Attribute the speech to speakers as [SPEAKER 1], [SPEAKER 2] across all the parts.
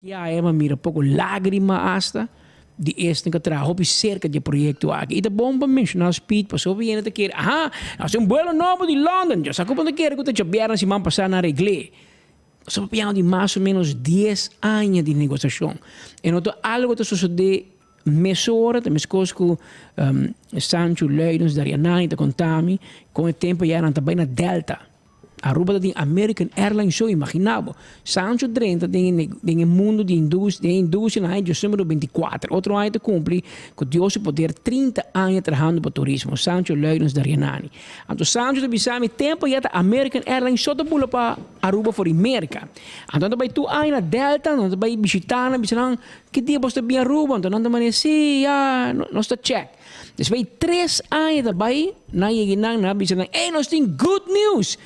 [SPEAKER 1] Ya e mira poko lágrima asta di esnan ku a traha hopi serka di e proyekto aki. I ta bon pa menshoná Speed pasobra hopi hende ta kere, aha, nos tin un buelo nobo di London, yo sa ku bo ta kere ku ta djabièrnè siman pasá nan regl'é. Nos ta papiando di mas o ménos dies aña di negosiashon. E no ta algu ku ta sosodé mesora, ta meskos ku Sancho Luidens Darianani ta konta mi kon e tempu ya nan ta bai na Delta. Aruba ta tin American Airlines so, imagina bo. Sancho drenta den e den e mundo di indus den e industria na aña diosnúmero 24. Otro aña ta cumpli cu Dios su poder 30 aña trahando pa turismo. Sancho Luidens Darianani. Anto Sancho ta bisa mi tempo ya ta American Airlines so ta bula pa Aruba for di Merca. Anto nan ta bay tur aña na Delta, nan ta bay bishita nan, bisa nan ki dia bos ta bin Aruba? Anto nan ta manda si ya nos ta check. Despues di tres aña ta bai, nan yega nan, nan a bisa nan, Ey, nos tin good news!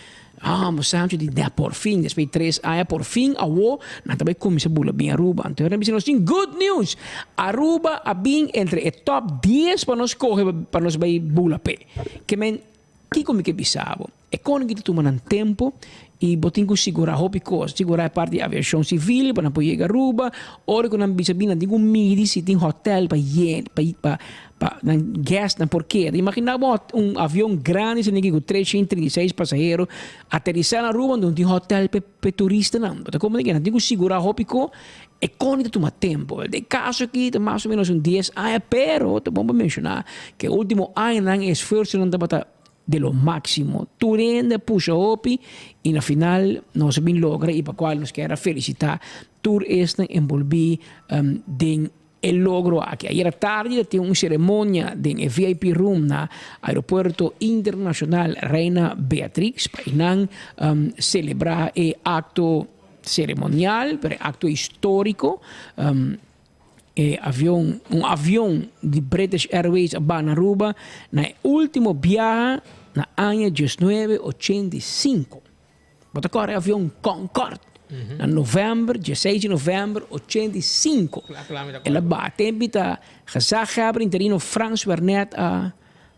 [SPEAKER 1] Ah, bo Sancho di, Nè, por fin, despues di tres aña, por fin awo nan ta bai kuminsá bula bin Aruba. Anto nan a bisa, nos tin good news! Aruba a bin entre e top dies pa nos kohe pa nos bai bula p'e. Ke men, kiko mi ke bisa bo? E koning ta tuma nan tempo y bo tin cu sigura hopi cos. Sigura e parti di aviacion civil pa nan por yega Aruba. Ora cu nan bisa bin nan tin cu midi si tin hotel pa yen pa pa pa nan guest nan por keda. Imagina bo un avion grandi esaki cu 336 pasahero aterisa na Aruba no tin hotel pa e turistanan. Bo ta comprende ke nan tin cu sigura hopi co. E koning ta tuma tempo. Den caso aki ta mas o menos un dies aña pero ta bon pa menciona ke ultimo añanan e esfuerzonan tabata de lo máximo. Tur hende a pusha hopi y na final nos a bin logra y pa cual nos kier a felicita tur esnan envolvi den e logro aki. Ayer atardi ta tin un ceremonia den e VIP room na Aeropuerto Internacional Reina Beatrix pa eynan celebra e acto ceremonial pero e acto historico. E avion, un avion di British Airways a baha na Aruba na e ultimo biaha na aña 1985. Bo ta kòrda e avion Concorde na novèmber, dieseis di novèmber 85. El a baha. Tempi ta gezaghebber interino Frans Wernet a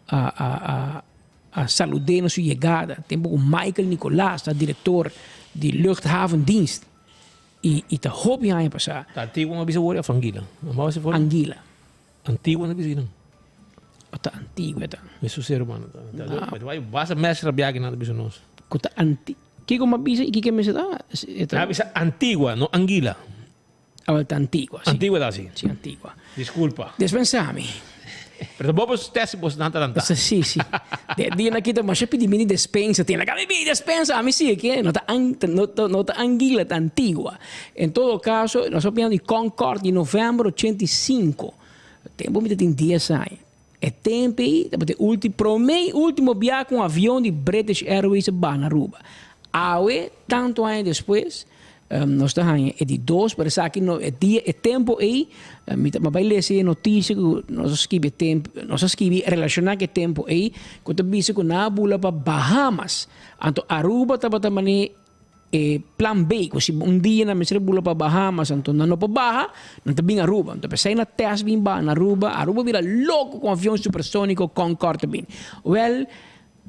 [SPEAKER 1] a a a a salud'é na su yegada. Tempu ku Michael Nicolaas ta direktor di Luchthavendienst. I i ta hopi aña pasá.
[SPEAKER 2] Ta Antigua no a bisa wor of Anguila?
[SPEAKER 1] Anguila.
[SPEAKER 2] Antigua no a bisa kinan?
[SPEAKER 1] O ta Antigua ta.
[SPEAKER 2] Mesun ser humano ta. Bai basta mes rabia kinan ta bisa nos.
[SPEAKER 1] Ku ta Anti Kiko mi a bisa i kiko e mester ta?
[SPEAKER 2] A bisa Antigua no Anguila.
[SPEAKER 1] Awel ta Antigua si.
[SPEAKER 2] Antigua ta si.
[SPEAKER 1] Si Antigua.
[SPEAKER 2] Disculpa.
[SPEAKER 1] Despensa mi.
[SPEAKER 2] Pero ta bo por test bos nan ta lanta.
[SPEAKER 1] Si, si. De dia nan kita masha pidi mi di despensa. Tin laga mi pidi despensa. Ami si ke no ta no ta no ta Anguila, ta Antigua. En todo caso, nos a piensa di Concorde di november 85. Tempo mi ta tin dies aña. E tempo ei tabata e ulti prome i ultimo bia ku un avion di British Airways a baha na Aruba. Awe, tantu aña despues, nos ta haña e di dos, pero esaki no e dia e tempo ei mi ta bai lesa e notisia ku nos a skibi e tempo nos a skibi relashoná ku e tempo ei ku ta bisa ku nan a bula pa Bahamas. Anto Aruba tabata manera e plan B ku si un dia nan mester a bula pa Bahamas anto nan no por baha nan ta bin Aruba. Anto p'esei nan tèst bin baha na Aruba, Aruba bira loko ku avion supersoniko Concorde ta bin. Wèl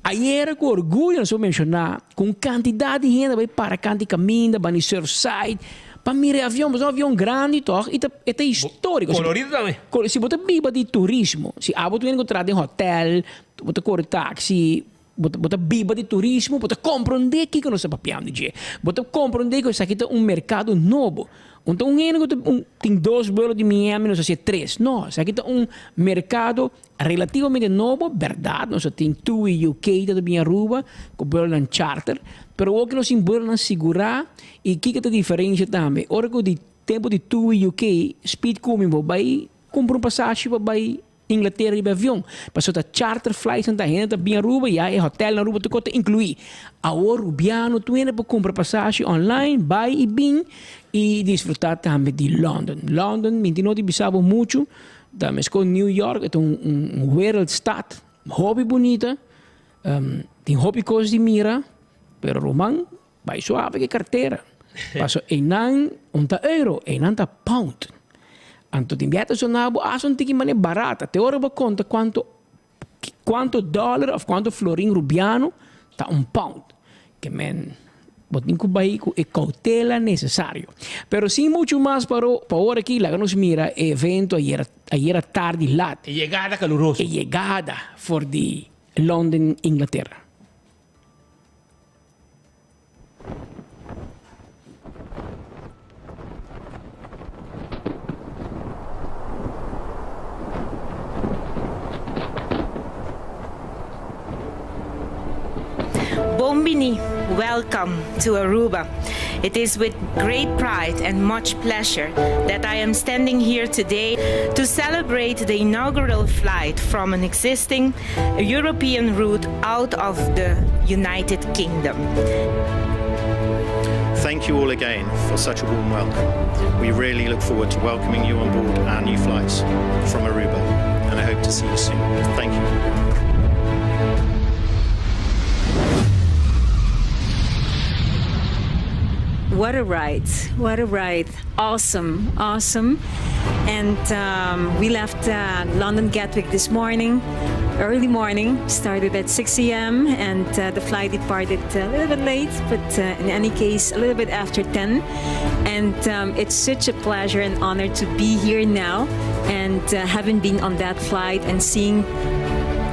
[SPEAKER 1] Ayera ku orguyo nos por menshoná ku un kantidat di hende a bai para kant di kaminda, bani Surfside, pa mira e avion. Pasobra un avion grandi tòg i ta e ta históriko.
[SPEAKER 2] Kolorido tambe.
[SPEAKER 1] Si bo ta biba di turismo, si abo ta wende ku traha den hotèl, bo ta kore taksi, bo ta bo ta biba di turismo, bo ta komprondé kiko nos ta papiando di dje. Bo ta komprondé ku esaki ta un merkado nobo. Un ta un hende ku ta un tin dos vuelo di Miami nos hasié tres. No, esaki ta un merkado Relativamente nobo, berdad, nos a tin TUI UK ta bin Aruba cu buelonan charter, pero awor cu nos tin buelonan sigura y kico ta diferencia tambe, ora cu di tempo di TUI UK speed cumi bo bay cumpra un pasashi pa bay Inglaterra riba avion, pasobra ta charter flights nan ta hende ta bin Aruba ya e hotel na Aruba tur cos ta inclui. Awor Rubiano tur hende por cumpra pasashi online bay y bin y disfruta tambe di London. London mi no di bisa bo mucho. Ta meskos New York, e ta un wereldstad, hopi bunita, tin hopi kos di mira, pero ruman, bai suave ku e kartera. Paso einan un ta euro, einan ta pound. Anto tin bia ta sona bo hasta un tiki manera barata, te ora bo konta kuantu kuantu dòler òf kuantu florin rubiano ta un pound. Ke men. Bo tin ku bai ku e koutela nesesario. Pero sin muchu mas pa pa ora aki laga nos mira e evento ayera ayera tardi lat.
[SPEAKER 2] E yegada kaluroso.
[SPEAKER 1] E yegada for di London, Inglaterra.
[SPEAKER 3] Bon bini, welcome to Aruba. It is with great pride and much pleasure that I am standing here today to celebrate the inaugural flight from an existing European route out of the United Kingdom.
[SPEAKER 4] Thank you all again for such a warm welcome. We really look forward to welcoming you on board our new flights from Aruba, and I hope to see you soon. Thank you.
[SPEAKER 5] What a ride. What a ride. Awesome. Awesome. And um, we left uh, London Gatwick this morning, early morning, started at 6 a.m. and uh, the flight departed a little bit late, but uh, in any case, a little bit after 10. And um, it's such a pleasure and honor to be here now and uh, having been on that flight and seeing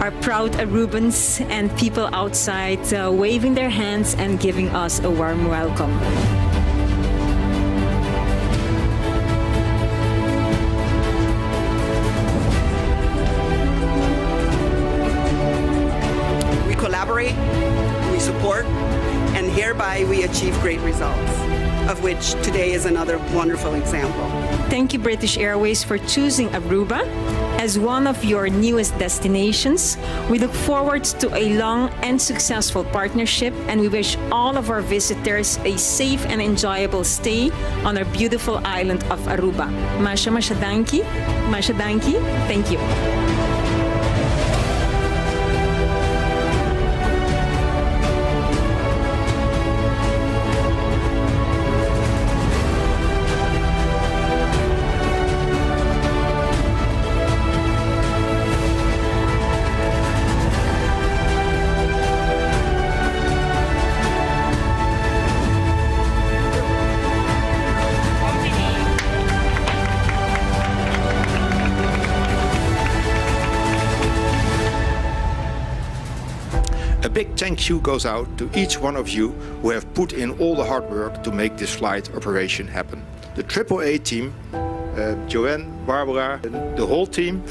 [SPEAKER 5] our proud Arubans and people outside uh, waving their hands and giving us a warm welcome.
[SPEAKER 6] We collaborate, we support, and hereby we achieve great results, of which today is another wonderful example.
[SPEAKER 5] Thank you, British Airways, for choosing Aruba as one of your newest destinations. We look forward to a long and successful partnership, and we wish all of our visitors a safe and enjoyable stay on our beautiful island of Aruba. Masha masha danki, masha danki, thank you.
[SPEAKER 7] A big thank you goes out to each one of you who have put in all the hard work to make this flight operation happen. The AAA team, uh, Joanne, Barbara, the whole team,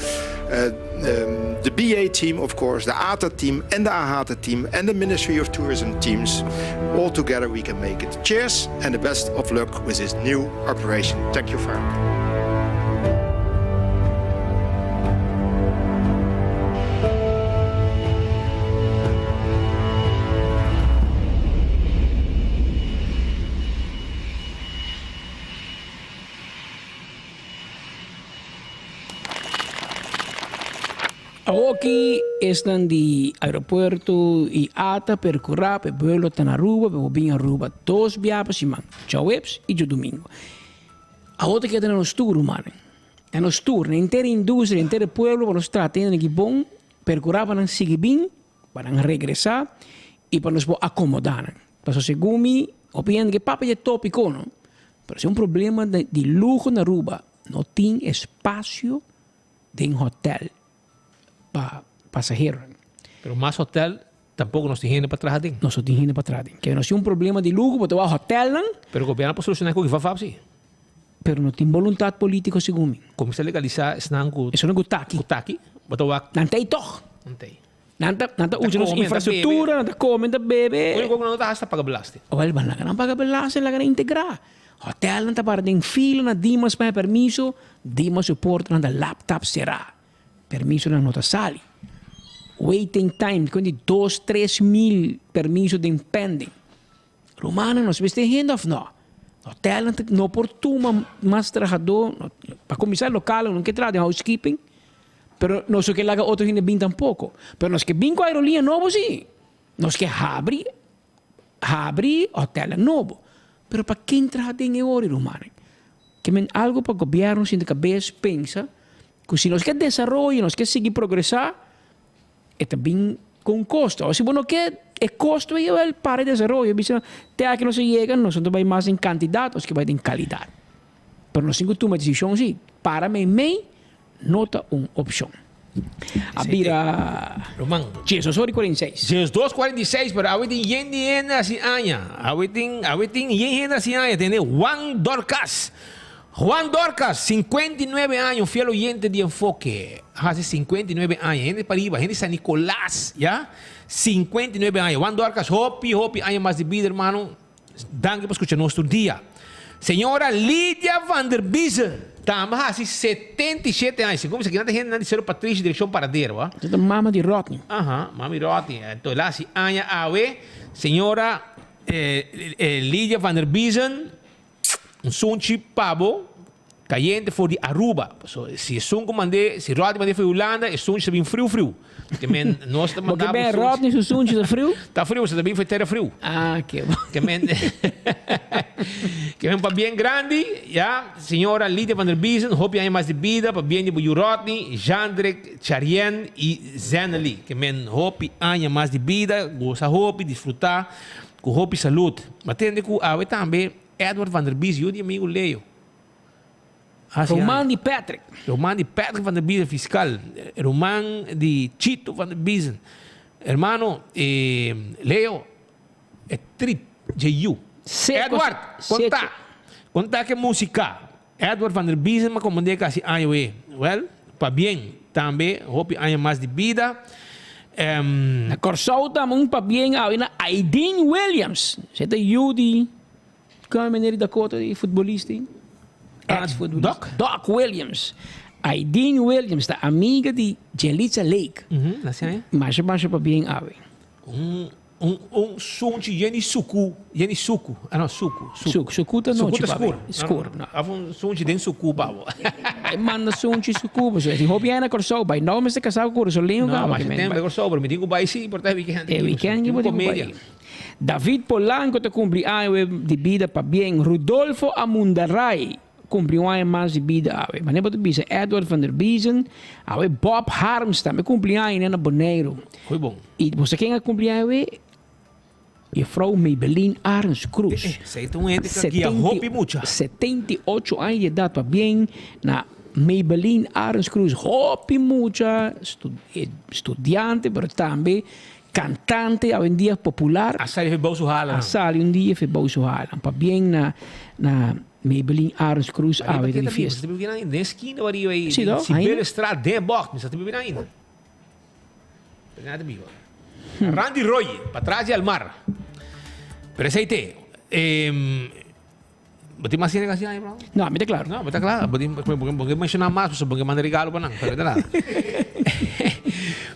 [SPEAKER 7] uh, um, the BA team, of course, the ATA team and the AHATA team and the Ministry of Tourism teams. All together we can make it. Cheers and the best of luck with this new operation. Thank you very much.
[SPEAKER 1] Awoki esnan di aeropuerto y ata percura pa e buelo ta na Aruba pa bo bin Aruba dos bia pa siman, djaweps y djadomingo. Awo ta keda na nos tur rumannan, na nos tur, na henter e industria, henter e pueblo pa nos trata hende aki bon, percura pa nan sigui bin, pa nan regresa y pa nos por acomoda nan. Pasobra segun mi hopi hende ke papia dje topico no, pero si un problema di luho na Aruba no tin espacio den hotel pa pasaheronan.
[SPEAKER 2] Pero mas hotel tampoco nos tin hende pa traha den.
[SPEAKER 1] Nos no tin hende pa traha den. Ke nos tin un problema di luho, bo ta wak hotelnan.
[SPEAKER 2] Pero gobierno por soluciona cu vafap si.
[SPEAKER 1] Pero no tin boluntad politico segun mi.
[SPEAKER 2] Cuminsa legalisa esnan cu.
[SPEAKER 1] Esnan cu ta aki.
[SPEAKER 2] Cu ta aki. Bo ta wak.
[SPEAKER 1] Nan ta ey toch.
[SPEAKER 2] Nan ta ey.
[SPEAKER 1] Nan ta, nan ta usa nos infrastructura, nan ta come, nan ta bebe.
[SPEAKER 2] Único cu nan no ta haci ta paga belasting.
[SPEAKER 1] Wel, maar laga nan paga belasting, laga nan integra. Hotelnan ta para den fila na Dimas pa haña permiso, Dimas su portanan ta laptop será. Permisonan no ta sali. Waiting time, con di dos, tres mil permiso den pending. Rumannan, nos mester hende of no? Hotelnan ta no por tuma mas trahadó, pa kuminsá lokalnan no ke traha den housekeeping, pero nos no ke laga otro hende bin tampoko. Pero nos ke bin ku aerolínea nobo sí, nos ke habri habri hotelnan nobo. Pero pa ken traha den e ora, rumannan? Ke men algu pa gobièrnu sinta kabes pensa ku si nos ke desaroyo, nos ke sigui progresá, E ta bin ku un kosto. Awor si bo no ke E kosto ei wel para e desaroyo. Bisa te aki nos a yega, nos no ta bai mas den kantidat, nos ke bai den kalidat. Pero nos tin ku tuma desishon si, para meimei no ta un opshon. A bira
[SPEAKER 2] Ruman.
[SPEAKER 1] Jesus ora i 46.
[SPEAKER 2] Jesus dos 46, pero awe tin yen di hende hasi aña. Awe tin, awe tin yen hende hasi aña. Tende Juan Dorcas. Juan Dorcas, 59 aña, un fiel oyente di Enfoke. Hasi 59 aña. Hende pariba, hende San Nicolas, ya. 59 aña. Juan Dorcas, hopi, hopi aña mas di bida, hermano. Danki pa skucha nos tur dia. Señora Lydia van der Biezen tambe hasi 77 aña. Segun mi sa kinan ta hendenan di Cerro Patricio direccion Paradero, a.
[SPEAKER 1] Ta mama di Rodney.
[SPEAKER 2] Aha, mami Rodney. Enton el a hasi aña awe. Señora Lydia van der Biezen. Un sunchi pa bo cayente for di Aruba. Paso si esun cu mande, si Rodney mande for di Hulanda, e sunchi ta bin friu friu. Te men nos ta
[SPEAKER 1] manda
[SPEAKER 2] bo
[SPEAKER 1] sunchi. Rodney su sunchi ta friu?
[SPEAKER 2] Ta friu, se ta bin for tera friu.
[SPEAKER 1] Ah, ke bon.
[SPEAKER 2] Ke men ke men pabien grandi, ya, señora Lydia van der Biezen, hopi aña mas di bida, pabien di bo yu Rodney, Jandrick, Charien y Zenely. Ke men hopi aña mas di bida, gosa hopi, disfruta. Ku hopi salud. Ma tende ku awe tambe Edward van der Bies, yu di amigu Leo. Hasi
[SPEAKER 1] Ruman di Patrick.
[SPEAKER 2] Ruman di Patrick van der Biesen, fiskal. Ruman di Chito van der Biesen. Hermano, Leo, e trip dje yu. Edward, konta. Konta ke musika. Edward van der Biesen ma komand'é kasi aña wee. Wèl, pabien. Tambe hopi aña mas di bida.
[SPEAKER 1] Na Kòrsou tambe un pabien awe na Aydin Williams. Esei ta yu di kòm meneer di Dakota di futbolista ei? Ex futbolista.
[SPEAKER 2] Doc?
[SPEAKER 1] Doc Williams. Aydin Williams ta amiga di Jelitza Lake. Masha masha pabien awe.
[SPEAKER 2] Un Un un sunchi yen di suku, yen di suku, ah no, suku, suku.
[SPEAKER 1] Suku, suku ta nochi
[SPEAKER 2] Suku ta
[SPEAKER 1] papi.
[SPEAKER 2] skur.
[SPEAKER 1] Skur, no.
[SPEAKER 2] Of un sunchi den suku pa bo.
[SPEAKER 1] Bai manda sunchi suku, pasobra si hopi aña na Kòrsou, bai nou mester kasá ku Kurasoleño
[SPEAKER 2] No,
[SPEAKER 1] kaba.
[SPEAKER 2] masha tempu den Kòrsou, pero mi tin ku bai si, por ta e weekend
[SPEAKER 1] E
[SPEAKER 2] aki,
[SPEAKER 1] weekend
[SPEAKER 2] pasobra
[SPEAKER 1] bo
[SPEAKER 2] tin
[SPEAKER 1] tin ku
[SPEAKER 2] komedia.
[SPEAKER 1] bai. David Polanco ta kumpli aña we di bida pabien. Rudolfo Amundaray Cumpli un aña mas di bida awe. Manera bo ta bisa Edward van der Biezen, awe Bob Harms tambe cumpli aña na Boneiru.
[SPEAKER 2] Muy bon.
[SPEAKER 1] Y bo sa ken a cumpli aña awe? Juffrouw Maybelline Arends Cruz.
[SPEAKER 2] Eh, esey ta un hende cu a guia hopi mucha.
[SPEAKER 1] 78 aña di edad, pabien na Maybelline Arends Cruz. Hopi mucha, studiante, pero tambe cantante awendia popular.
[SPEAKER 2] A sali fe bou su hala.
[SPEAKER 1] A sali un dia fe bou su hala. Pabien na na Maybelline Arends Cruz awe ta di fiesta.
[SPEAKER 2] Mi ta bibi ainda den esquina ariba ei.
[SPEAKER 1] Si to?
[SPEAKER 2] Sibelistraat den bocht. Mi sa ta bibi ainda. Pero ta biba. Randy Roy, patras di Almar. Pero esei te. Bo tin mas hende ku hasi aña bro?
[SPEAKER 1] No, mi ta klaro.
[SPEAKER 2] No, bo ta kla. Bo tin, bo ke menshoná mas, pasobra bo ke manda regalo pa nan. Pero ta nada.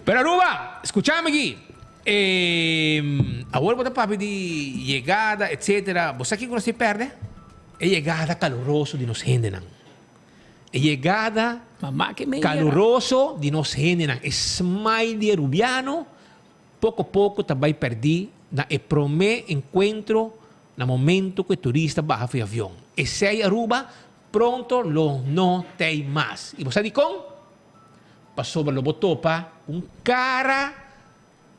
[SPEAKER 2] Pero Aruba, skuchami aki. Awor bo ta papia di yegada, etcetera. Bo sa kiko nos tin pèrdè? E yegada kaluroso di nos hendenan. E yegada kaluroso di nos hendenan. E smile di e rubiano poko poko ta bai pèrdí na e promé enkuentro na momento ku e turista baha for e avion. Esei Aruba pronto lo no t'ei mas. I bo sa dikon? Pasobra lo bo topa un kara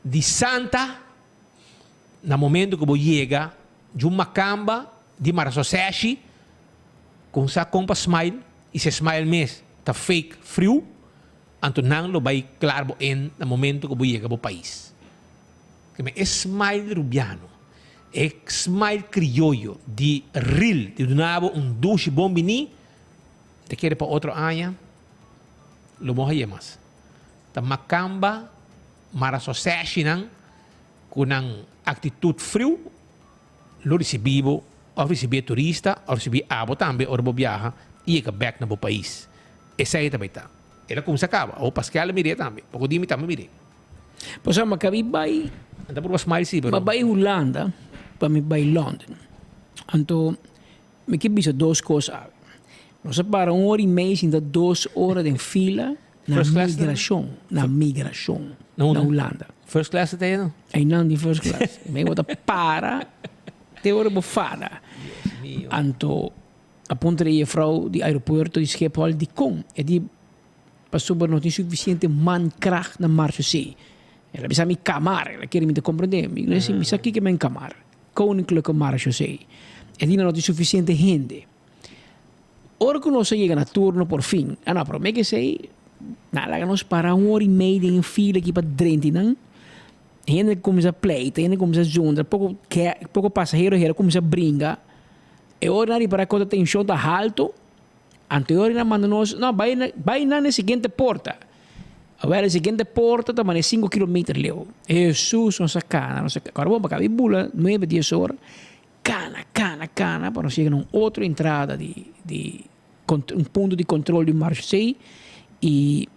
[SPEAKER 2] di santa na momento ku bo yega djun makamba di marasoseshi ku sa kon pa smile i si e smile mes ta fake friu anto nan lo bai klar bo en na momento ku bo yega bo pais. Keme e smile rubiano, e smile krioyo di ril di duna bo un dushi bon bini ta kere pa otro aña. Lo bo haye mas. Ta makamba mara soseshinan ku nan aktitut friu lo risibí bo òf risibí e turista òf risibí abo tambe ora bo biaha i yega bèk na bo pais. Esei ta bai ta. El a kumsa kaba. Awor Paskel a mir'é tambe. Poko di mi tambe mir'é.
[SPEAKER 1] Pasobra mi a kabi bai.
[SPEAKER 2] Nan ta purba smile si pero.
[SPEAKER 1] Mi a bai Hulanda pa mi bai London. Anto Mi ke bisa dos kos awe. Nos a para un ora i mei sinta dos ora den fila na migrashon, na migrashon na Hulanda.
[SPEAKER 2] First class ta tei no?
[SPEAKER 1] Einan di first class. Mi bo ta para te ora bo fada. Anto a puntra e jefrouw di aeropuerto di Schiphol dikon e di pasobra no tin sufisiente mankracht na Marchusee. El a bisa mi kamar, el a kere mi ta komprendé. Mi no si mi sa kiko men kamar. Koninklijke Marechaussee. E di nan no tin sufisiente hende. Ora ku nos a yega na turno por fin, ah no, promé ku esei, nan a laga nos para un ora i mei den e fila aki pa drenti nan. Hende a kuminsá pleita, hende a kuminsá zundra, poko ke poko pasahero hera kuminsá bringa. E ora nan ripará ku e tenshon ta haltu, anto e ora nan manda nos, no, bai na bai nan na e siguiente porta. Awel e siguiente porta ta mane sinku kilometer leu. Hesus, nos a kana, nos a kana. Kòrda bon, pa kabi bula nuebe, dies ora. Kana, kana, kana pa nos yega na un otro entrada di di un punto di control di marchesei y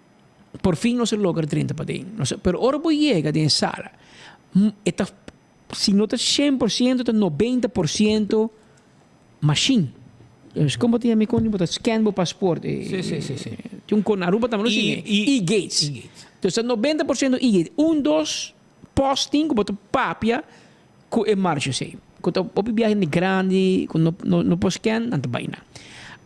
[SPEAKER 1] por fin nos a logra drenta paden. Nos a, pero ora bo yega den e sala, e ta si no ta 100% ta 90% machine. Dus kon bo ta yama e kon bo ta scan bo paspoort.
[SPEAKER 2] Sí, sí, sí, sí.
[SPEAKER 1] Tin un kon na Aruba tambe no tin e. E-gates.
[SPEAKER 2] E-gates.
[SPEAKER 1] Dus ta 90% e-gate. Un, dos posting ku bo ta papia Ku e marcha esei. Ku ta hopi biahe hende grandi ku no no por scan, nan ta bai nan.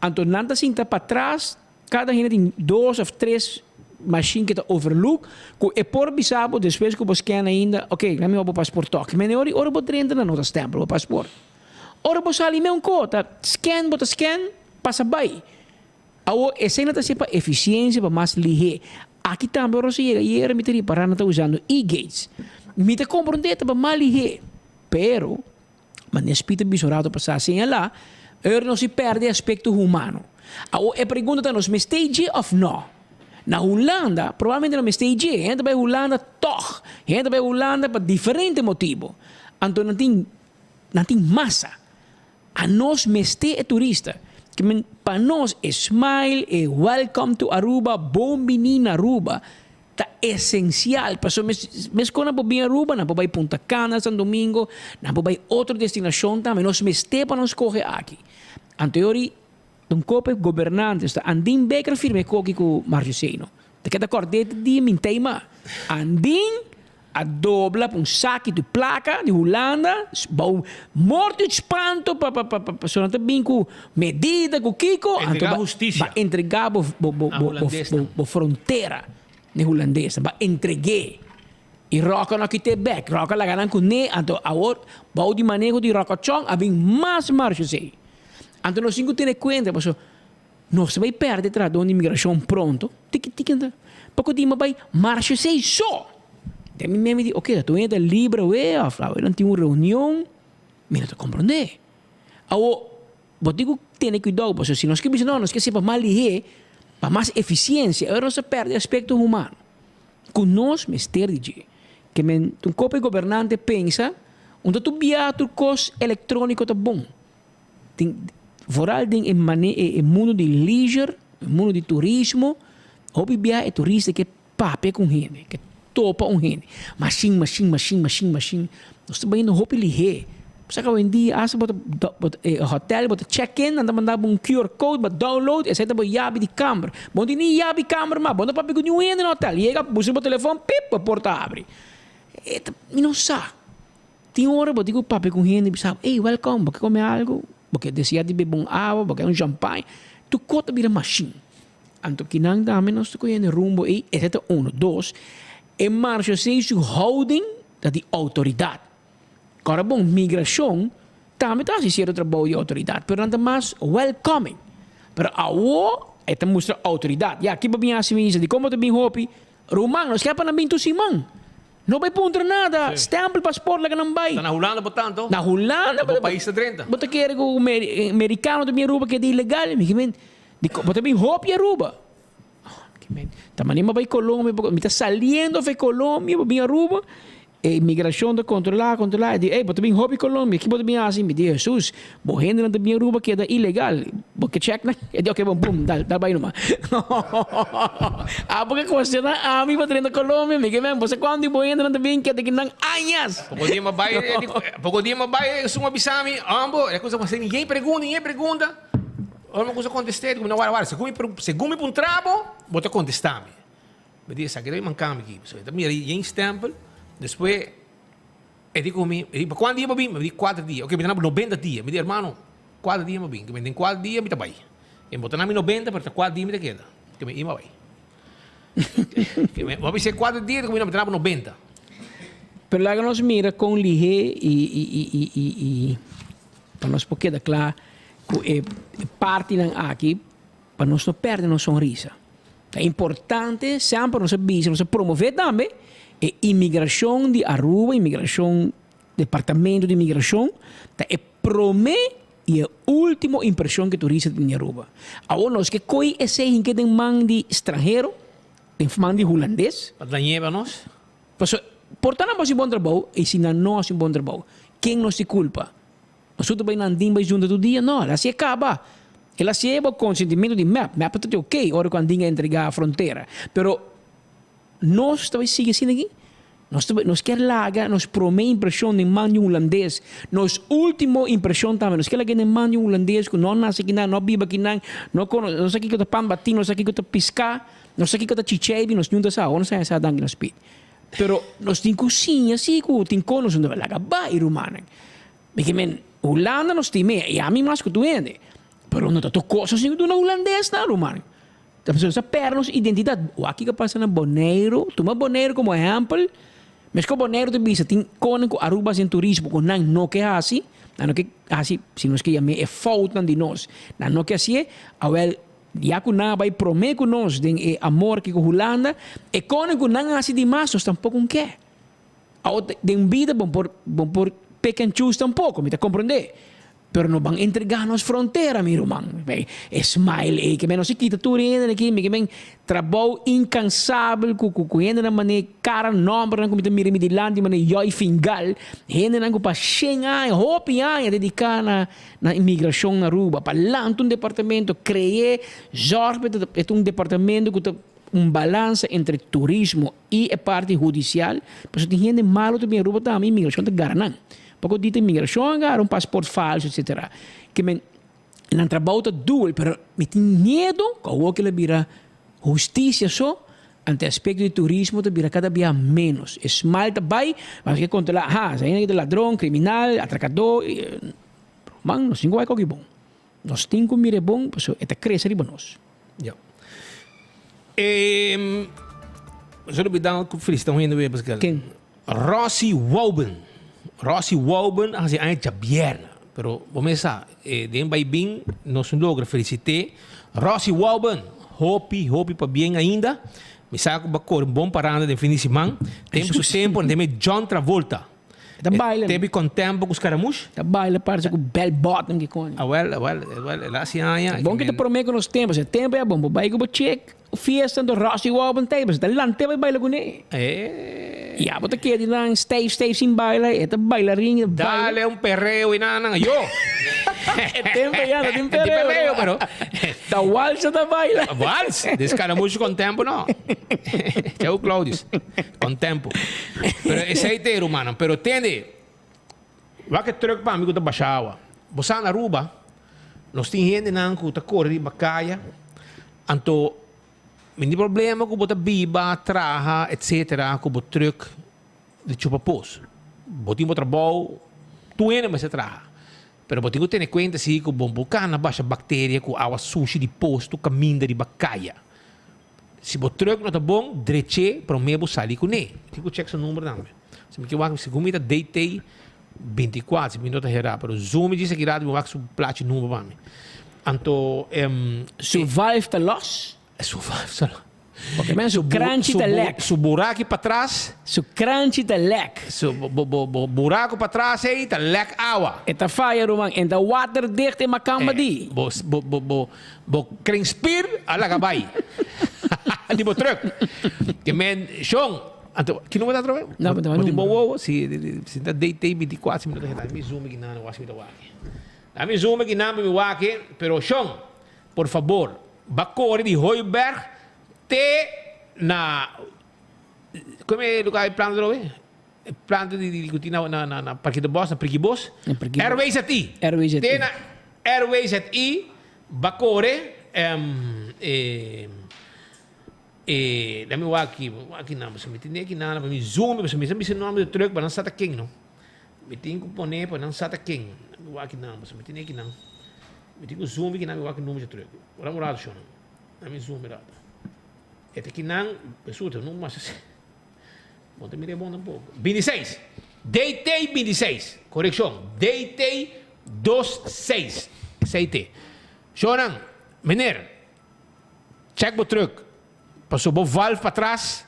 [SPEAKER 1] Anto nan ta sinta patras, kada hende tin dos of tres machine ku ta overlook, ku e por bisa bo despues ku bo scan ainda, ok, nan mi wak bo paspoort tok. Mene ora ora bo drenta nan no ta stempel bo paspoort. Ora bo sali me un ko, ta scan bo ta scan, pasa bai. Awor esei nan ta hasi pa efisiensia, pa mas lihé. Aki tambe ora nos a yega ayera mi ta ripará nan ta usando e-gates. Mi ta komprondé ta pa mas lihé, pero manera Speed a bisa un rato pasá señalá, ora nos si pèrdè e aspekto humano. Awor e pregunta ta nos mester dje òf nò? Na Hulanda probablemente no mester dje, hende ta bai Hulanda tòg, hende ta bai Hulanda pa diferente motibu. Anto nan tin nan tin masa. Anos mester e turista. Ke men pa nos e smile, e welcome to Aruba, bon bini na Aruba, ta esencial. Pasobra mes mes con nan por bin Aruba, nan por bay Punta Cana, San Domingo, nan por bay otro destinacion tambe. Nos mester pa nos scoge aki. Anto e ora un kope gobernante esta Andin Baker firma e koki cu Marjo Seno. Ta keda korde te dia mintey ma. Andin A dobla pa un saki di plaka di Hulanda, bou morto i spanto pa pa pa pasobra nan ta bin ku medida ku kiko, anto
[SPEAKER 2] Entregá
[SPEAKER 1] ba
[SPEAKER 2] hustisia
[SPEAKER 1] ba entregá bo bo bo
[SPEAKER 2] na
[SPEAKER 1] bo
[SPEAKER 2] hulandesnan.
[SPEAKER 1] bo frontera na e hulandesnan, ba entreg'é. I Roca no a kit'é bèk, Roca a laga nan kuné, anto awor bou di maneho di Roca Chong a bin mas marshosei. Anto nos tin ku tene kuenta pasobra nos ta bai pèrdè trahadó di imigrashon pronto, tiki tiki anto poko di bai marshosei so. Den mi mente mi di, oke, ta tur hende ta libre awe of awe nan tin un reunion, mi no ta komprondé. Awo, bo tin ku tene kuidou pasobra si nos ke bisa no, nos ke hasi pa mas lihé, pa mas efisiensia, awor nos ta pèrdè aspekto humano ku nos mester di dje. Ke men un kopo e gobernante pensa, un ta tur bia tur kos elektróniko ta bon. Tin, vooral den e mane e mundo di leisure, e mundo di turismo, hopi bia e turista ke Papia ku un hende, ke topa un hende. Mashin, mashin, mashin, mashin, mashin. Nos ta bayendo hopi lihé. Bo sa ku awendia asta bo ta bo ta e hotel bo ta check in nan ta manda bo un QR code bo download esei ta bo yabi di kamber. Bo no tin ni yabi kamber mas, bo no ta papia ku niun hende na hotel. Yega buska bo telefon pip bo porta abri. E ta mi no sa. Tin ora bo tin ku papia ku un hende bisa bo ey welcome bo ke kome algu, bo ke desea di bebe un awa, bo ke un champagne. Tur kos ta bira mashin. Anto kinan tambe nos ta koyendo rumbo ei, esei ta uno. Dos, e marshosei su houding ta di outoridat. Kòrda bon, migrashon tambe ta hasi sierto trabou di outoridat, pero nan ta mas welcoming. Pero awo e ta mustra outoridat. Ya, ki bo bin hasi mi isa? Dikon bo ta bin hopi? Ruman, nos ke pa nan bin tur siman. No bai puntra nada. Stempel paspoort laga nan bai.
[SPEAKER 2] Ta na Hulanda bo tanto?
[SPEAKER 1] Na Hulanda
[SPEAKER 2] bo pais ta drenta.
[SPEAKER 1] Bo ta kere ku merikano ta bin Aruba keda ilegal? Mi ke men, di bo ta bin hopi Aruba. Ke men, ta manera mi a bai Colombia, mi ta saliendo for Colombia pa bin Aruba, e imigrashon ta kontrolá, kontrolá, e di, ey, bo ta bin hopi Colombia, ki bo ta bin hasi? Mi di, Hesus, bo hendenan ta bin Aruba keda ilegal, bo ke check nan? E di, ok, bon, bum, dal, dal bai numa. Abo ke kuestioná ami pa drenta Colombia, mi ke men, bo sa kuantu di bo hendenan ta bin keda kinan añas.
[SPEAKER 2] Poko dia mi a bai, e di, poko dia mi a bai, esun a bisa mi, ambo, e kusa, ninguém pregunta, ninguém pregunta. Ora mi kusa kontest'é, di ku mi, no, wara, wara, segun mi, segun mi puntra bo, bo ta kontestá mi. Mi di esaki ta bin mancá mi aki. Pasobra e ta mira yen stempel. Despues e di ku mi, e di, pa kuantu dia bo bin? Mi di kuater dia. Oke, mi ta na bo nobenta dia. Mi di, hermano, kuater dia mi bin. Ke mi den kuater dia mi ta bai. E bo ta na mi nobenta, pero ta kuater dia mi ta keda. Ke mi ima bai. Ke mi, bo a bisa e kuater dia, di ku mi no, mi ta na bo nobenta.
[SPEAKER 1] Pero laga nos mira kon lihé i i i i i i pa nos por keda kla ku e partinan aki pa nos no pèrdè nos sonrisa. Ta importante semper nos a bisa, nos a promové tambe e imigrashon di Aruba, imigrashon, departamento di imigrashon ta e promé i e último impreshon ku e turista tin di Aruba. Awor nos ke kohe esei hinke den man di stranhero, den man di hulandes.
[SPEAKER 2] Pa dañ'é pa nos.
[SPEAKER 1] Pasobra por ta nan por hasi bon trabou i si nan no hasi un bon trabou, ken nos di kulpa? Nos ta bai nan din bai junta tur dia? No, el hasié kaba. El hasié bo konsentimentu di mep. Mep ta oke ora ku andin a entregá frontera. Pero nos ta bai sigui asina aki? Nos ta bai, nos kier laga nos promé impreshon den man di un hulandes, nos último impreshon tambe, nos kier laga den man di un hulandes ku no a nase akinan, no a biba akinan, no kono, no sa kiko ta pan batí, no sa kiko ta piská. Nos sa kiko ta chicheibi, nos nunta sa, nos sa sa danki nos pidi. Pero nos tin ku siña si ku tin kon nos no laga bai rumannan. Mi ke men Hulanda nos tin me, i ami mas ku tur hende. Pero no ta tur kos nos tin ku duna hulandesnan ruman. Ta pasobra nos a pèrdè nos identidat. Wak kiko a pasa na Boneiru, tuma Boneiru komo ehèmpel. Meskos Boneiru ta bisa tin konan ku Aruba hasi den turismo ku nan no ke hasi, nan no ke hasi, si nos ke yam'é e foutnan di nos, nan no ke hasié, awèl Ya ku nan a bai promé ku nos den e amor aki ku Hulanda, e konen ku nan a hasi di mas nos tampoko un ke. Awor den bida bon por bon por pick and choose tampoko, mi ta komprondé. Pero no ban entregá nos frontera mi ruman. E smile ei ke men nos a kita tur hende aki, mi ke men trabou inkansabel ku ku hendenan manera kara nòmbernan ku mi ta mira mi dilanti manera Joy Fingal, hendenan ku pa shen aña, hopi aña dediká na Na imigrashon na Aruba pa lanta un departamento, kre'é, zòrg pa e ta un departamento ku ta un balansa entre turismo i e parti hudisial, pasobra tin hende malu ta bin Aruba tambe, imigrashon ta gara nan. Poko di ta imigrashon a gara un pasport falsu etsetera. Ke men nan trabou ta duel, pero mi tin miedu ku awor ke lo bira hustisia so, ante aspekto di turismo ta bira kada bia ménos. E smal ta bai, mas ke kontrolá, aha, esei hende ta ladron, kriminal, atrakadó. Man, nos tin ku bai koki bon. Nos tin ku mira e bon, pasobra e ta krese riba nos.
[SPEAKER 2] Ya. E, solo bidang ku felicita un hende wea pascal.
[SPEAKER 1] Ken?
[SPEAKER 2] Rossi Wouben. Rossi Wouben a hasi aña djabierna. Pero bo mes sa, e den bai bin nos no logra felicit'é. Rossi Wouben, hopi, hopi pabien ainda. Mi sa ku bo a kore un bon paranda den fin di siman. Tempu su tempu, nan teme John Travolta.
[SPEAKER 1] E ta baila.
[SPEAKER 2] Tebi con tempo cu Scaramouche?
[SPEAKER 1] Ta baila parce cu bell bottom ki coño.
[SPEAKER 2] Awel, awel, awel, el a haci aña.
[SPEAKER 1] Bon ki ta prome cu nos tempo. Si e tempo ya bon, bo bay cu bo chick fiesta anto Rossi wou bon tey, pasobra ta lante bay baila cune.
[SPEAKER 2] Eh.
[SPEAKER 1] Ya bo ta keda di nan stijf stijf sin baila, e ta bailarin, e ta baila.
[SPEAKER 2] Dale un perreo y nan nan, yo!
[SPEAKER 1] E tempo ya no tin perreo.
[SPEAKER 2] Tin perreo, pero.
[SPEAKER 1] Ta walsa ta baila.
[SPEAKER 2] Wals? Di Scaramouche con tempo no. Chau Claudius. Con tempo. Pero esey te rumannan. Pero tende, wak e truck pa mi ku ta basha awa. Bo sa na Aruba, nos tin hendenan ku ta kore riba kaya, anto mi tin problema ku bo ta biba, traha, etcetera, ku bo truck di chupa pos. Bo tin bo trabou, tur hende mester traha. Pero bo tin ku tene kuenta si ku bo no por kana basha bakteria ku awa sushi di pos tur kaminda riba kaya. Si bo truck no ta bon, drech'é promé bo sali kuné. Tin ku check su number tambe. Si mi ke wak, segun mi ta DT 24, si mi no ta herá, pero zoom mi djis aki rato mi wak su plachi number pa mi. Anto, em.
[SPEAKER 1] Su valve ta los?
[SPEAKER 2] Su valve ta los.
[SPEAKER 1] Porque men su kranchi ta lek.
[SPEAKER 2] Su buraki patras.
[SPEAKER 1] Su kranchi ta lek.
[SPEAKER 2] Su bo bo bo buraku patras ei ta lek awa.
[SPEAKER 1] E ta faya ruman, en ta waterdicht e makamba di.
[SPEAKER 2] Bo bo bo bo Bo krenspir a laga bai di bo truck. Ke men shon, anto ki number ta atrobe?
[SPEAKER 1] No, bo
[SPEAKER 2] tin bo wowo? Si, si ta DT 24 si mi no ta heta. Mi zoom aki nan wak si mi ta wak. Na mi zoom aki nan pa mi wak, pero shon, por fabor, ba kore di Hooiberg te na, como e lugar e planta atrobe? E planta di di ku tin na na na Parkito Bos, na Prikibos.
[SPEAKER 1] Na Prikibos.
[SPEAKER 2] RWZI.
[SPEAKER 1] RWZI.
[SPEAKER 2] Te na RWZI ba kore e e lami wak aki, wak aki nan pasobra mi tin aki nan pa mi zoom pasobra mi sa bisa nomber di truck pa nan sa ta ken no. Mi tin ku pone pa nan sa ta ken. Lami wak aki nan pasobra mi tin aki nan. Mi tin ku zoom aki nan mi wak nomber di truck. Ora un rato shon. Lami zoom un rato. E ta kinan, resulta no mas. No ta mira e bon tampoco. Bintiseis. DT bintiseis. Correccion. DT dos seis. Esey te. Shonan, meneer, check bo truck. Paso bo valve patras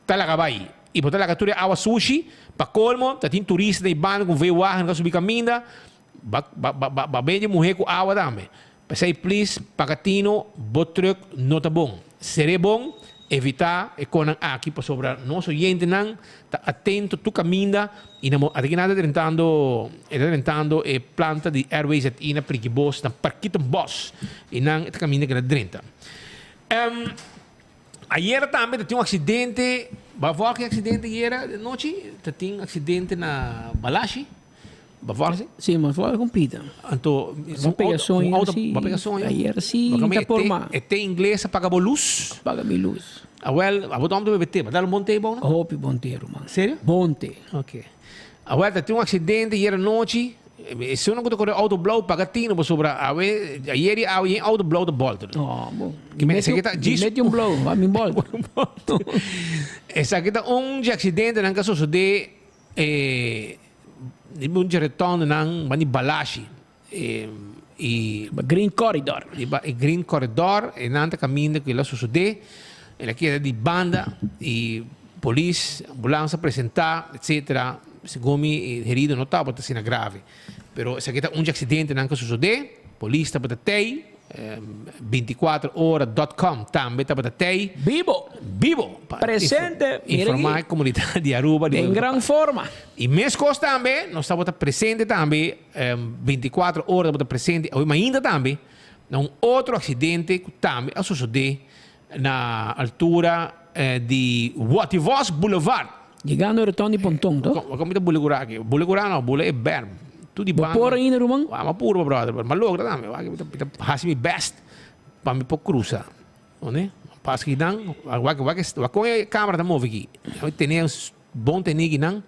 [SPEAKER 2] ta laga bay. Y bo ta laga tur e awa sushi. Pa colmo, ta tin turista den e banda cu V-wagen ta subi caminda. Ba, ba, ba, ba, ba bende muhe cu awa tambe. P'esei please paga tino bo truck no ta bon. Ser'é bon evitá e konan aki pasobra nos oyentenan ta atento tur kaminda i na mo ata kinan ta drentando e ta drentando e planta di Airways et i na Prikibos na Parkietenbos i nan e ta kaminda keda drenta. Ayera tambe ta tin un aksidente bo a wòrdu e aksidente ayera di anochi ta tin aksidente na Balashi. Ba volg?
[SPEAKER 1] Sí, ma volg un pita.
[SPEAKER 2] Anto,
[SPEAKER 1] Ba pega soño,
[SPEAKER 2] auto,
[SPEAKER 1] sí.
[SPEAKER 2] Ba pega soño.
[SPEAKER 1] Ayer sí,
[SPEAKER 2] Ba
[SPEAKER 1] ta por ma.
[SPEAKER 2] E te inglés a paga bo luz.
[SPEAKER 1] Paga mi luz.
[SPEAKER 2] Awel, abo ta hombre bebe te, ba dal un bon te bo no?
[SPEAKER 1] Hopi bon te, ruman.
[SPEAKER 2] Serio?
[SPEAKER 1] Bon te.
[SPEAKER 2] Ok. Awel, ta tin un accidente ayer anochi. Esun ku ta kore auto blou paga tino pasobra awe ayer i awe yen auto blou ta bolter.
[SPEAKER 1] Oh, bon.
[SPEAKER 2] Ki men esaki ta
[SPEAKER 1] Mi meti un blou, ba mi bolter.
[SPEAKER 2] Esaki ta un di accidentenan ku a sosode E riba un djeretondenan ban di Balashi e i.
[SPEAKER 1] Riba Green Corridor.
[SPEAKER 2] Riba e Green Corridor e nan ta kaminda ku el a sosodé. El a keda di banda i polis, ambulans a presentá etsetera. Segun mi e herido no tabata asina grave. Pero esaki ta un dje aksidentenan ku a sosodé. Polis tabata tei. 24 ora dot com tambe tabata tei.
[SPEAKER 1] Bibo!
[SPEAKER 2] Bibo!
[SPEAKER 1] Presente!
[SPEAKER 2] Informa e comunidad di Aruba.
[SPEAKER 1] Den gran forma.
[SPEAKER 2] Y mescos tambe nos tabata presente tambe 24 ora tabata presente awe mainta tambe na un otro accidente cu tambe a sosode na altura di Wativos Boulevard.
[SPEAKER 1] Yegando e rotonde di Ponton, to?
[SPEAKER 2] Como mi ta bula cura aki? Bula cura no, bula e berm. Tu di
[SPEAKER 1] Bo
[SPEAKER 2] banda.
[SPEAKER 1] por ainda, ruman?
[SPEAKER 2] Wa, mi purba, brother, pero mi a logra tambe. Wak, mi ta, mi ta haci mi best pa mi por cruza. Oné? Pas kinan, wak, wak, wak con e camera ta move aki. Mi tene un bon tene kinan.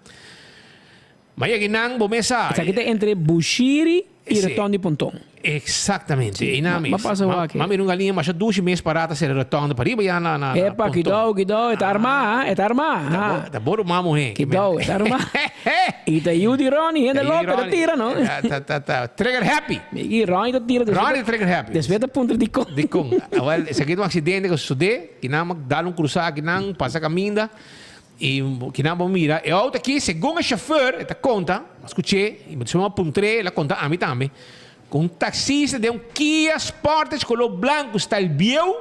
[SPEAKER 2] Ma yega nan bo mes sa.
[SPEAKER 1] Esaki ta entre Bushiri i
[SPEAKER 2] Sí.
[SPEAKER 1] Rotonde Ponton.
[SPEAKER 2] Exactamente, ei nan mes.
[SPEAKER 1] Ma pasa
[SPEAKER 2] Ma
[SPEAKER 1] wak.
[SPEAKER 2] ma mira un galiña masha dushi mes pará ta sera rotonde pariba ya na na
[SPEAKER 1] Epa,
[SPEAKER 2] Ponton.
[SPEAKER 1] kidou, kidou, e ta armá, ha, e ta armá, ha.
[SPEAKER 2] Ta bo ruman muhé.
[SPEAKER 1] Kidou, e ta armá. I ta yu di Ronnie, hende loko ta tira, no?
[SPEAKER 2] Ta ta ta trigger happy.
[SPEAKER 1] I Ronnie ta tira.
[SPEAKER 2] Ronnie ta trigger happy.
[SPEAKER 1] Despues ta puntra dikon.
[SPEAKER 2] Dikon. Awel, esaki ta un aksidente ku sosodé, kinan a dal un krusá kinan, pasa kaminda. I kinan bo mira e outo aki, segun e shofùr e ta konta, mi a skuch'é i mi a puntr'é, el a konta ami tambe, ku un taksista den un Kia Sportage koló blanku style bieu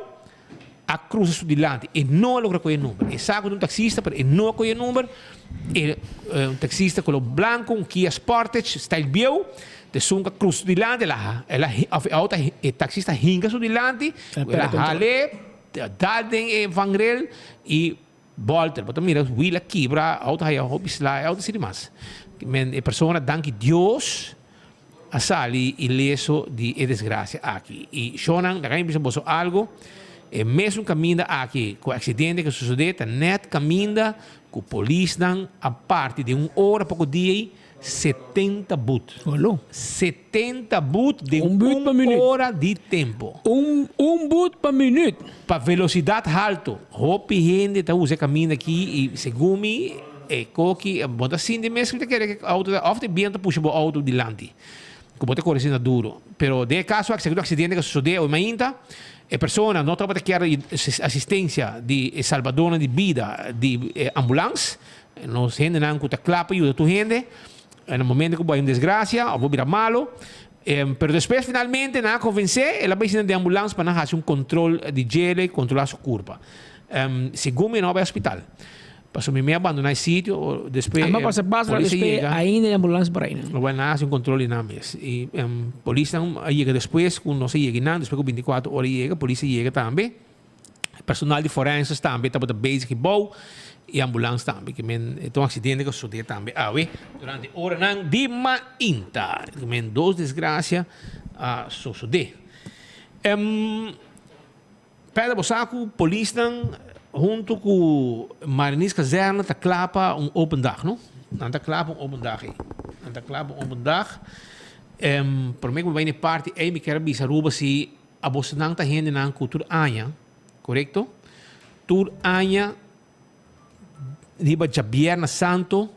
[SPEAKER 2] a krusa su dilanti. E no a logra kohe e number. E sa ku ta un taksista, pero e no a kohe e number. E un taksista koló blanku, un Kia Sportage style bieu, ta esun ku a krusa su dilanti, el a el a òf e outo e taksista a hinka su dilanti, el a hal'é, dal den e vangrail i Bolter, bo ta mira wiel a kibra, auto haya hopi sla, e auto si dimas. Men e persona danki Dios a sali ileso di e desgracia aki. Y shownan, laga mi bisa boso algo, e mesun caminda aki cu accidente cu sucede ta net caminda cu polisnan a parti den un ora poco dia ey 70 boet.
[SPEAKER 1] Olo.
[SPEAKER 2] 70 boet den
[SPEAKER 1] Un boet pa
[SPEAKER 2] un
[SPEAKER 1] minuut.
[SPEAKER 2] ora di tempo.
[SPEAKER 1] Un, un boet pa minuut.
[SPEAKER 2] Pa velocidad halto. Hopi hende ta usa e caminda aki y segun mi e koki bo ta sinti mes cu ta kere cu auto ta of ta biento ta pusha bo auto dilanti cu bo ta core asina duro. Pero den e caso aki segun accidente cu a sucede awe mainta e persona no tabata kier asistencia di e salbadornan di bida di e ambulans. Nos hendenan ku ta kla pa yuda tur hende na momento ku bo hay un desgrasia òf bo bira malo. Pero despues finalmente nan a konvensé, el a bai sinta den ambulans pa nan hasi un kontrol di djele, kontrolá su kurpa. Segun mi no a bai hospital. Pasobra mi mi a bandoná e sitio, despues
[SPEAKER 1] Ama pasa pas
[SPEAKER 2] polis a
[SPEAKER 1] despues
[SPEAKER 2] yega.
[SPEAKER 1] ainda e ambulans por ai nan.
[SPEAKER 2] Bueno, nan a hasi un kontrol di nan mes. I polisnan a yega despues ku nos a yega einan, despues ku bintikuater ora yega, polis a yega tambe. Personal di forenses tambe tabata bezig i bou i ambulans tambe. Ke men e ta un aksidente ku a sosodé tambe awe durante oranan di mainta. Ke men dos desgrasia a sosodé. Pèrdè bo sa ku polisnan huntu ku Marinierskazerne ta kla pa un open dag, no? Nan ta kla pa un open dag ei. Nan ta kla pa un open dag. Promé ku mi bai na e parti ei mi kier a bisa Aruba si Abosonan ta hendenan ku tur aña, korekto? Tur aña riba djabièrnè santo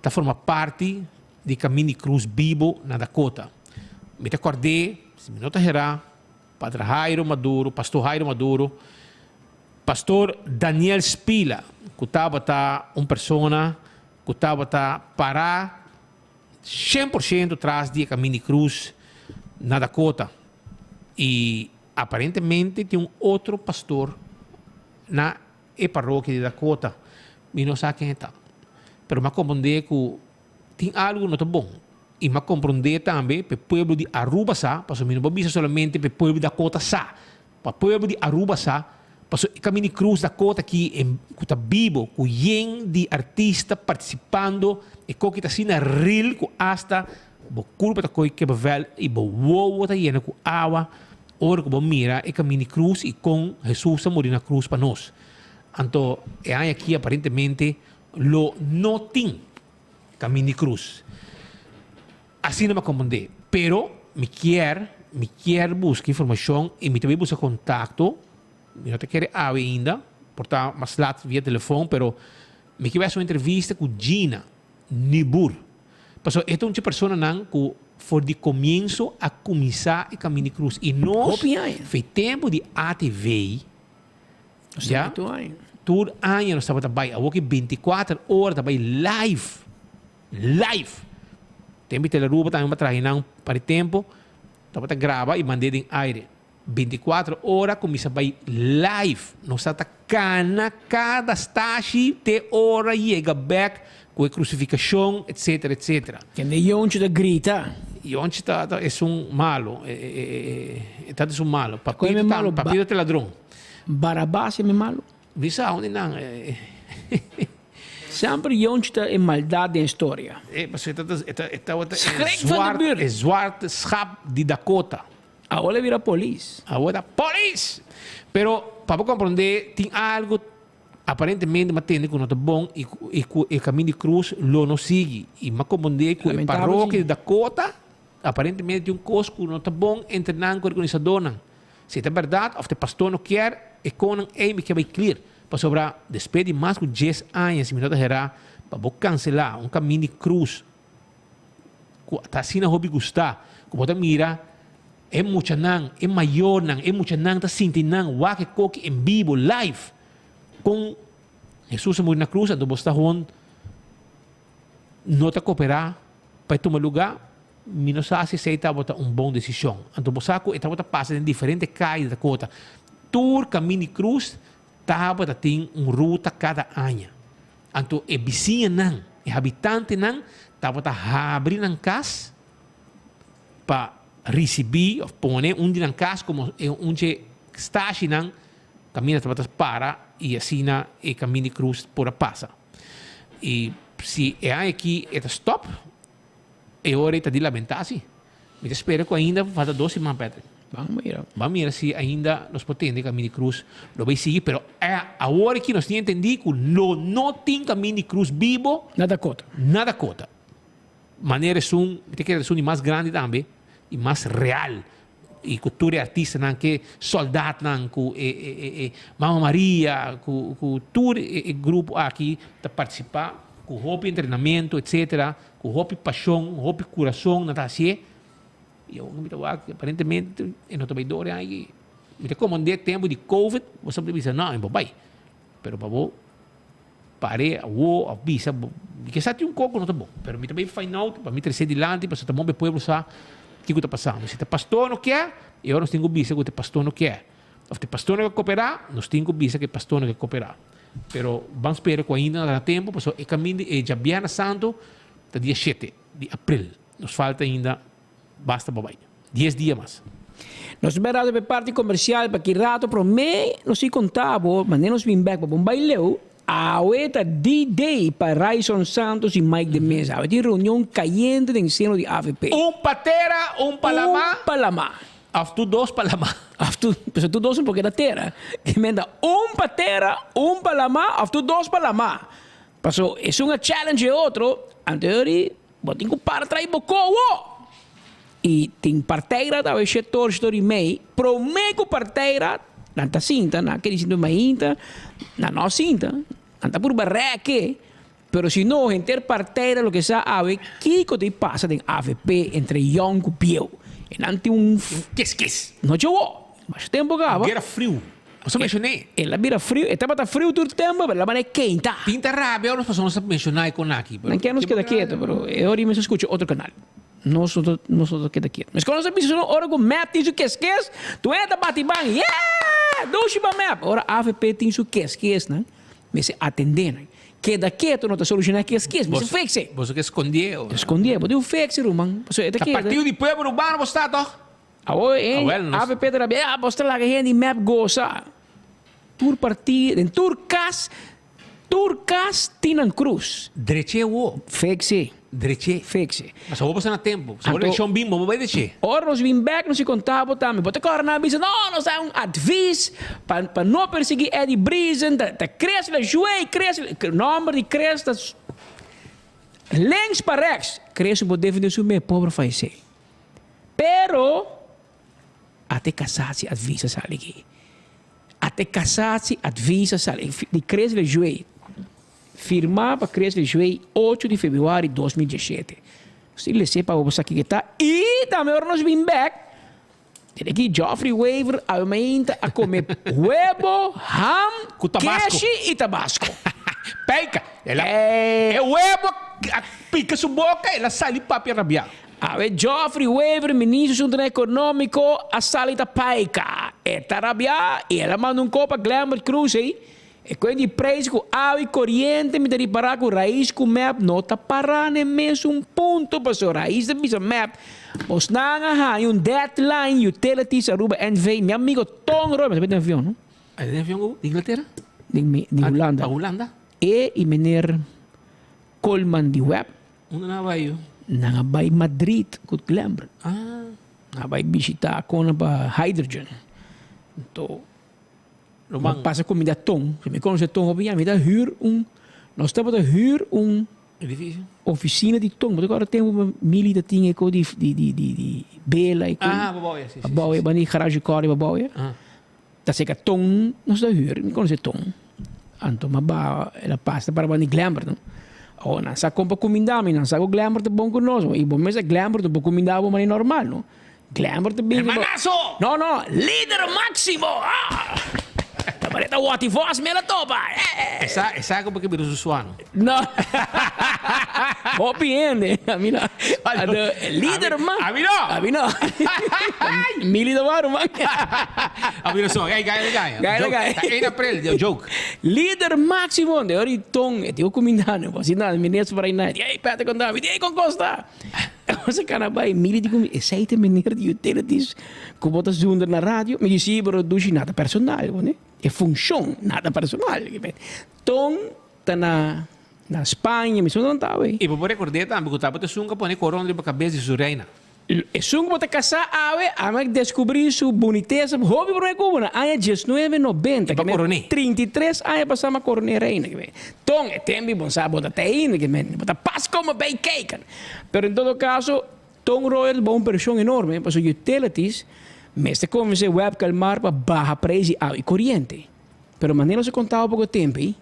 [SPEAKER 2] ta forma parti di Kamin di Krus bibo na Dakota. Mi ta kòrd'é, si mi no ta herá, Padre Jairo Maduro, Pastor Jairo Maduro, Pastor Daniel Spila, ku tabata un persona ku tabata pará 100% tras di e Kamin di Krus na Dakota. I aparentemente tin un otro pastor na e parokia di Dakota. Mi no sa ken e ta. Pero mi a komprondé ku tin algu no ta bon. I mi a komprondé tambe pa e pueblo di Aruba sa, pasobra mi no por bisa solamente pa e pueblo di Dakota sa. Pa pueblo di Aruba sa, pasobra e Kaminda di Krus Dakota aki ku ta bibo, ku yen di artista partisipando, e koki ta asina ril ku asta bo kurpa ta kohe kebevel i bo wowo ta yena ku awa ora ku bo mira e Kaminda di Krus i kon Hesus a muri na krus pa nos. Anto e aña aki aparentemente lo no tin Kaminda di Krus. Asina mi a komprendé. Pero mi kier, mi kier buska informashon i mi ta bai buska kontakto. Mi no ta kere awe ainda, por ta mas lat via telefon, pero mi ke bai hasi un entrevista ku Gina Nieboer. Pasobra e ta un dje personanan ku for di komienso a kuminsá e Kaminda di Krus. I nos,
[SPEAKER 1] Hopi aña.
[SPEAKER 2] fe tempu di ATV,
[SPEAKER 1] Nos
[SPEAKER 2] ya,
[SPEAKER 1] tabata tur aña.
[SPEAKER 2] tur aña nos tabata bai. Awor ki bintikuater ora ta bai live. Live! Tempu di Telearuba tambe bo traha nan pa di tempu, tabata graba i mand'é den aire. Bintikuater ora kuminsá bai live. Nos ta ta kana kada stashi te ora yega bèk ku e krusifikashon etsetera etsetera.
[SPEAKER 1] Kende Yonchi ta grita.
[SPEAKER 2] Yonchi ta ta esun malu. E ta esun malu.
[SPEAKER 1] Koe mi malu?
[SPEAKER 2] Papito ta ladron.
[SPEAKER 1] Barabas e mi malu?
[SPEAKER 2] Mi sa unda nan.
[SPEAKER 1] Semper Yonchi ta e maldad den storia.
[SPEAKER 2] E pasobra e ta e tabata e
[SPEAKER 1] Schrik van de
[SPEAKER 2] zwart
[SPEAKER 1] buurt.
[SPEAKER 2] e zwart schap di Dakota.
[SPEAKER 1] Awor el a bira polis.
[SPEAKER 2] Awor ta polis! Pero pa bo komprondé tin algu aparentemente m'a tende ku no ta bon i ku i ku e kamin di krus lo no sigui. I m'a komprondé ku e
[SPEAKER 1] Lamentabel
[SPEAKER 2] parokia
[SPEAKER 1] si.
[SPEAKER 2] di Dakota aparentemente tin un kos ku no ta bon entre nan ku e organisadónan. Si ta bèrdat òf ta e pastor no kier e konan ei mi ke bai clear. Pasobra despues di mas ku dies aña si mi no ta herá pa bo kanselá un kamin di krus ku ta asina hopi gustá ku bo ta mira e muchanan, e mayornan, e muchanan ta sinti nan wak e koki en bibo, live, kon Hesus a muri na krus anto bo sta hon no ta koperá pa e tuma lugá. Mi no sa si esei tabata un bon desishon. Anto bo sa ku e tabata pasa den diferente kai di Dakota. Tur kamin di krus tabata tin un ruta kada aña. Anto e bisiñanan, e habitantenan tabata habri nan kas pa risibí òf pone un di nan kas komo e un dje stashinan kaminda tabata para i asina e kamin di krus por a pasa. I si e aña aki e ta stòp. E ora ei ta di lamentá si. Mi ta spera ku ainda falta dos siman, Patrick.
[SPEAKER 1] Ban mira.
[SPEAKER 2] Ban mira si ainda nos por tende Kamin di Krus lo bai sigui, pero awor aki nos tin entendí ku lo no tin Kamin di Krus bibo
[SPEAKER 1] Na Dakota.
[SPEAKER 2] na Dakota. Manera esun, mi ta kere esun di mas grandi tambe i mas real i ku tur e artistanan ke sòldatnan ku e e e Mama Maria ku ku tur e grupo aki ta partisipá ku hopi entrenamentu etsetera ku hopi pashon hopi kurason nan ta hasié i awor mi ta wak aparentemente e no ta bai dor aki mi ta komand'é tempu di covid bo sa bisa no e bo bai pero pa bo pare awo of bisa bo mi ke sa tin un koko no ta bon pero mi ta bay find out pa mi trese dilanti pasobra ta bon pa e pueblo sa kiko ta pasando si ta pastor no kier e ora nos tin ku bisa ku ta pastor no kier of ta pastor no ke kopera nos tin ku bisa ku e pastor no ke kopera pero ban spera ku ainda na tempo pasobra e kaminda e djabièrnè santo ta dia shete di april nos falta ainda basta pa bay dies dia mas.
[SPEAKER 1] Nos ta bira pa e parti comercial pa ki rato prome nos si conta bo manera nos bin bek pa bon bay leu awe ta D-day pa Ryson Santos y Mike de Meza awe tin reunion cayente den seno di avp.
[SPEAKER 2] Un pa tera, un pa lama.
[SPEAKER 1] Un pa lama.
[SPEAKER 2] Of tur dos pa lama.
[SPEAKER 1] Of tur, pasobra tur dos no por keda tera. Ki men ta un pa tera, un pa lama of tur dos pa lama. Pasobra esun a challenge e otro, anterior Bo tin ku para trai bo kowo! I tin partijraad awe shetor, shetor i mei, promé ku partijraad, nan ta sinta, nan a kere sinta mainta, nan no a sinta. Nan ta purba rèk, pero si no, henter partij ta loke sa awe kiko ta pasa den avp entre yòn ku bieu. E nan tin un.
[SPEAKER 2] Kis kis.
[SPEAKER 1] No djowo. Masha tempu kaba.
[SPEAKER 2] Guera friu. Nos a menshoné.
[SPEAKER 1] El a bira friu. E tabata friu tur tempu, pero el a manda e keinta.
[SPEAKER 2] Tin ta rabia ora nos pasobra nos a menshoná e kon aki.
[SPEAKER 1] Nan kier nos keda ketu, pero e ora ei mester skucha otro kanal. Nos no ta, nos no ta keda ketu. Meskos nos a bisa su ora ku mep tin su keskes, tur hende ta bati ban, Yeah! Dushi pa mep! Ora avp tin su keskesnan, mester atendé nan. Keda ketu no ta solushoná keskes, mester fiks'e.
[SPEAKER 2] Boso ke skondié ora.
[SPEAKER 1] Skondié, bo tin un fiks'e ruman. Pasobra e ta
[SPEAKER 2] Ta
[SPEAKER 1] keda.
[SPEAKER 2] partido di pueblo urbano bo sta tòg?
[SPEAKER 1] Awor e
[SPEAKER 2] Awel, nos.
[SPEAKER 1] avp ta rabia, ah, bo sta laga hende di mep gosa. Tur partido, den tur kas, tur kas tin nan krus.
[SPEAKER 2] Dreché wo.
[SPEAKER 1] Fiks'e.
[SPEAKER 2] Dreché.
[SPEAKER 1] Fiks'e.
[SPEAKER 2] Pasobra bo pasa na tempu. Pasobra
[SPEAKER 1] Anto.
[SPEAKER 2] elekshon bin, bo bo bai dreché.
[SPEAKER 1] Ora nos bin bek nos si konta bo tambe. Bo ta kòrda nan a bisa, no, nos ta un advis pa pa no persiguí Eddie Briesen, ta ta Chris Lejuey, Chris, nòmber di Chris ta links pa rèks. Chris no por defendé su mes, pober falesé. Pero ate cassatie advies a sali aki. Ate cassatie advies a sali di Chris Lejuey. Firma pa Chris Lejuey ocho di februari 2017. Si lese pa bo sa kiko ta. I tambe ora nos bin bek, tene ki Geoffrey Wever aumenta a come huebo, ham,
[SPEAKER 2] Ku tabasco.
[SPEAKER 1] keshi i tabasco.
[SPEAKER 2] Peika. El a,
[SPEAKER 1] Eh.
[SPEAKER 2] e huebo a pika su boka, el a sali papia rabiá.
[SPEAKER 1] Awe Geoffrey Wever, Ministro di Asuntonan Economico, a sali ta paika. E ta rabia y el a manda un copa Glenbert Croes ey. E cuen di prijs cu awa y coriente mi ta ripara cu Raiz cu mep no ta para na e mesun punto pasobra Raiz ta bisa mep bosnan a haña un deadline Utilities Aruba NV. Mi amigo Ton Roy, bo ta den avion no?
[SPEAKER 2] A den avion cu di Inglatera?
[SPEAKER 1] Di Hulanda.
[SPEAKER 2] Pa Hulanda?
[SPEAKER 1] E y meneer Koolman di web.
[SPEAKER 2] Unda nan a bai yu?
[SPEAKER 1] Nan a bai Madrid ku Glenbert.
[SPEAKER 2] Ah.
[SPEAKER 1] Nan a bai bishita kona pa hydrogen. Anto,
[SPEAKER 2] Roman.
[SPEAKER 1] pasa kumida ton. Si mi konosé ton hopi ya, mi ta hür un, nos tabata hür un
[SPEAKER 2] Edifisio?
[SPEAKER 1] ofisina di ton. Bo ta kòrda tempu Mili ta tin e ko di di di di di bela e ko.
[SPEAKER 2] Ah, babou ya, si, si, si.
[SPEAKER 1] Babou ya, banda di garage kòrda babou ya.
[SPEAKER 2] Ah.
[SPEAKER 1] Ta seka ton nos ta hür, mi konosé ton. Anto m'a ba el a pasa para banda di Glenbert no. Awor nan sa kon pa kuminda mi, nan sa ku Glenbert ta bon ku nos. I bo mester Glenbert no por kuminda bo manera normal no. Glenbert ta bin riba.
[SPEAKER 2] Hermanazo!
[SPEAKER 1] No no, lider maximo! Ah! Ta parece ta Watty Vos mi a la topa! Eh!
[SPEAKER 2] Esa, esa como que bira su suano.
[SPEAKER 1] No. Hopi hende. A mi no. Ado, lider man.
[SPEAKER 2] A mi no.
[SPEAKER 1] A mi no. Mili ta wou man.
[SPEAKER 2] A mi no so. Ey, gaya gaya.
[SPEAKER 1] Gaya gaya.
[SPEAKER 2] Ta 1 april, de joke.
[SPEAKER 1] Lider maximo. De ori tong. E digo kumindano. Bo si na, mi nes por ahí na. Ey, pete con David. Ey, con Costa. Ose kana bai. Mili di kumi. Esei te meneer di utilities. Ku bo ta zunder na radio. Mi di si, pero dushi nada personal. Bo ne? E funshon nada personal. Ton ta na na Spaña, mi son ta awe.
[SPEAKER 2] I bo por rekord'é tambe ku tabata esun ku a pone korona riba kabes di su reina.
[SPEAKER 1] Esun ku bo ta kasá awe, a mi a deskubrí su bunitesa hopi promé ku bo na aña diesnuebe nobenta,
[SPEAKER 2] I bo koroné.
[SPEAKER 1] 33 aña pasá mi a koroné reina. Ton, e tempu bo sa bo ta te ainda, bo ta pas komo bei keken. Pero en todo kaso, Ton Royal ta un preshon enorme pasobra utilities mester konvensé Web Kalmar pa baha preis di awa i koriente. Pero manera nos a kontá poko tempu ei,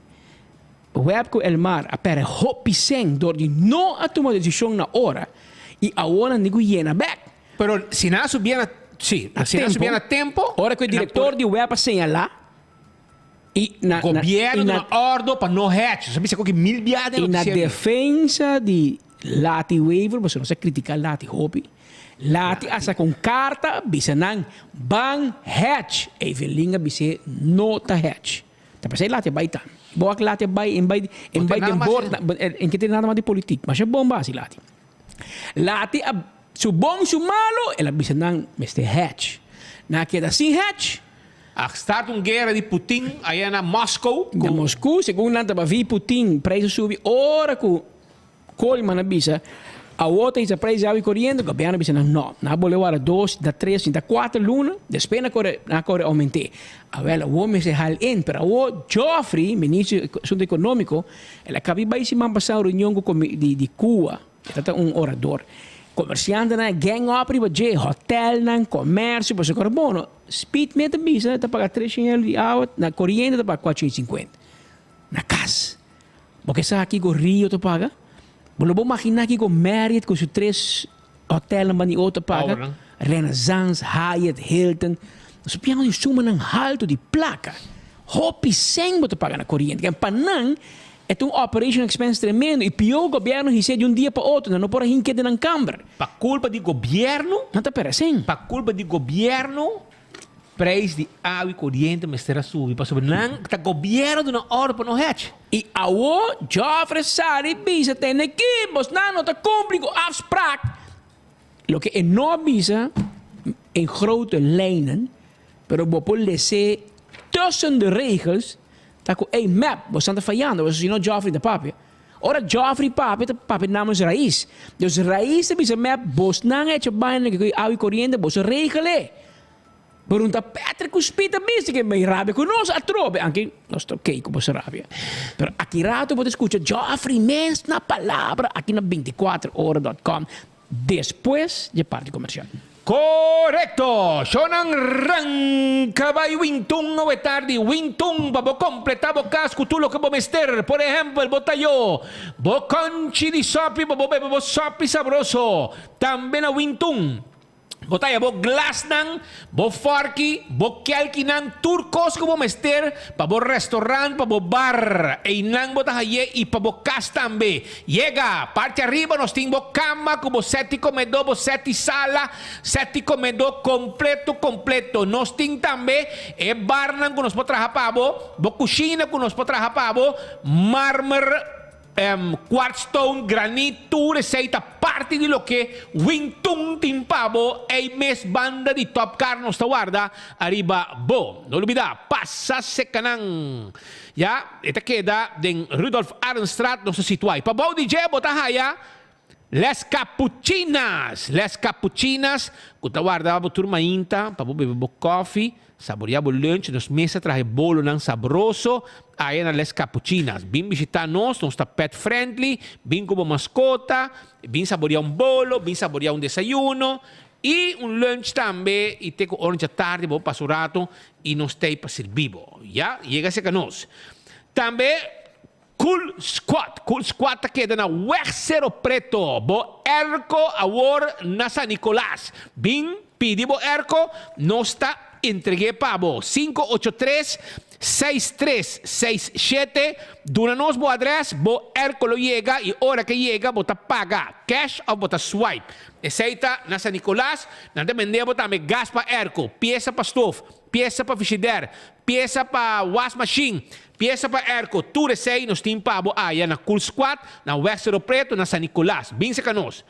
[SPEAKER 1] Web ku Elmar a pèrdè hopi sèn dor di no a tuma desishon na ora i awor nan tin ku yena bèk.
[SPEAKER 2] Pero si nan a subié na, sí, si nan a subié na tempo,
[SPEAKER 1] Ora ku e direktor di Web a señalá i na, na,
[SPEAKER 2] Gobièrnu
[SPEAKER 1] i na,
[SPEAKER 2] duna òrdu pa no hèchi. Nos a bisa ku ki mil biaha den
[SPEAKER 1] i na
[SPEAKER 2] notisiero.
[SPEAKER 1] defensa di Lati Wever, pasobra nos a kritiká Lati hopi, Lati a saka un karta bisa nan ban hèch. Evelyn a bis'é no ta hèch. Ta p'esei Lati a bai tambe. Bo wak Lati a bai en bai en bai den bord en ke tin nada mas di politik. Masha bon basi Lati. Lati a su bon su malo el a bisa nan mester hèch. Nan a keda sin hèch.
[SPEAKER 2] A start un guera di Putin aya na Moscow.
[SPEAKER 1] Na Moscou segun nan taba vi Putin prijs a subi ora ku Koolman a bisa, Awor ta hisa prijs di awa i koriente, gobièrnu a bisa nan no. Nan a bolbe wara dos, da tres, da kuater luna, despues nan kore nan a kore oument'é. Awel, awor mester hal in, pero awor Geoffrey, ministro di asuntu ekonómiko, el a kabi bai siman pasá un reunion ku komi di di Cuba, e ta ta un orador. Komersiantenan a gang up riba dje, hotèlnan, komersio, pasobra kor bono, Speedmate ta bisa ta paga 300 euro di awa, na koriente ta paga 450. Na kas. Bo ke sa kiko Rio ta paga? Bo lo bo magina kiko Marriott ku su tres hotelnan banda di otro ta paga?
[SPEAKER 2] Powernan.
[SPEAKER 1] Renaissance, Hyatt, Hilton. Nos piensa di sumanan haltu di plaka. Hopi sèn bo ta paga na koriente. Ken pa nan e ta un operation expense tremendo i pió gobièrnu his'é di un dia pa otro. Nan no por a hinka den nan kamber.
[SPEAKER 2] Pa kulpa di gobièrnu.
[SPEAKER 1] Nan ta pèrdè sèn.
[SPEAKER 2] Pa kulpa di gobièrnu prijs di awa i koriente mester a subi pasobra nan ta gobièrnu duna òrdu pa no hèch.
[SPEAKER 1] I awo Joffre sali bisa tene ki bosnan no ta kumpli ku afsprak. Loke e no a bisa in grote lijnen, pero bo por les'é tussen de regels, ta ku ey mep, bosnan ta fayando, pasobra si no Joffrey ta papia. Ora Joffrey papia, ta papia namens Raiz. Dus Raiz ta bisa mep, bosnan a echa baina ku awa i koriente, boso regel'é. Pero un ta Patrick ku Speed ta bisa ke mi rabia ku nos atrobe, anke nos ta oké ku boso rabia. Pero aki rato bo ta skucha Geoffrey mes na palabra aki na binticuatro ora dot com despues dje parti komersial.
[SPEAKER 2] Korekto! Shownan ranka bai Wintun awe tardi. Wintun pa bo kompletá bo kas ku tur loke bo mester. Por ehèmpel, bo tayó, bo kònchi di sòpi pa bo bebe bo sòpi sabroso. Tambe na Wintun. Bo ta haya bo glasnan, bo fòrki, bo kèlkinan, tur kos ku bo mester pa bo restaurant, pa bo bar. Einan bo ta hay'é i pa bo kas tambe. Yega! Parti ariba nos tin bo kama ku bo sèt di komedó, bo sèt di sala, sèt di komedó kompleto kompleto. Nos tin tambe e barnan ku nos por traha pa bo, bo kushina ku nos por traha pa bo, marmer. Quartzstone, granit, tur esei ta parti di loke Wintun tin pa bo, ei mes banda di Top Car nos ta warda ariba bo. No lubida, pasa seca nan. Ya, e ta keda den Rudolf Arendstraat nos ta situa. Y pabou di dje bo ta haya Les Capuchinas. Les Capuchinas cu ta warda bo tur mainta pa bo bebe bo koffie. Saboreá bo lunch, nos mes a traha e bolonan sabroso aya na Les Capuchinas. Bin bishitá nos, nos ta pet friendly, bin ku bo maskota, bin saboreá un bolo, bin saboreá un desayuno i un lunch tambe i te ku ora djatardi bo pasa un rato i nos t'ei pa sirbi bo. Ya, yega serka nos. Tambe Cool Squad, Cool Squad ta keda na Weg Cero Preto. Bo airco awor na San Nicolas. Bin pidi bo airco, nos ta entreg'é pa bo. 583 6367 Duna nos bo adres, bo airco lo yega y ora ke yega bo ta paga cash of bo ta swipe. Esey ta na San Nicolas. Nan ta bende bo tambe gas pa airco, pieza pa stoof, pieza pa frigidaire, Piesa pa was machine, piesa pa airco, tur esey nos tin pa bo aya na Cool Squad, na West Cerro Preto, na San Nicolas. Bin seca nos.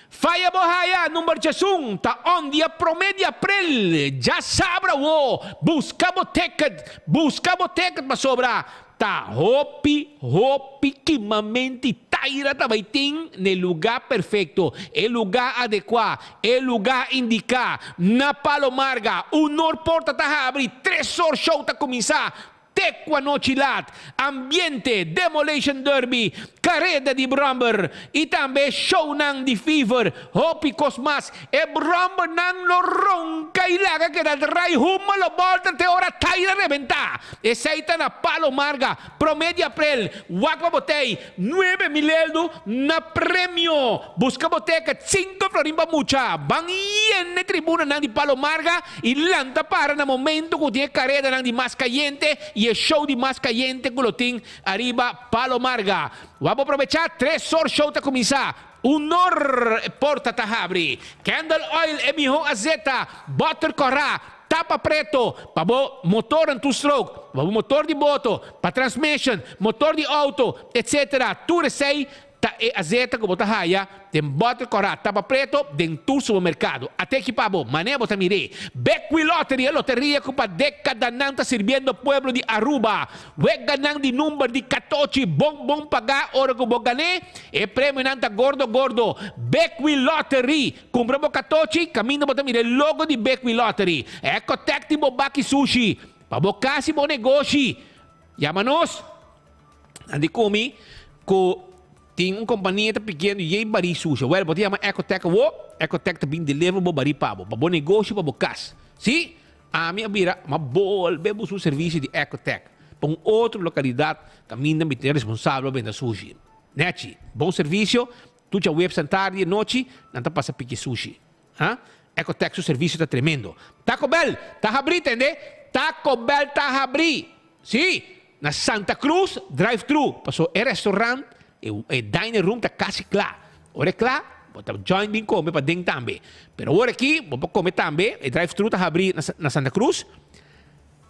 [SPEAKER 2] Faya bo haya, number djesun, ta on dia prome di april. Djasabra wo, busca bo ticket, busca bo ticket pasobra Ta hopi, hopi kimamenti taira ta bai tin n'e lugá perfekto, e lugá adekuá, e lugá indiká, na Palo Marga. Unor porta ta habri, tresor show ta kuminsá, te ku anochi lat. Ambiente, Demolition Derby, kareda di bròmber i tambe shownan di Fever. Hopi kos mas. E bròmbernan lo ronka i laga keda drai huma lo bòlta te ora taira rebentá. Esei ta na Palo Marga, promé di aprel. Wak pa botei, nuebe mil eldu na premio. Buska bo teket, sinku florin pa mucha. Ban yena e tribunanan di Palo Marga i lanta para na momento ku tin e karedanan di mas kayente i e show di mas kayente ku lo tin ariba Palo Marga. Wak bo probechá, tres or show ta kuminsá. Unor e porta ta habri. Candle oil e miho azeta, boter kora, tapa preto, pa bo motornan two stroke, pa bo motor di boto, pa transmission, motor di auto, etc. Tur esei ta e azeta ku bo ta haya den boter kora, tapa preto den tur supermerkado. Ate aki pa bo, manera bo ta mir'é. Bekwee Lottery, e loteria ku pa dekadanan ta sirbiendo pueblo di Aruba. Weganan di number di katochi bon bon pagá ora ku bo gané. E premionan ta gordo gordo. Bekwee Lottery! Kumpra bo katochi, kaminda bo ta mira e logo di Bekwee Lottery. Ecotec tin bo baki sushi pa bo kas i bo negoshi. Yama nos. Nan di kumi ku tin un kompania ta pikiendo yei barí sushi. Wèl, bo ta yama Ecotec awo. Ecotec ta bin deliver bo barí pa bo, pa bo negoshi, pa bo kas. Sí, ami a bira, m'a bolbe buska un servisio di Ecotec. pa un otro localidad caminda mi ta responsabel pa benta sushi. Nechi, bon servicio, tur djaweps en tardi y anochi nan ta pasa piki sushi. Ha? Ecotec su servicio ta tremendo. Taco Bell ta habri tende! Taco Bell ta habri! Si! Na Santa Cruz drive thru paso e restaurant e dining room ta casi cla. Ora e cla bo ta join bin come paden tambe. Pero awor aki bo por come tambe e drive thru ta habri na Santa Cruz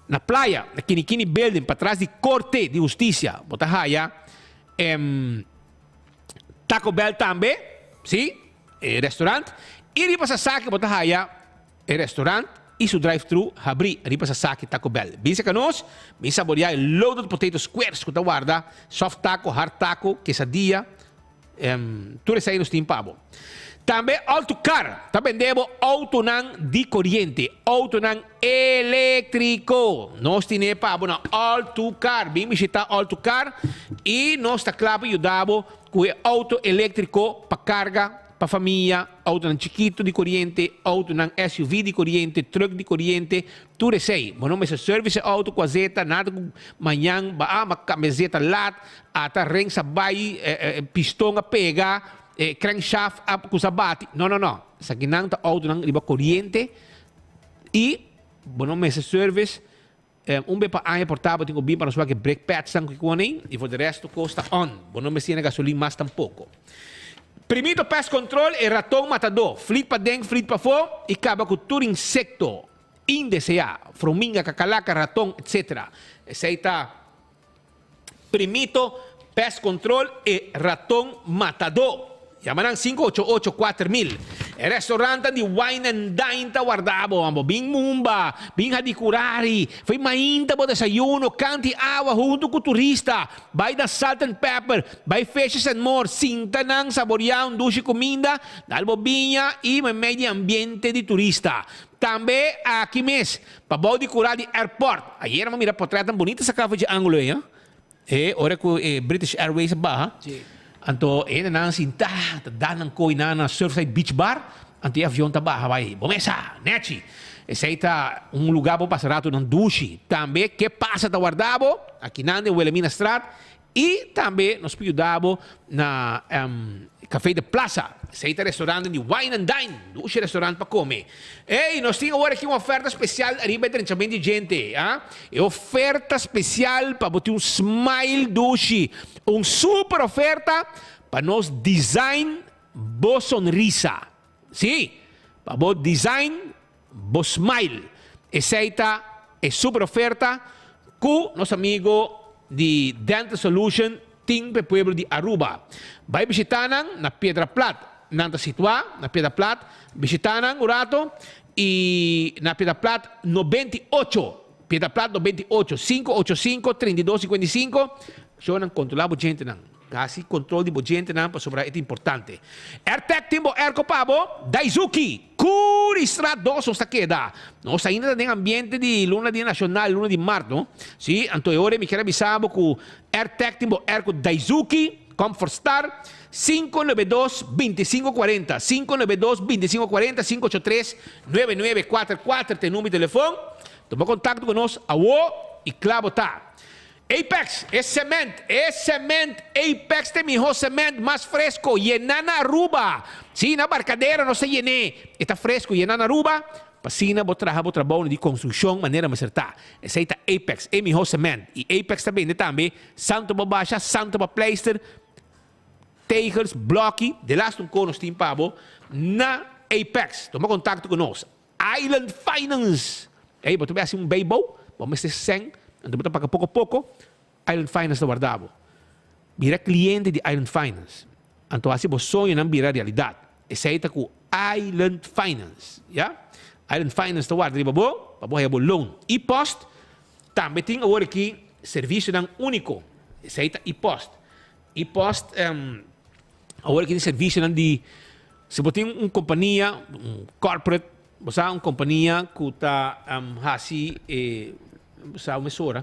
[SPEAKER 2] na playa na Kinikini building patras di Corte di Husticia bo ta haya Taco Bell tambe si e restaurant y riba Sasaki bo ta haya E restaurant y su drive-thru habri riba Sasaki Taco Bell. Bin cerca nos, bin saborea e loaded potato squares cu ta warda, soft taco, hard taco, quesadilla, tur esey nos tin pa bo. Tambe All to Car ta bende bo autonan di coriente, autonan electrico. Nos tine pa bo na All to Car. Bin bishita All to Car y nos ta cla pa yuda bo cu e auto electrico pa carga pa famia, autonan chikitu di koriente, autonan SUV di koriente, truck di koriente, tur esei. Bo no mester service e auto ku azeta, nada ku mañan ba a ma kambia azeta lat, ata rings a bai, piston a pega, e crankshaft a kusa bati. No, no, no. Esakinan ta autonan riba koriente i bo no mester service Un be pa aña por ta bo tin ku bin pa nos wak e brake pads-nan ku kikonen i for de resto kos ta on. Bo no mester yena gasolin mas tampoko. Primito pest control e raton matadó, flit paden, flit pafó i kaba ku tur insekto indeseá, frominga, kakalaka, raton, etc. Esei ta Primito Pest Control e raton matadó. Yama nan 588 4000. E restaurantan di Wine and Dine ta warda bo. Bo bin mumba, bin hadi curari, foi mainta bo desayuno, kanti awa hunto cu turista, bai na Salt and Pepper, bai Fishes and More, sinta nan saboria un dushi cuminda, dal bo biña y memey di ambiente di turista. Tambe aki mes, pa bou di cura di airport. Ayera mi a mira potretnan bunita saca for dje angulo ei, e ora cu e British Airways a baha. Anto e hendenan sinta ta da nan coy nan na Surfside Beach Bar, anto e avion ta baha bay bo mesa, nechi. Esey ta un lugar bo pasa rato nan dushi. Tambe ke pasa ta warda bo akinan den Wilhelminastraat Y tambe nos por yuda bo na Café de Plaza. Esey ta restaurant di Wine and Dine. Dushi restaurant pa come. Ey, nos tin awor aki un oferta special ariba e drenchamento di djente. Ah? E oferta special pa bo tin un smile dushi. Un super oferta pa nos design bo sonrisa. Si, pa bo design bo smile. Esey ta e super oferta cu nos amigo di Dental Solution tin pa e pueblo di Aruba. Bay bishita nan na Piedra Plat. Nan ta situa na Piedra Plat. Bishita nan un rato y na Piedra Plat 98. Piedra Plat 98, 585 32 55. Show nan controla bo djentenan. Hasi control di bo djentenan pasobra e ta importante. Airtec tin bo airco pa bo. Daizuki, Curistraat dos nos ta keda. Nos ainda ta den ambiente di luna di nacional, luna di mart no. Si, anto e ora mi kier a bisa bo cu Airtec tin bo airco Daizuki Comfort Star, 592 2540, 592 2540, 583 9944 ta e number di telefon. Tuma contacto cu nos awo y cla bo ta. Apex, e cement, e cement, Apex ta e miho cement, mas fresco, yena na Aruba. Si, na Barcadera nos ta yené, e ta fresco, yena na Aruba, pa asina bo traha bo trabounan di construccion manera mester ta. Esey ta Apex, e miho cement. Y Apex ta bende tambe santo pa basha, santo pa pleister, tegels, bloki, delaste un ko nos tin pa bo na Apex. Tuma contacto cu nos. Island Finance! Ey, bo ta bay haci un bijbouw, bo mester sèn, anto bo ta paga poco poco, Island Finance ta warda bo. Bira cliente di Island Finance, anto haci bo soñonan bira realidad. Esey ta cu Island Finance, ya. Island Finance ta warda riba bo, pa bo haya bo loan. E-post tambe tin awor aki servicionan unico. Esey ta e-post. E-post, Awor aki tin servicionan di, si bo tin un compania, un corporate, bo sa un compania cu ta haci e, bo sa mesora,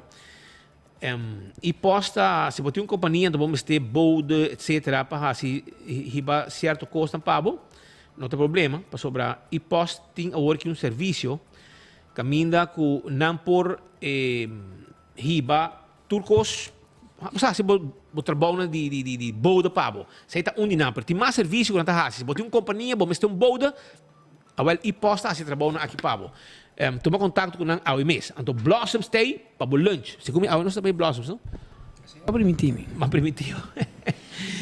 [SPEAKER 2] y posta, si bo tin un compania anto bo mester bode etcetera pa haci hiba cierto cosnan pa bo, no ta problema, pasobra e post tin awor aki un servicio caminda cu nan por hiba. Tur kos, bo sa hasi bo bo trabounan di di di di bouda pa bo. Esei ta un di nan, pero tin mas servisio ku nan ta hasi. Si bo tin un kompania, bo mester un bouda, awel E-Post ta hasi e trabounan aki pa bo. Tuma kontakto ku nan awe mes. Anto Blossoms ta ei pa bo lunch. Segun mi awe nos ta bai Blossoms, no?
[SPEAKER 1] A primintí mi.
[SPEAKER 2] M'a primintí bo.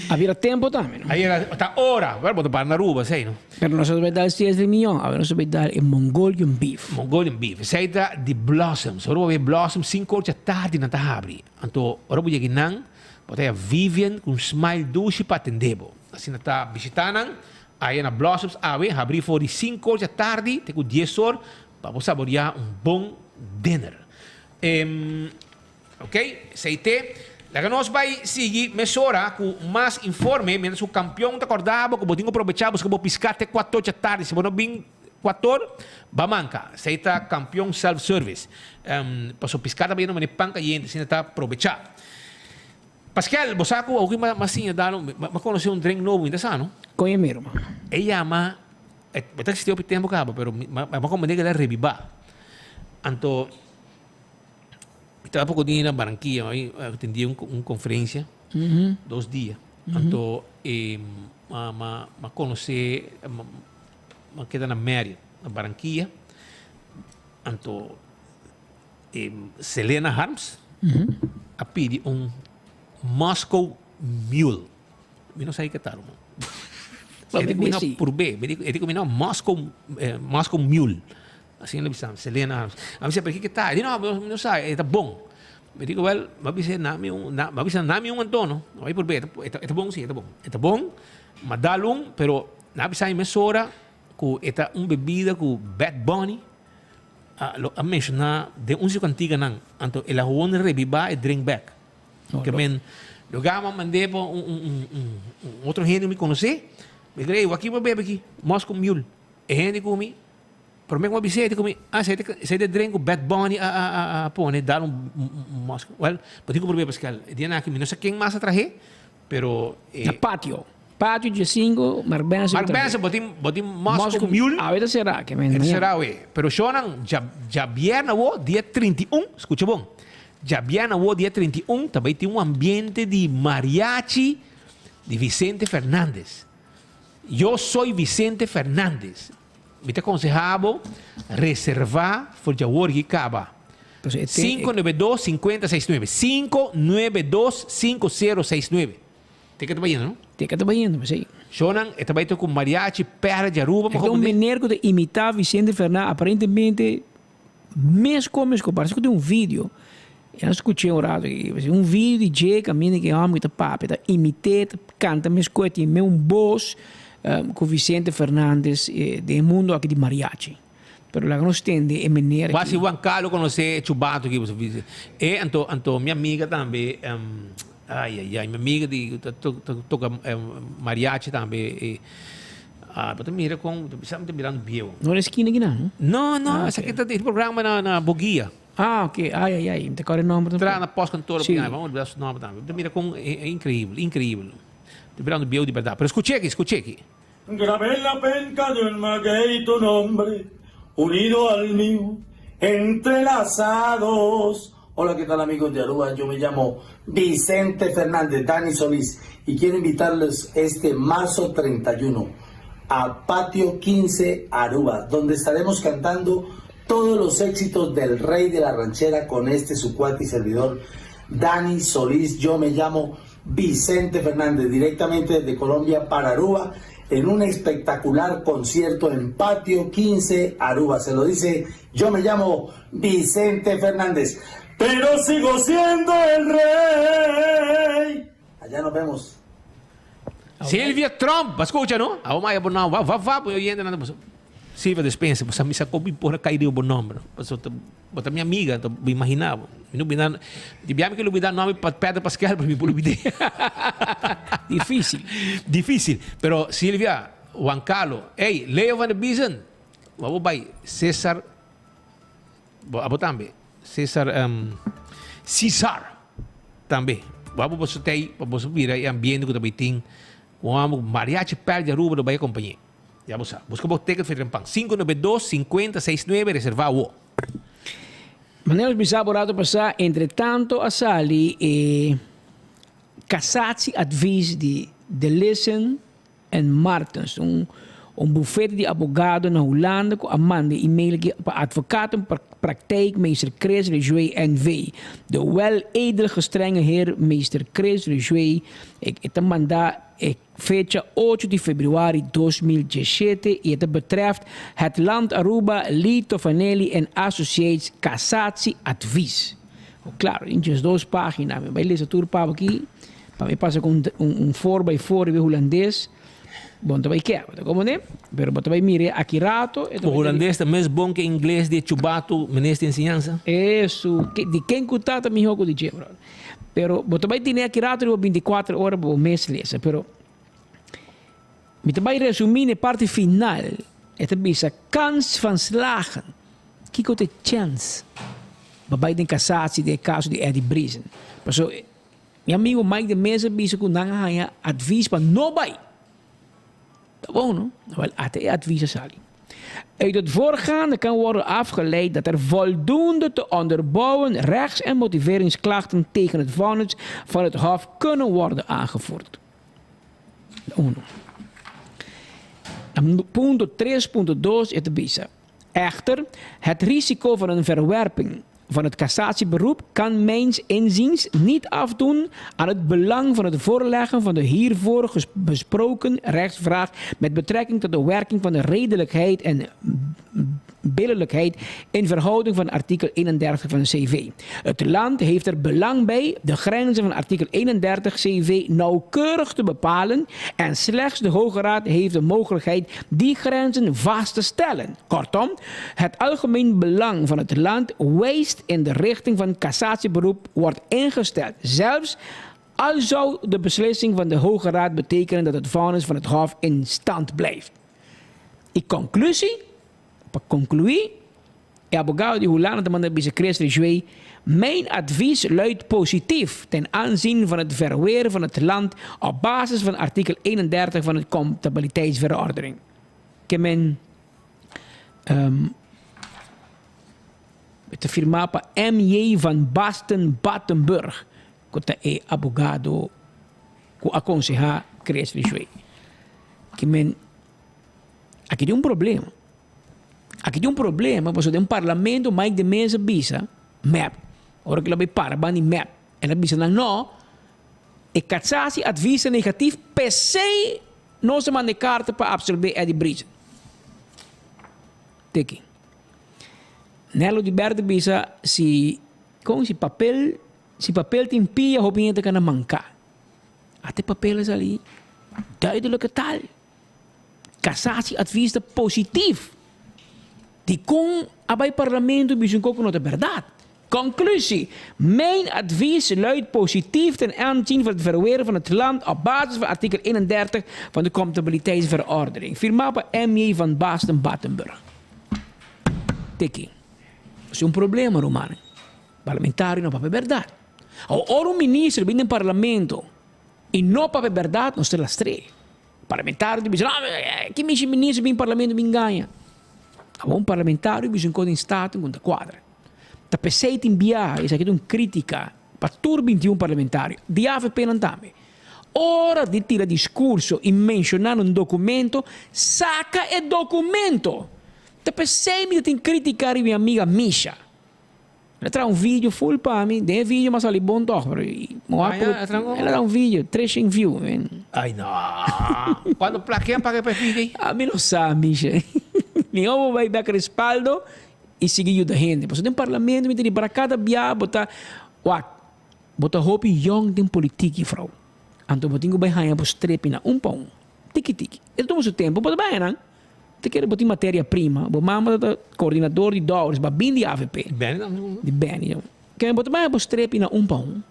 [SPEAKER 1] A bira tempo tambe, no?
[SPEAKER 2] A yega, ta ora. Bueno, bo ta para na Aruba, esei, no?
[SPEAKER 1] Pero nos a bai dal sies di mion, awe nos a bai dal e Mongolian beef.
[SPEAKER 2] Mongolian beef. Esei ta di Blossoms. Ora bo bai Blossoms, sinku or djatardi nan ta habri. Anto, ora bo yega einan, bo ta haya Vivian ku un smile dushi pa atendé bo. Asina ta bishitá nan aya na Blossoms awe, habri for di sinku or djatardi te ku dies or pa bo saboriá un bon dinner. Ok, esei te. Laga nos bai sigui mesora ku mas informe mientras ku kampion ta kòrda bo ku bo tin ku probechá buska bo piská te kuator djatardi. Si bo no bin kuator, ba manka. Esei ta Kampion Self Service. Pasobra piská ta bayendo manera pan kayente, asina ta probechá. Paskel, bo sa ku awoki m'a siña dal un, m'a konosé un drink nobo, mi ta sa no?
[SPEAKER 1] Kon e mero, man?
[SPEAKER 2] E yama, e ta eksistí hopi tempu kaba, pero m'a komprendé ku el a rebibá. Anto. Mi tabata poko dia na Barranquilla, mi a atendí un un conferencia, dos dia. Anto e m'a m'a m'a conoce, m'a keda na Marriott na Barranquilla. Anto e Selena Harms a pidi un Moscow Mule. Mi no sa ke tal, man. E di ku mi no purb'é, e di ku mi no Moscow Moscow Mule. Asina el a bisa mi, Selena Harms. A bisa, pero kiko ta? E di, no, mi no sa, e ta bon. Mi di ku wel, mi a bisa nami un, mi a bisa nami un anto no. Mi a bai purb'é, e ta bon si, e ta bon. E ta bon, mi a dal un, pero nan a bisa mi mesora ku e ta un bebida ku Bad Bunny a lo a menshoná den un di su kantiganan. Anto el a howon rebibá e drink bek. Ke men, lugar mi a mand'é pa un un un otro hende ku mi konosé, mi di, ey, wak mi a bebe aki? Moscow Mule. E hende ku mi. Prome ku mi a bis'é, e di ku mi, ah, esei ta esei ta e drink ku Bad Bunny a a a pone, dal un mos. Wèl, bo tin ku prob'é paskal. E dianan aki mi no sa ken mas a trah'é, pero e.
[SPEAKER 1] Na patio. Patio djesinku, Mark Benson
[SPEAKER 2] a
[SPEAKER 1] trah'é.
[SPEAKER 2] Mark Benson, bo tin bo tin Moscow Mule.
[SPEAKER 1] Awe ta será, ke men.
[SPEAKER 2] E ta será awe. Pero shownan dja djabièrnè awo, dia 31, skucha bon, djabièrnè awo dia 31 ta bai tin un ambiente di mariachi di Vicente Fernandez. Yo soy Vicente Fernandez. Mi ta konseha bo reservá for djawor ki kaba. 592 5069 592 5069 Te ke ta bayendo no?
[SPEAKER 1] Te ke ta bayendo, si.
[SPEAKER 2] Shownan e ta bai toka ku mariachi Perla di Aruba.
[SPEAKER 1] E ta un meneer ku ta imitá Vicente Fernandez aparentemente meskos meskos parese ku tin un video. Mi a skuch'é un rato aki. Un video di dje kaminda ku e hòmber ta papia ta imit'é ta kanta meskos e tin mes un bos ku Vicente Fernandez den e mundo aki di mariachi. Pero laga nos tende e meneer aki.
[SPEAKER 2] Wasi Juan Carlos konosé e chubato aki pasobra e anto anto mi amiga tambe ai ai ai mi amiga di ta toka mariachi tambe e bo ta mira kon mi ta mirando bieu.
[SPEAKER 1] No na eskina aki nan?
[SPEAKER 2] No no esaki ta e programa na Boguia.
[SPEAKER 1] Ah, ok. Ai, ai, ai. Mi ta kòrda e nòmber tampoco.
[SPEAKER 2] Traha na postkantoor
[SPEAKER 1] Sí.
[SPEAKER 2] Ai, vamos olvidá su nòmber tambe. Mi ta mira kon e inkreibel, inkreibel. Ta birando bieu di bèrdat. Pero skuch'é aki, skuch'é aki.
[SPEAKER 8] Grabé en la penca de un maguey tu nombre, unido al mío, entrelazados. Hola, ¿qué tal amigos de Aruba? Yo me llamo Vicente Fernández, Dani Solís, y quiero invitarles este marzo 31 a Patio 15 Aruba, donde estaremos cantando todos los éxitos del rey de la ranchera con este su cuate y servidor Dani Solís. Yo me llamo Vicente Fernández, directamente desde Colombia para Aruba, en un espectacular concierto en Patio 15 Aruba. Se lo dice, yo me llamo Vicente Fernández, pero sigo siendo el rey. Allá nos vemos.
[SPEAKER 2] Silvia Tromp, a scucha no? Awo maya bo nomber, va va bo oyente nan ta Silvia despensa, bo sa mi sa con mi por a cay riba bo nomber, pasobra bo ta mi amiga, anto bo imagina bo. Mi no bida, di bia mi ke lubida nomber pa Pedro Pascal, pero mi por lubid'é.
[SPEAKER 1] Difícil.
[SPEAKER 2] Difícil, pero Silvia, Juan Carlo, ey, Leo van der Biezen, bo abo bay, Cesar, bo abo tambe, Cesar, Cesar tambe, bo abo boso tey pa boso mira e ambiente ku ta bay tin, ku amo mariachi Perla di Aruba lo bay acompañ'é. Ya bo sa. Buska bo ticket for Trempan. 592 50 69 reserva awo.
[SPEAKER 1] Manera nos bisa bo rato pasá, entretanto a sali e cassatieadvies di Delissen en Martens, un un bufete di abogado na Hulanda ku a manda e email aki pa advocatenpraktijk meester Chris Lejuez NV. De weledelgestrenge heer meester Chris Lejuez e ta manda e fecha ocho di februari 2017 y e ta betreft het Land Aruba Lee Tofanelli en Associates cassatieadvies. Claro, tin 12 pagina. Mi bai lesa tur pabo aki. Pa mi pasa ku un un four by four riba e hulandes, bon ta bai kè, bo ta komprendé? Pero bo ta bai mir'é aki rato.
[SPEAKER 2] E hulandes ta mes bon ke ingles di e chubatu minister di enseñansa?
[SPEAKER 1] Esu, di ken ku ta ta mihó ku di dje, brother. Pero bo ta bai tene aki rato riba bintikuater ora pa bo mes lesa. Pero mi ta bai resumí na e parti final, e ta bisa kans van slagen. Kiko ta e chèns pa bai den kasatsi den e kaso di Eddie Briesen? Pasobra Mi amigo Mike de Meza bisa cu nan a haya advies pa no bay. Ta bon, no? Wel, ata e advies a sali. Uit het voorgaande kan worden afgeleid dat er voldoende te onderbouwen rechts- en motiveringsklachten tegen het vonnis van het Hof kunnen worden aangevoerd. Uno. Punto 3.2 e ta bisa, Echter, het risico van een verwerping van het cassatieberoep kan mijns inziens niet afdoen aan het belang van het voorleggen van de hiervoor besproken rechtsvraag met betrekking tot de werking van de redelijkheid en billijkheid in verhouding van artikel 31 van de CV. Het land heeft er belang bij de grenzen van artikel 31 CV nauwkeurig te bepalen en slechts de Hoge Raad heeft de mogelijkheid die grenzen vast te stellen. Kortom, het algemeen belang van het land wijst in de richting van cassatieberoep wordt ingesteld. Zelfs al zou de beslissing van de Hoge Raad betekenen dat het vonnis van het Hof in stand blijft. E conclusie, pa concluí, e abogado di Hulanda ta manda bisa Chris Ridgeway, Mijn advies luidt positief ten aanzien van het verweer van het land op basis van artikel 31 van de comptabiliteitsverordening. Ke men um, ta firmá pa MJ van Basten Battenburg, ku ta e abogado ku a konsehá Chris Ridgeway. Ke men Aki tin un problema. Aki tin un problema pasobra den parlamento Mike de Meza bisa mep. Ora ku el a bai para banda di mep, el a bisa nan no, e Catsasi advisa negatief p'esei nos a manda e karta pa absolbé Eddie Bridgen. Teki. Nelo di Berto bisa si kon si papel si papel tin pia hopi hende ta kana manka. Ata e papel a sali duidelijke taal. Cassatieadvies ta positief. Dikon a bai parlamento bisa un kos ku no ta bèrdat? Konklusie, Mijn advies luidt positief ten aanzien van het verweer van het land op basis van artikel 31 van de Comptabiliteitsverordening. Firmá pa MJ van Basten Battenburg. Tiki. Esei un problema, rumannan. Parlamentario no papia bèrdat. Awor ora un minister bin den parlamento i no papia bèrdat, nos ta lastr'é. Parlamentario ta bisa, no, ki mishi minister bin parlamento bin gaña. Awor un parlamentario bisa un kos den staten ku no ta kuadra. Ta p'esei tin biaha, esaki ta un kritika pa tur 21 parlamentario, di avp nan tambe. Ora di tira diskurso i menshoná un dokumento, saka e dokumento! Ta p'esei mi ta tin kritika riba mi amiga Misha. El a traha un video full pa mi. Den e video mi a sali bon toch, pero mi wak
[SPEAKER 2] Ah, ya, el a traha un
[SPEAKER 1] El a traha un video, 300 view, man.
[SPEAKER 2] Ay no. Cuando pla ken paga pa e video ei?
[SPEAKER 1] Ami no sa, Misha. Mihó bo bai bek respaldo y sigui yuda hende. Pasobra den parlamento mi ta di para cada bia bo ta wak, bo ta hopi yong den politiek, juffrouw. Anto bo tin ku bai haña bo strepi na un pa un. Tiki tiki. E ta tuma su tempo, bo ta bai haña nan. Te kere bo tin materia prima, bo mama ta coordinador di Dowers, ba bin di avp.
[SPEAKER 2] Di Benny tambe.
[SPEAKER 1] Di Benny. Kende bo ta bai bo strepi na un pa un.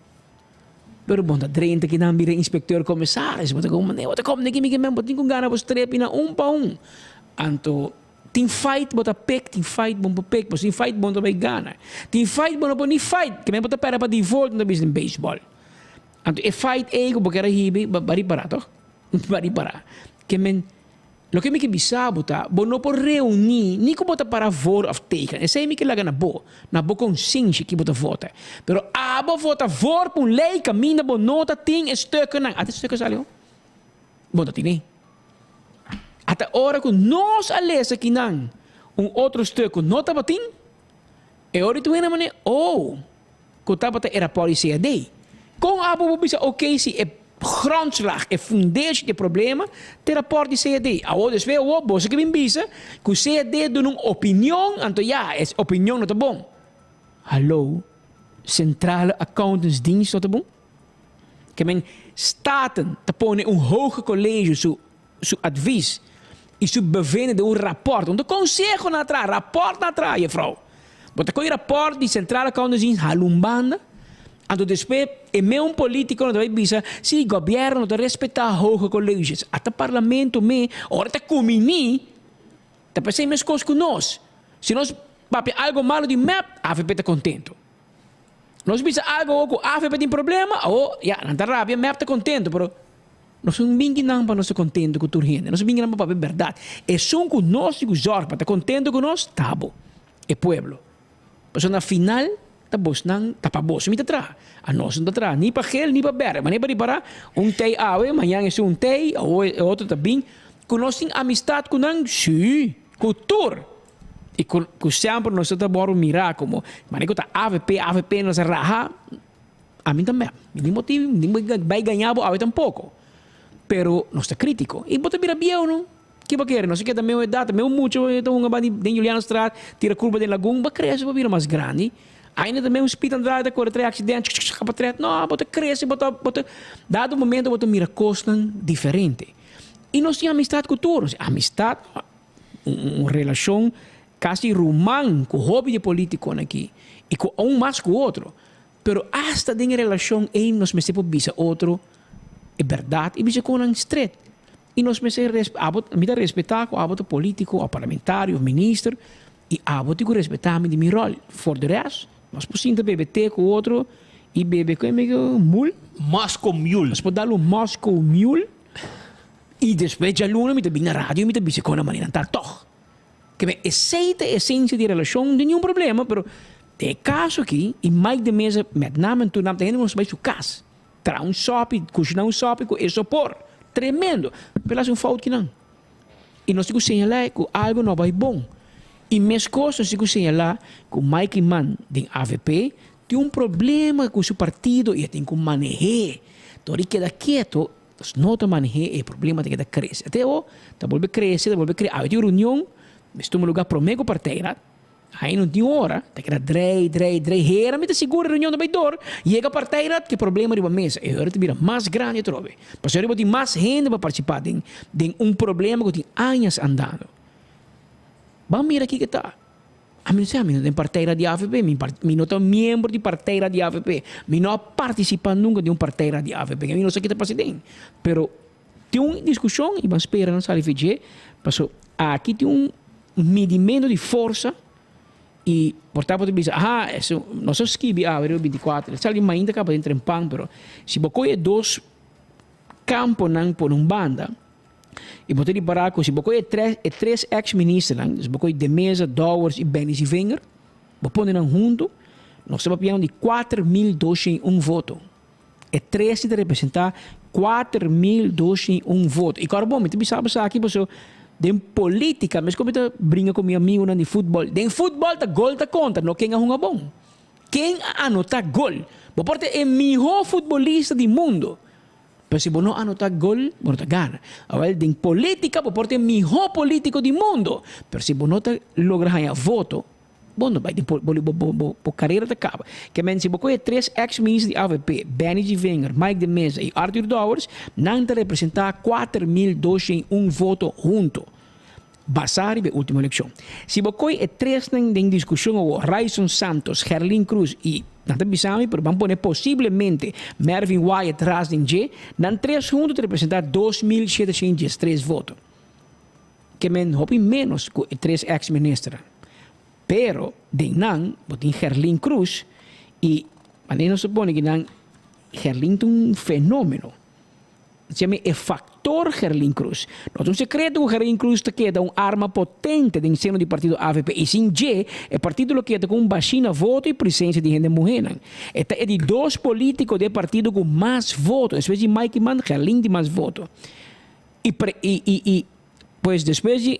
[SPEAKER 1] Pero bo ta drenta kinan bira inspecteur commissaris, bo ta como nee, bo ta como neki miki men, bo tin cu gana bo strepi na un pa un. Anto tin fight bo ta pek, tin fight bo no por pek, pasobra tin fight bo no ta bai gana. Tin fight bo no por ni fight, ke men bo ta pera pa default, nan ta bisa den baseball. Anto e fight ey cu bo kier a hibi, ba ripará toch? Ba ripará. Ke men. Loke mi ke bisa bo ta, bo no por reuní ni ku bo ta para voor òf tegen. Esei mi ke laga na bo, na bo konsenshi ki bo ta vota. Pero abo vota voor pa un lei kaminda bo no ta tin e stukkennan. Ata e stukken sali ho? Bo no tin ei. Ata ora ku nos a lesa kinan un otro stuk ku no tabatin, e ora di tur hende a manera, Oh! Ku tabata e rapòrt di CAD. Kon abo bo bisa oké si e grondslag, e fundeshi di e problema ta e rapòrt di CAD? Awor despues awor boso ke bin bisa ku CAD duna un opinion, anto ya, e opinion no ta bon. Hallo, Centrale Accountantsdienst no ta bon? Ke men Staten ta pone un hoge college su su advies y su bevinden den un rapport. Un ta conseho nan a traha, rapport nan a traha, juffrouw. Bo ta coge rapport di Centrale Accountantsdienst hala un banda, anto despues e meun politico nan ta bay bisa, si, gobierno no ta respeta hoge colleges. Ata parlamento me, ora ta cumini, ta p'esey mescos cu nos. Si nos papia algo malo di mep, avp ta contento. Nos bisa algo cu avp tin problema, awo, ya, nan ta rabia, mep ta contento, pero Nos no bin kinan pa nos ta contento cu tur hende. Nos a bin kinan pa papia berdad. Esun cu nos tin cu zorg pa ta contento cu nos, ta bo, e pueblo. Pasobra na final ta bosnan ta pa bos mi ta traha. Anos no ta traha ni pa gel ni pa berde. Manera pa ripara, un tei awe, mañan esun un tei, awo e otro ta bin. Cu nos tin amistad cu nan? Si, cu tur. Y cu semper nos ta worde mira como manera cu ta avp, avp nos a raha. Ami tambe. Mi tin motibu, mi tin bai gaña bo awe tampoco. Pero nos ta critico. Y bo ta bira bieu no. Ke bo kere? Nos a keda meu edad, meu mucho ta hunga bandi den Julianastraat, tira curva den lagun. Bo a crece, bo a bira mas grandi. Ainda ta meu Speed Andrade ta core trae accident, tsk, pa tret. No, bo ta crece, bo ta, bo ta, dado momento bo ta mira cosnan diferente. Y nos tin amistad cu tur. Amistad, un relacion casi ruman cu hopi di e politiconan aki y cu aun mas cu otro. Pero asta den e relashon ei nos mester por bisa otro e bèrdat i bisa kon nan stret. I nos mester abo mi ta respetá ku abo ta polítiko òf parlamentario òf minister i abo tin ku respetá mi di mi ròl. For de rèst nos por sinta bebe te ku otro i bebe ku e mul.
[SPEAKER 2] Moscow Mule.
[SPEAKER 1] Nos por dal un Moscow Mule i despues djaluna mi ta bin na radio i mi ta bisa kon nan manera nan ta tòg. Ke men esei ta e esensia di relashon, no tin niun problema, pero den e kaso aki, i Mike de Meza met name en toename ta hende ku nos bai su kas, traha un sòpi, kushiná un sòpi ku e sopor, tremendo, pero el hasi un fout kinan. I nos tin ku señalá ku algu no bai bon. I meskos nos tin ku señalá ku Mike Eman den avp tin un problema ku su partido i e tin ku maneh'é. Dor di keda keto, Nos no ta maneh'é e problema ta keda krese. Te awo ta bolbe krese, ta bolbe krese. Awe tin un reunion, mes tuma lugar promé ku partijraad. Ai no tin ora, ta keda drei, drei, drei. Hera mi ta sigur e reunion ta bai dor. Yega partijraad ku e problema riba mesa. E ora ta bira mas grandi atrobe. Pasobra riba tin mas hende pa partisipá den den un problema ku tin añas andando. Ban mira kiko ta. Ami no sa, mi no ta den partijraad di avp, mi mi no ta miembro di partijraad di avp, mi no a participa nunca den un partijraad di avp, mi no sa ki ta pasa den. Pero tin un discusion y ban spera nan sali VG, paso aki tin un midimento di forsa y por ta bo ta bisa, aha, eso nos a skibi awe riba binticuater, el sali mainta caba den trempan, pero si bo coge e dos camponan pone un banda, I bo ta ripará ku si bo kohe e tres e tres eks ministernan, dus bo kohe De Meza, Dowers i Benny Zievinger, bo pone nan huntu, nos ta papiando di 4201 voto. E tres ta representá 4201 voto. I kòrda bon, mi ta bisa bo esaki pasobra den polítika, meskos mi ta bringa ku mi amigunan di futbòl, den futbòl ta gol ta konta, no ken a hunga bon. Ken a anotá gol. Bo por ta e mihó futbolista di mundo. Pero si bo no anota gol, bo no ta gana. Awel, den politica bo por ta e miho politico di mundo, pero si bo no ta logra haña voto, bo no bai den bo bo bo bo carera ta caba. Ke men si bo coge tres ex minister di avp, Benny Zievinger, Mike de Meza y Arthur Dowers, nan ta representa 4201 voto hunto. Basá riba e último elekshon. Si bo koe e tresnan den diskushon awor, Ryson Santos, Gerlin Cruz i, nan ta bisa mi, pero ban pone posiblemente Mervin Wyatt ras den dje, nan tres huntu ta representá 2713 voto. Ke men hopi ménos ku e tres eks ministernan. Pero den nan bo tin Gerlin Cruz i, manera nos ta pone ki nan, Gerlin ta un fenómeno. Siami e faktor. faktor Gerlin Cruz. No ta un sekreto ku Gerlin Cruz ta keda un arma potente den seno di partido avp i sin dje e partido lo keda ku un bashí na voto i presensia di hende muhénan. E ta e di dos polítiko di e partido ku mas voto, despues di Mike Eman, Gerlin tin mas voto. I pre i i i pues despues di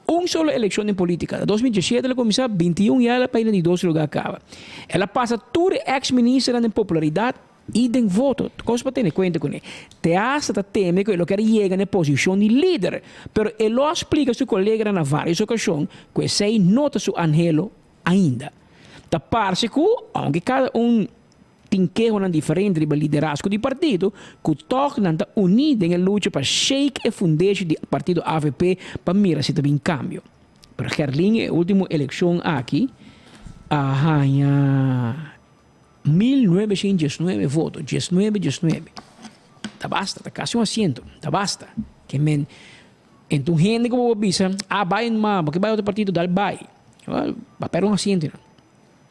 [SPEAKER 1] un solo elekshon den polítika, na 2017 el a kuminsá, 21 ya el a bai na di dos lugá kaba. El a pasa tur e eks ministernan den popularidat i den voto. Kos pa tene kuenta kuné. Te hasta ta teme ku e lo kier yega na e posishon di lider, pero e lo a splika su koleganan na vários okashon ku esei no ta su anhelo ainda. Ta parse ku, ounke kada un tin kehonan diferente riba liderazgo di partido, ku tòg nan ta uní den e lucha pa shake e fundeshi di partido avp pa mira si ta bin kambio. Pero Gerlin e último elekshon aki a haña 1919 voto, diesnuebe diesnuebe. Ta basta, ta kasi un asiento, ta basta. Ke men, enton hende ku bo por bisa, ah bai numa, bo ke bai otro partido, dal bai. Ba pèrdè un asiento nan.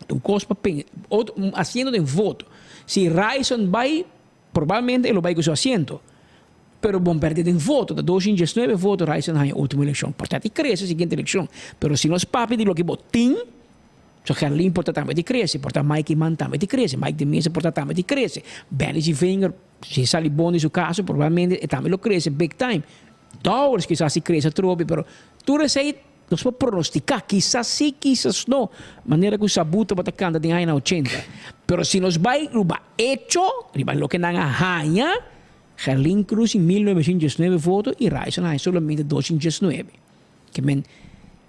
[SPEAKER 1] Ta un kos pa pensa. Otro, un asiento den voto. Si Ryson bai, probalmente e lo bai ku su asiento. Pero bon pèrdè den voto. Ta 219 voto Ryson haña último elekshon. Por ta di krese siguiente elekshon. Pero si nos papia di loke bo tin, so Gerlin por ta tambe di krese, por ta Mike Eman tambe di krese, Mike de Meza por ta tambe di krese, Benny Zievinger, si e sali bon di su kaso, probalmente e tambe lo krese big time. Dowers kisas si krese atrobe, pero tur esei Nos por pronosticá, kisas sí, kisas no, manera cu Sabu tabata canta den añanan ochenta. Pero si nos bai riba echo, riba loke nan a haña, Gerlin Cruz tin 1919 voto y Ryson a haña solamente 219. Ke men,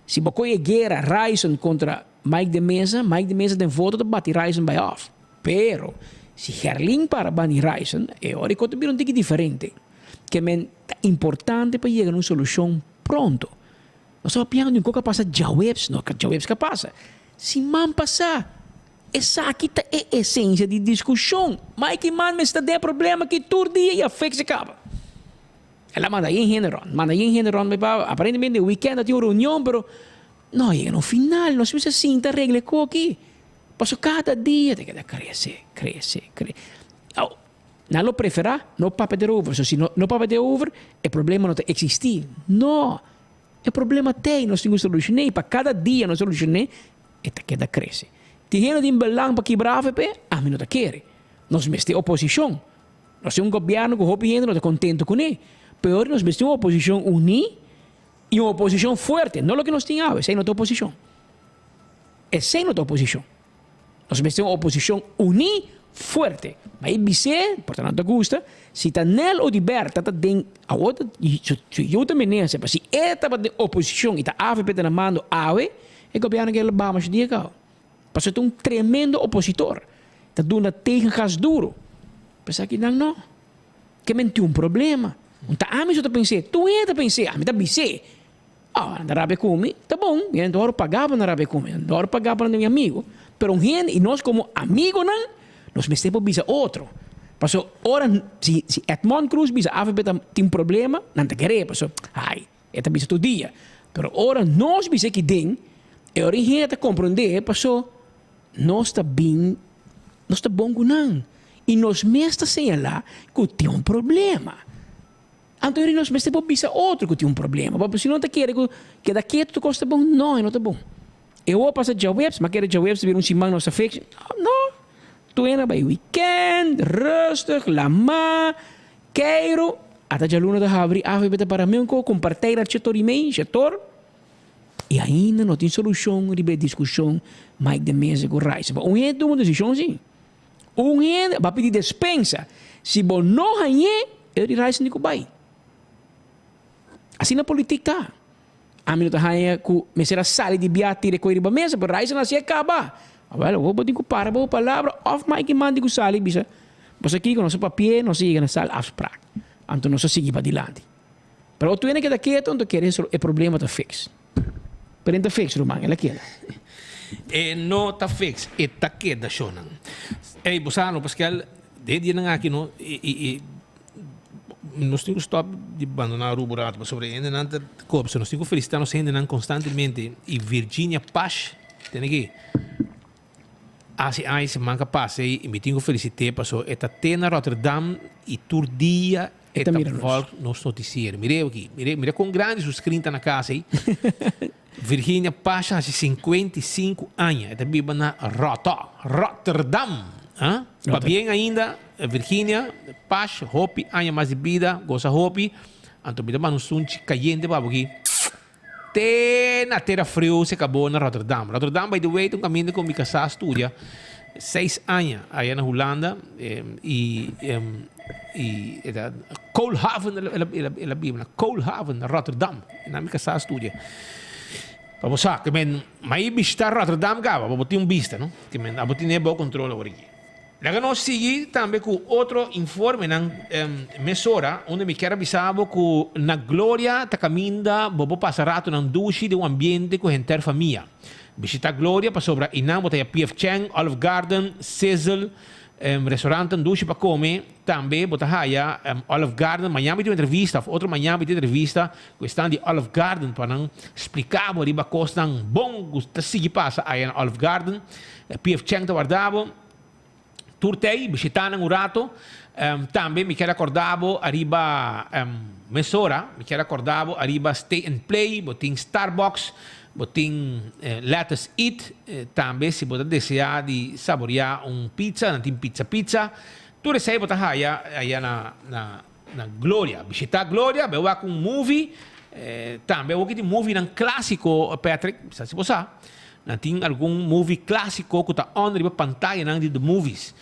[SPEAKER 1] si bo coge guera Ryson contra Mike de Meza, Mike de Meza den voto ta bati Ryson bai off. Pero, si Gerlin para bani Ryson, e ora e cos ta bira un tiki diferente. Ke men, ta importante pa yega na un solucion pronto. Nos ta papiando di un kos ku a pasa djaweps, no ka djaweps ka pasa, siman pasá. Esaki ta e esensia di diskushon. Mike i Man mester ta den e problema aki tur dia i a fix e kaba. El a manda yen hende rònt, manda yen hende rònt, aparentemente wikènt a tin un reunion pero no a yega na un final, nos mester sinta regla e kos aki. Pasobra kada dia ta keda krese, krese, krese. Nan lo preferá no papia derover. So si no no papia derover, e problema no ta eksistí. No! E problema t'ei, nos tin ku solushoné i pa kada dia nos solushoné, e ta keda krese. Tin hende tin belang pa kibra avp? Ami no ta kere. Nos mester oposishon. Nos tin un gobièrnu ku hopi hende no ta kontentu kuné. Peor nos mester un oposishon uní i un oposishon fuerte, no loke nos tin awe, esei no ta oposishon. Esei no ta oposishon. Nos mester un oposicion uní fuerte. Ma e bis'é, por ta nan ta gusta, si ta Nel Oduber ta ta den awor ta su yu ta minister, pero si e tabata den oposicion i ta avp ta na mando awe, e gobierno ke lo baha masha dia kau. Pasobra e ta un tremendo opositor. Ta duna tegengas duro. Pero esaki nan no. Ke men tin un problema. Un ta ami so ta pens'é, tur hende ta pens'é, ami ta bis'é. Oh, nan ta rabia ku mi, ta bon, mi no ta paga pa nan rabia ku mi, nan ta paga pa nan ta mi amigu. Pero un hende, i nos komo amigunan, nos mester por bisa otro. Pasobra ora, si si Edmond Croes bisa avp ta tin problema, nan ta kere, pasobra, ai, e ta bisa tur dia. Pero ora nos bisa aki den, e ora e hende ta komprondé, pasobra nos ta bin, nos ta bon ku nan. I nos mes ta señalá ku tin un problema. Anto eri nos mester por bisa otro ku tin un problema, pasobra si no ta kere ku keda ketu tur kos ta bon, no e no ta bon. E hopi pasa djaweps, ma kere djaweps ta bira un siman nos ta fix, no, tur hende a bai weekend, rustig, lamá, keiru, ata djaluna ta habri avp ta para meun ko ku un partij na chetor i mei, chetor, i ainda no tin solushon riba e diskushon Mike de Meza ku Raiza. Un hende tuma un desishon si. Un hende ba pidi despensa. Si bo no hañ'é, e di reis ni ku bai. Asina politik ta. Ami no ta haña ku mester a sali di bia tira e koe riba mesa, pero Ryson hasié kaba. Awel, awor bo tin ku para bo palabra òf Mike mandi ku sali bisa, Bo sa kiko, nos a papi'é, nos a yega na sal afsprak. Anto nos a sigui padilanti. Pero otro hende keda ketu, anto kere e problema ta fix. Pero e no ta fix, ruman, el a keda.
[SPEAKER 2] E no ta fix, e ta keda shownan. Ey, bo sa no, Pascal, den e dianan aki no, i, i, i, nos tin ku stop di bandoná Aruba un rato, pasobra e hendenan ta koop. So nos tin ku felisitá nos hendenan konstantemente. I Virginia Pash, tene aki, hasi aña siman ka pasa ei, i mi tin ku felisit'é pasobra e ta te na Rotterdam i tur dia.
[SPEAKER 1] E ta mira nos.
[SPEAKER 2] Volg nos noticiero. Mire aki. Mire, mira con grandi su screen ta na casa ahí. Virginia Pasha hace 55 aña. E ta biba na Roto, Rotterdam. Ah? Pa bien ainda, Virginia Pash, hopi aña mas di bida, goza hopi. Anto mi ta manda un sunchi cayente pa bo aki. Te na tera friu se cabo na Rotterdam. Rotterdam, by the way, ta un caminda cu mi casá studia seis aña aya na Hulanda y y e ta Koolhaven el a biba na Koolhaven na Rotterdam. Na mi casá studia. Pa bo sa, ke men mai bishita Rotterdam caba, pa bo tin un bista, no? Ke men abo tine bo control awor aki. Laga nos sigui tambe ku otro informenan mesora unda mi kier a bisa bo ku na Gloria ta kaminda bo por pasa ratonan dushi den un ambiente ku henter famia. Bishita Gloria pasobra einan bo ta haya PF Chang, Olive Garden, Sizzle, restaurantan dushi pa kome. Tambe bo ta haya Olive Garden. Mañan mi tin un entrevista of otro mañan mi tin entrevista ku esnan di Olive Garden pa nan splika bo riba kosnan bon ku ta sigui pasa aya na Olive Garden. PF Chang ta warda bo. Tur tei, bishita nan un rato. Tambe mi kier acorda bo ariba mesora, mi kier acorda bo ariba Stay and Play, bo tin Starbucks, bo tin Let Us Eat. Tambe si bo ta desea di saborea un pizza, nan tin Pizza Pizza. Tur esei bo ta haya aya na na na Gloria. Bishita Gloria, bai wak un movie. Tambe awor ki tin movienan clasico, Patrick, sa si bo sa. Nan tin algun movie clasico cu ta on riba pantayanan di The Movies.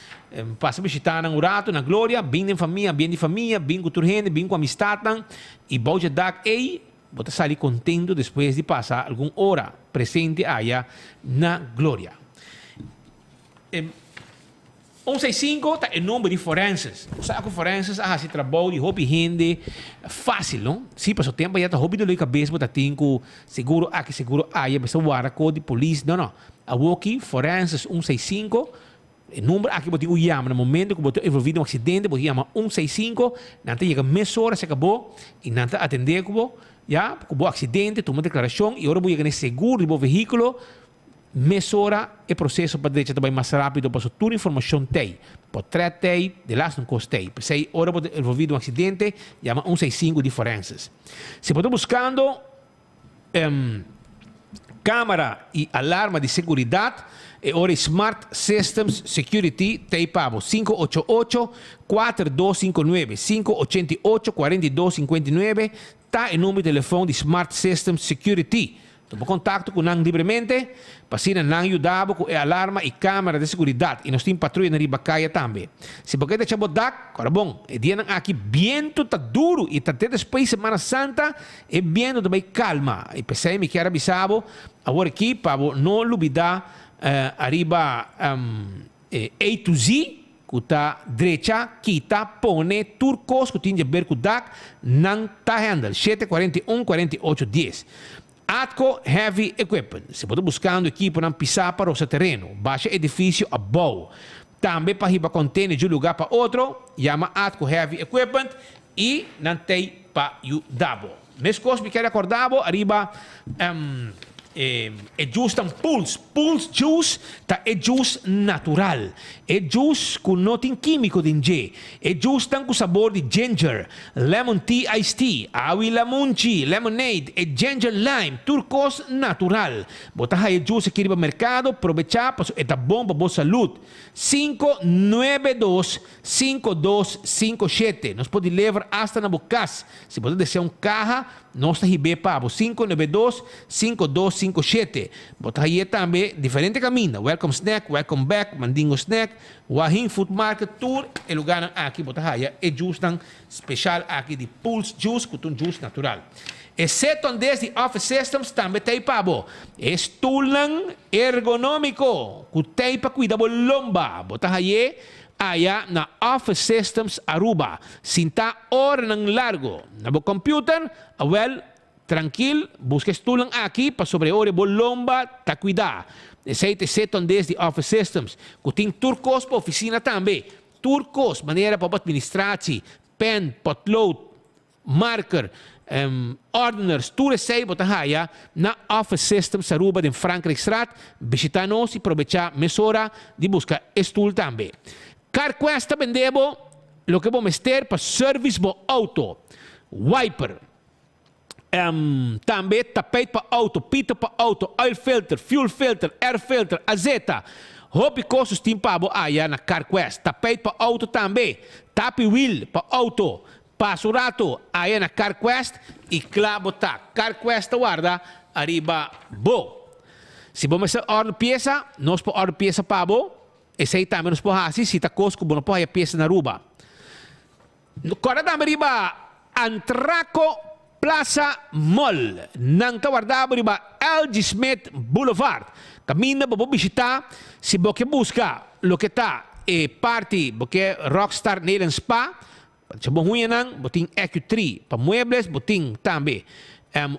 [SPEAKER 2] Pasa bishita nan un rato na Gloria, bin den famia, bien di famia, bin cu tur hende, bin cu amistadnan y bou dje dak ey bo ta sali contento despues di pasa algun ora presente aya na Gloria. 165 ta e nomber di forenses. Bo sa ku forenses a hasi trabou di hopi hende fásil, no? Sí, pasobra tempu ya ta hopi dolor di kabes bo ta tin ku seguro aki, seguro aya, mester warda ko di polis. No, no. Awoki forenses 165, e nomber aki bo tin ku yama na momento ku bo ta envolví den un aksidente, bo tin yama 165, nan ta yega mesora serka bo i nan ta atendé ku bo, ya, ku bo aksidente, tuma deklarashon i ora bo yega na e seguro di bo vehíkulo, Mesora e proseso pa drecha ta bai mas rápido pasobra tur informashon t'ei. Potrèt t'ei, delas un kos t'ei. P'esei ora bo ta envolví den un aksidente, yama un seis sinku di forenses. Si bo ta buskando kámara i alarma di seguridat, e ora ei Smart Systems Security t'ei pa bo. Sinku ocho ocho, kuater dos sinku nuebe, sinku ochenta i ocho, kuarenta i dos sinkuenta i nuebe, ta e number di telefòn di Smart Systems Security. Tuma kontakto ku nan libremente pa asina nan yuda bo ku e alarma i kamera di seguridat i nos tin patruyanan riba kaya tambe. Si bo ke decha bo dak, kòrda bon, e dianan aki bientu ta duru i ta te despues Semana Santa e bientu ta bai kalma i p'esei mi kier a bisa bo awor aki pa bo no lubida ariba e A to Z ku ta drecha, kita, pone tur kos ku tin di aber ku dak, nan ta handle. Shete 41 48 dies. Atco Heavy Equipment. Si bo ta buskando ekiponan pisá pa rosa tereno, basha edifisio abou, tambe pa hiba container di un lugá pa otro, yama Atco Heavy Equipment i nan t'ei pa yuda bo. Meskos mi kier rekorda bo ariba e juice tan Pulse. Pulse juice ta e juice natural. E juice ku no tin kímiko den dje. E juice tan ku sabor di ginger, lemon tea iced tea, awi lamunchi, lemonade, e ginger lime, tur kos natural. Bo ta haya juice aki riba merkado, probechá pasobra e ta bon pa bo salud. 592 5257. Nos por deliver hasta na bo kas. Si bo ta desea un kaha, nos ta hib'é pa bo. 592 5257. Bo ta haye tambe diferente kaminda, Welcome Snack, Welcome Back, Mandingo Snack, Wahin Food Market, tur e lugarnan aki bo ta haya e juicenan special aki di Pulse Juice ku ta un juice natural. E seton des di Office Systems tambe t'ei pa bo. E stulnan ergonómiko ku t'ei pa kuida bo lomba, bo ta haye Aya na Office Systems Aruba, sintá oranan largo na bo computer? Awel, trankil, buska e stulnan aki pasobra e ora e bo lomba ta kuidá. Esei ta e seton des di Office Systems, ku tin tur kos pa ofisina tambe. Tur kos, manera pa bo administratie, pen, potlood, Marker, ordeners, tur esei bo ta haya na Office Systems Aruba den Frankrijkstraat. Bishita nos y probecha mesora di busca e stoel tambe. CarQuest ta bende bo Loke bo mester pa service bo auto, wiper, tambe tapijt pa auto, pito pa auto, oil filter, fuel filter, air filter, azeta. Hopi kos nos tin pa bo aya na Carquest. Tapijt pa auto tambe, tapi wiel pa auto. Pasa un rato aya na Carquest y kla bo ta. Carquest ta warda ariba bo. Si bo mester order piesa, nos por order piesa pa bo. Esei tambe nos por hasi si ta kos ku bo no por haya piesa na Aruba. Kòrda tambe riba Antraco Plaza Mall. Nan ta warda bo riba LG. Smith Boulevard. Kaminda bo por bishitá si bo ke buska loke ta e parti bo ke Rockstar Nail and Spa. Pa dje bo huñanan bo tin Ecu-Tree pa muebles, bo tin tambe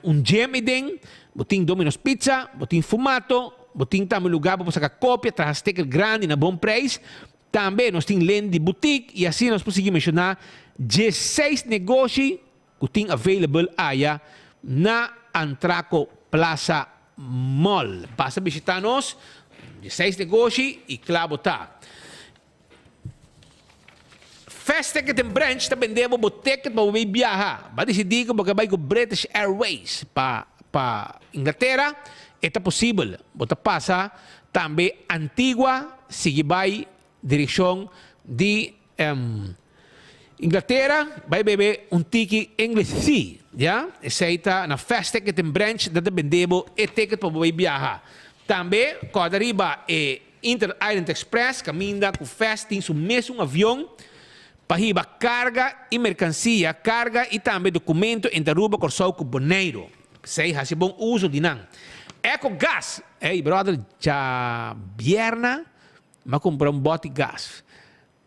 [SPEAKER 2] un gym ei den, bo tin Domino's Pizza, bo tin Fumato, bo tin tambe lugar bo por saca copia, traha sticker grandi na bon prijs. Tambe nos tin Lindy Boutique y asina nos por sigui menciona 16 negoshi cu tin available aya na Antraco Plaza Mall. Pasa bishita nos, 16 negoshi y cla bo ta. Fast Ticket and Branch ta bende bo bo ticket pa bo bay biaha. Bo a disidí ku bo ke bai ku British Airways pa pa Inglatera, e ta posibel. Bo ta pasa tambe Antigua sigui bai direkshon di Inglatera bai bebe un tiki English tea, ya. Esei ta na Fast Ticket and Branch nan ta bende bo e ticket pa bo bai biaha. Tambe kòrda riba e Inter Island Express kaminda ku Fast tin su mesun avion pa hiba karga i merkansia, karga i tambe dokumento entre Aruba, Kòrsou ku Boneiru. P'esei hasi bon uso di nan. Eco Gas! Ey brother djabièrna mi a kumpra un bòti gas.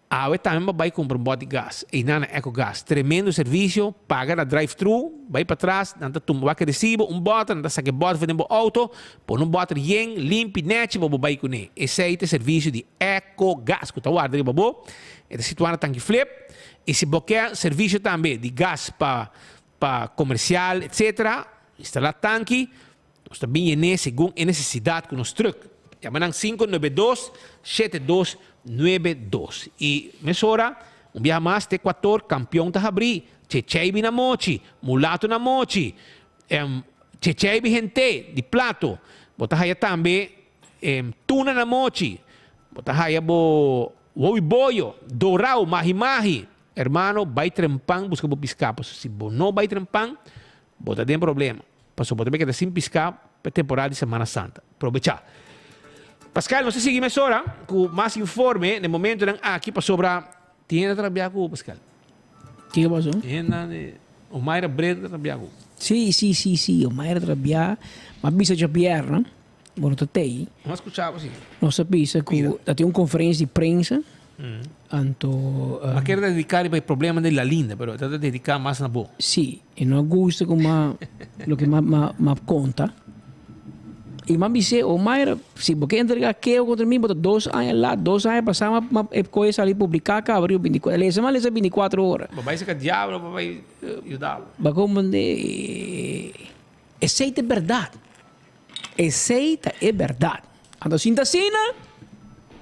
[SPEAKER 2] Awe tambe bo bai kumpra un bòt di gas. Einan na Ecogas. Tremendo servisio, paga na drive thru, bai patras, nan ta tumba wak e resibo, un bòter, nan ta saka e bòter for den bo outo, pone un bòter yen, limpi, nèchi pa bo bai kuné. Esei ta e servisio di Ecogas ku ta warda riba bo. E ta situá na Tanki Flip. I si bo ke servisio tambe di gas pa pa komersial etsetera, instalá tanki, Nos ta bin yené segun e nesesidat ku nos trùk. Yama nan 592 7292. I mesora, un biaha mas te Ekuator kampion ta habrí. Checheibi na mochi, mulato na mochi, checheibi hent'é di plato. Bo ta haya tambe tuna na mochi. Bo ta haya bo wowi boyo, dorau, mahi mahi. Hermano, bai trempan buska bo piská, pasobra si bo no bai trempan, Bo ta den problema, pasobra bo ta bay keda sin pisca pa e temporada di Semana Santa. Probecha. Pascal, nos ta sigui mesora cu mas informe na e momentonan aki pasobra tin hende ta rabia cu bo, Pascal.
[SPEAKER 1] Kico paso?
[SPEAKER 2] Tin hende di Omaira Brenda ta rabia cu bo.
[SPEAKER 1] Si, si, si, si, Omaira ta rabia. M'a bisa djabièrnè, bo no ta tei.
[SPEAKER 2] M'a scucha bo si.
[SPEAKER 1] Nos a bisa cu ta tin un conferencia di prensa, anto.
[SPEAKER 2] M'a kere dedica riba e problema di La Linda, pero ta dedica mas na bo.
[SPEAKER 1] Si. E no a gusta ku m'a loke m'a m'a m'a konta. I m'a bis'é, Omaira, si bo ke entregá keo kontra mi, bo ta dos aña lat, dos aña pasá m'a m'a e koe sali publiká kaba riba binti-kuater. Lesa m'a lesa binti-kuater ora.
[SPEAKER 2] Bo bai saka diablo pa bai yuda bo.
[SPEAKER 1] Bo a komprendé? Esei ta e bèrdat. Esei ta e bèrdat. Anto si N ta asina,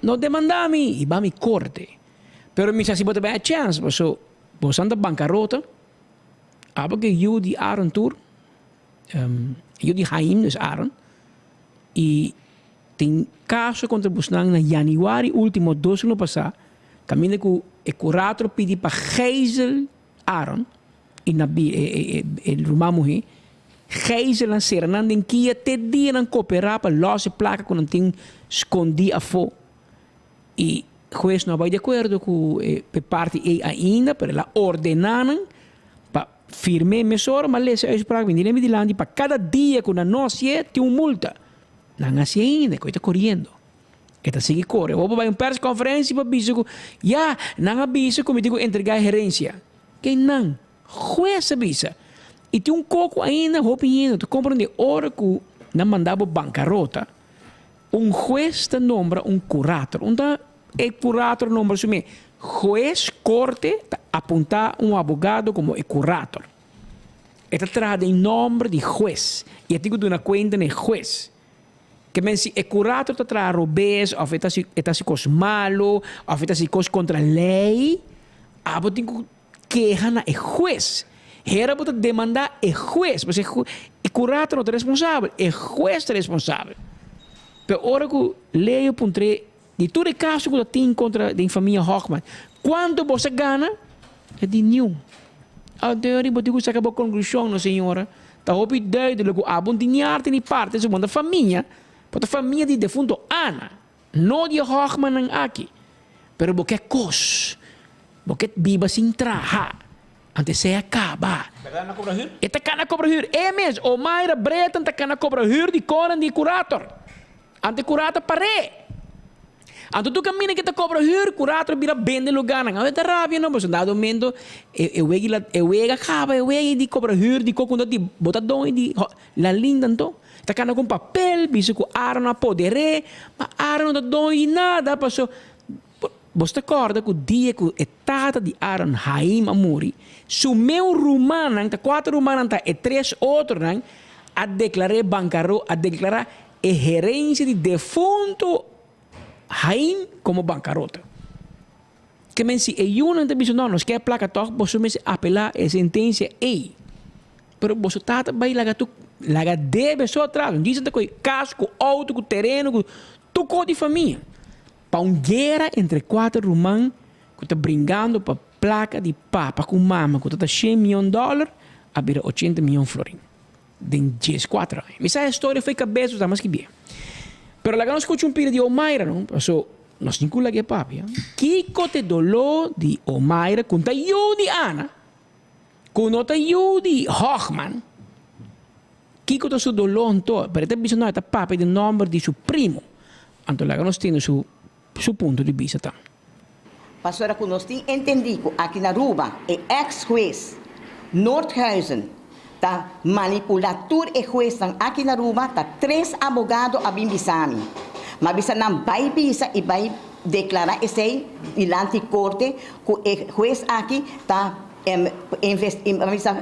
[SPEAKER 1] no demandá mi i ba mi korte. Pero mi sa si bo ta bai a chèns, paso boso ta bankarota. Abo ke yu di Aaron tur, yu di Haim, dus Aaron, i tin kaso kontra bosnan na yanüari último dos luna pasá, kaminda ku e kurator pidi pa gijzel Aaron i Nabil, e ruman muhé, gijzel nan, sera nan den kia te dia nan koperá pa lòs e plaka ku nan tin skondí afó. I hues no a bai di akuerdo ku e parti ei ainda, pero el a ordená nan pa firm'é mesora, ma lesa e uitspraak bini den mi dilanti pa kada dia ku nan no hasié tin un multa. Nan hasié ainda, ku e ta koriendo. E ta sigui kore. Awor bo bai un perskonferensia pa bisa ku ya, nan a bisa ku mi tin ku entregá e herensia. Ken nan? Hues a bisa. I tin un koko ainda hopi hende ta komprendé ora ku nan manda bo bankarota. Un hues ta nombra un kurator. Un ta e kurator nombra su mes. Hues, korte, ta apuntá un abogado komo e kurator. E ta traha den nòmber di hues i e tin ku duna kuenta na e hues. Ke men si e kurator ta traha robes òf e ta hasi e ta hasi kos malu òf e ta hasi kos kontra lei. Abo tin ku keha na e hues. Hera bo ta demandá e hues, pasobra e kurator no ta responsabel, e hues ta responsabel. Pero ora ku Leo puntr'é di tur e kaso ku ta tin kontra den famia Hochman, kuantu bo sa gana? E di niun. Anto bo tin ku saka bo konklushon, no señora. Ta hopi duidelijk ku abo no tin ni arte ni parte, su bo ta famia, bo ta famia di defunto Ana. No di e hògmannan aki, pero bo ke kos, bo ke biba sin traha, anto esei a kaba.
[SPEAKER 2] Berdad na kobra hür?
[SPEAKER 1] E ta kana kobra hür. E mes, Omaira Breton ta kana kobra hür di konan di e kurator. Anto e kurator par'é. Anto tur kaminda ke ta kobra hür, kurator bira bende lugánan. Awe ta rabia no, pasobra dado momento e wega la e wega kaba, e wega di kobra hür di koko di bo ta doño di La Linda anto. Ta kana ku un papel bisa ku Aaron a poder'é, ma Aaron no ta doño di nada, paso bos ta kòrda ku dia ku e tata di Aaron, Haim, a muri, su meu rumannan, ta kuater rumannan ta e tres otronan, a deklar'é bankaro, a deklará e herensia di defuntu Haim komo bankarota. Ke men si e yunan ta bisa no, nos ke e plaka tòg, boso mester apelá e sentensia ei. Pero boso tata bai laga tur, laga debe so atras. Un disa ta kohe kas ku outo ku tereno ku tur kos di famia. Pa un guera entre kuater ruman ku ta bringando pa plaka di papa ku mama ku ta ta shen mion dòler a bira ochenta mion florin den dieskuater aña. Mi sa e storia fo'i kabes bo ta mas ki bien. Pero laga nos skucha un pida di Omaira no, paso nos tin ku laga e papia. Kiko ta e doló di Omaira ku ta yu di Ana? Ku no ta yu di Hochman, kiko ta su doló anto? Pero e ta bisa no, e ta papia den nòmber di su primo. Anto laga nos tende su su punto di bista ta.
[SPEAKER 9] Pasobra ku nos tin entendí ku aki na Aruba e eks hues Noordhuizen ta manipulá tur e huesnan aki na Aruba, ta tres abogado a bin bisa mi. M'a bisa nan bai bisa i bai deklará esei dilanti korte ku e hues aki ta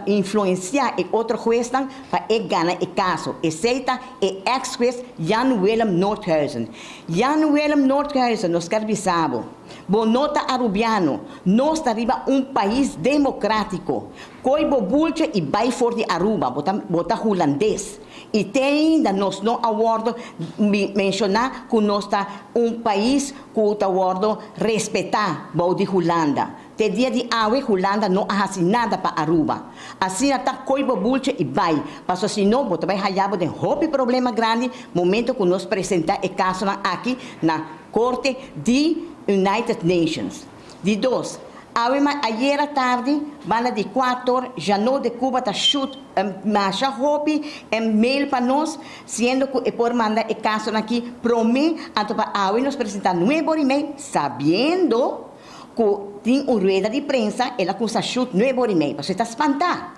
[SPEAKER 9] influencia e otro huesnan pa e gana e caso. Esey ta e ex hues Jan Willem Noordhuizen. Jan Willem Noordhuizen, nos kier bisa bo, bo no ta Arubiano, nos ta riba un pais democratico. Coy bo bultje y bay for di Aruba, bo ta bo ta Hulandes. Y te ainda nos no a wordo menciona cu nos ta un pais cu ta wordo respeta bou di Hulanda. Te dia di awe Hulanda no a hasi nada pa Aruba. Asina ta koy bo bultje y bay, paso si no bo ta bay haya bo den hopi problema grandi momento cu nos presenta e casonan aki na Corte di United Nations. Di dos, awe ma ayera tardi banda di cuator Janot de Cuba ta shoot masha hopi mail pa nos siendo cu e por manda e casonan aki prome anto pa awe nos presenta nuebe ora y mei sabiendo Ku tin un rueda di prensa el a kusa shut nuebe ora i mei pasobra e ta spantá.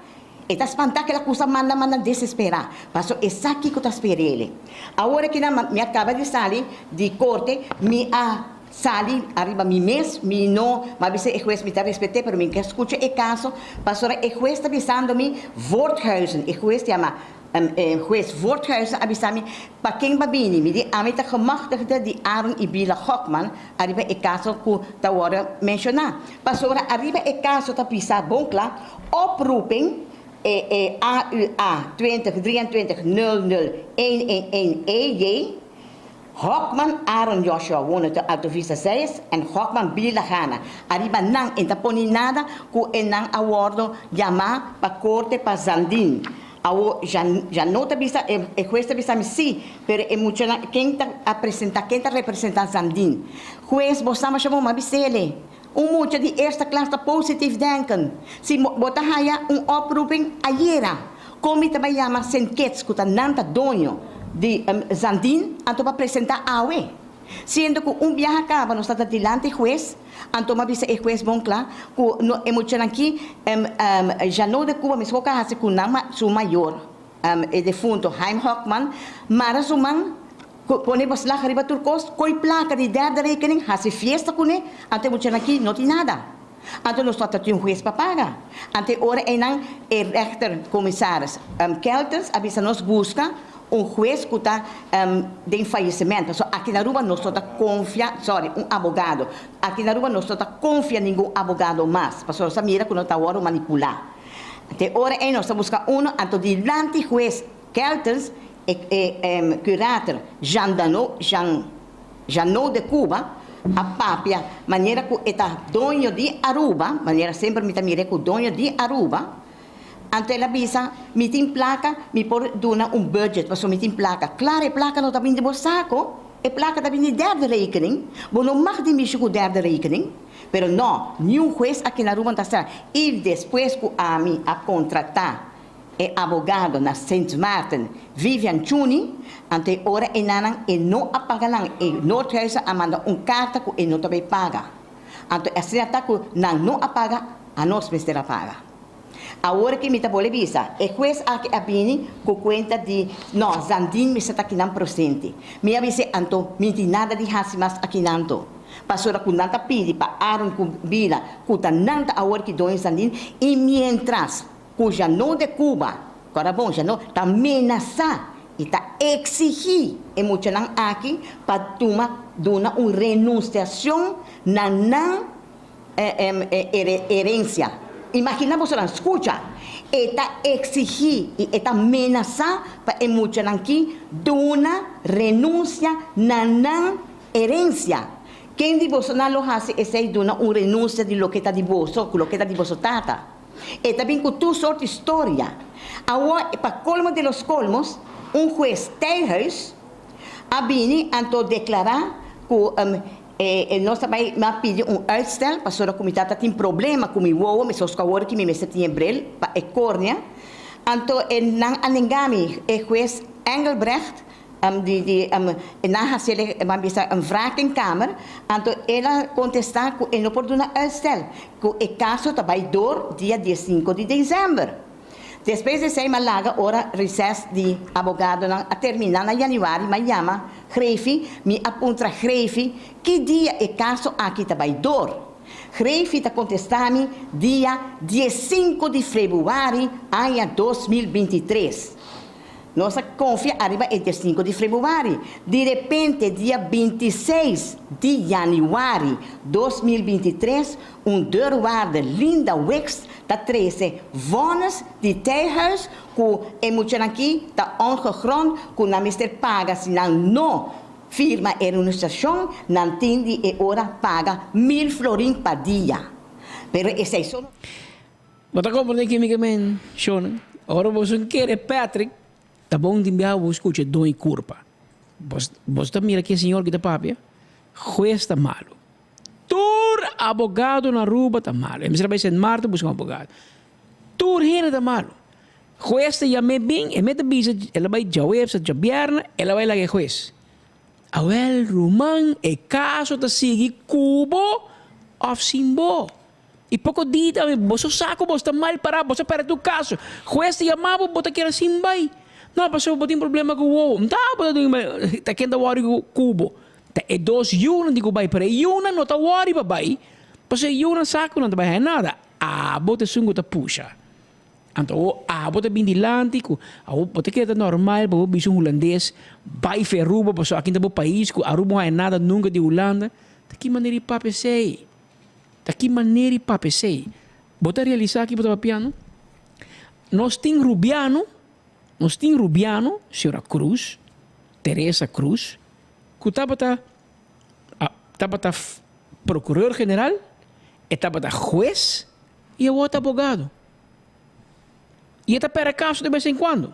[SPEAKER 9] E ta spantá ku el a kusa manda manda desesperá pasobra e sa kiko ta sper'el. Awor aki nan mi a kaba di sali di korte mi a sali ariba mi mes mi no mi a bisa e hues mi ta respet'é pero mi ke skucha e kaso pasobra e hues ta bisando mi Voorthuizen e hues yama Hues Voorthuizen a bisa mi, Pa ken ba bini? Mi di, Ami ta gemachtigde di Aaron i Bila Hokman ariba e kaso ku ta wòrdu menshoná. Pasobra ariba e kaso ta bisa bon kla, Oproeping e AUA 2023 00 111 EJ, Hokman Aaron Joshua wone te Alto Vista 6 en Hokman Bila Gana. Ariba nan e ta poni nada ku e nan a wordo yamá pa korte pa Zandin. Awo ja no ta bisa e hues ta bisa mi si, pero e muchanan ken ta a presenta ken ta representa Zandin. Hues bo sa masha bon ma bisele. Un mucha di eerste klas ta positief denken. Si bo ta haya un oproeping ayera. Kon mi ta bai yama Sint Kitts ku ta nan ta doño di Zandin anto pa presenta awe. Siendo ku un biaha kaba nos ta ta dilanti hues, anto m'a bisa e hues bon kla ku no e muchanan ki Janot de Cuba mesmo ka hasi ku nan su mayor e defunto Haim Hockman mara su man pone beslag riba tur kos koi plaka di derde rekening hasi fiesta kuné anto e muchanan ki no tin nada. Anto nos no ta tin hues pa paga. Anto e ora einan e rechter komisaris Keltens a bisa nos buska Un hues ku ta den fayesimentu. So aki na Aruba nos no ta konfia, sorry, un abogado. Aki na Aruba nos no ta konfia ningun abogado mas, pasobra nos a mira ku nos ta wòrdu manipulá. Te ora ei nos ta buska uno, anto dilanti hues Keltens, e e curator Jean Dano, Jean Jeannot de Cuba a papia manera ku e ta doño di Aruba, manera semper mi ta mir'é ku doño di Aruba. Anto el a bisa, Mi tin plaka, mi por duna un budget pasobra mi tin plaka. Klaar, e plaka no ta bini di bo sako, e plaka ta bini di derde rekening. Bo no mag di mishi ku derde rekening. Pero no, niun hues aki na Aruba no ta sa. I despues ku ami a kontratá e abogado na Sint Maarten, Vivian Chuni, anto e ora enanan e no a paga nan. E Noordhuizen a manda un karta ku e no ta bai paga. Anto asina ta ku nan no a paga, anos mester a paga. Awor ki mi ta bole bisa, e hues aki a bini ku kuenta di, No, Zandin mester ta kinan prosente. Mi a bis'é, Anto, mi tin nada di hasi mas akinan to. Pasobra ku nan ta pidi pa Aaron ku Bila, ku ta nan ta awor ki doño Zandin, i mientras ku Janot de Cuba, kòrda bon, Janot, ta menasá i ta eksigí e muchanan aki pa tuma duna un renunsiashon na nan herencia. Imagina bosonan, scucha, e ta exigi y e ta menasa pa e muchanan ki duna renuncia na nan herencia. Ken di bosonan lo haci esey duna un renuncia di loke ta di boso, cu loke ta di boso tata? E ta bin cu tur soort di storia. Awor, pa colmo de los colmos, un huez Tijhuis a bini anto declara cu E nos ta bai mi a pidi un uitstel pasobra ku mi tata tin problema ku mi wowo, mi sos ku awor ki mi mester tin e bril pa e kornea. Anto e nan a nenga mi, e hues Engelbrecht di di e nan hasi el ban bisa een wrakingkamer, anto el a kontesta ku e no por duna uitstel, ku e kaso ta bai door dia diesinko di desèmber. Despues di esei m'a laga ora reces di abogadonan a termina na januari m'a yama Grefi, mi a puntra Grefi ki dia e caso aki ta bai door. Grefi ta contesta mi dia diesinco di februari aña 2023. Nos a confia ariba e diesinco di februari. Di repente dia 26 di januari 2023 Un deurwaarder Linda Wicks ta trece vonnis di Tijhuis cu e muchanan ki ta ongegrond cu nan mester paga si nan no firma e renunciacion, nan tin di e ora paga mil florin pa dia. Pero esey so no.
[SPEAKER 1] Bo ta comprende kimikamente, shownan? Ora bo sun kere Patrick, ta bon tin biaha bo scucha doñi curpa. Bo bo ta mira ki e señor ki ta papia? Hues ta malo. Tur abogado na Aruba ta malo. E mester a bai Sint Maarten busca un abogado. Tur hende ta malo. Hues ta yam'é bin, e mester bisa el a bai djaweps of djabièrnè, el a bai laga e hues. Awel ruman, e kaso ta sigui ku bo òf sin bo. I poko di tambe boso sa ku boso ta mal pará, boso a pèrdè tur kaso. Hues ta yama bo, bo ta keda sin bai. No, pasobra bo tin problema ku wowo. Nta bo ta dun, ta ken ta wòri ku bo? Ta e dos yunan di ku bai, pero e yunan no ta wòri pa bai, pasobra e yunan sa ku nan ta bai haña nada. Abo ta esun ku ta pusha. Anto awor abo ta bin dilanti ku awor bo ta kere ta normal pa bo bisa un hulandes bai fe Aruba pasobra akin ta bo pais ku Aruba no haña nada nunka di Hulanda. Ta ki manera di papia esei? Ta ki manera di papia esei? Bo ta realisa ki bo ta papiando? Nos tin rubiano, nos tin rubiano, señora Cruz, Teresa Cruz, ku tabata tabata prokuror general, e tabata hues i awor ta abogado. I e ta pèrdè kaso de bes en kuando.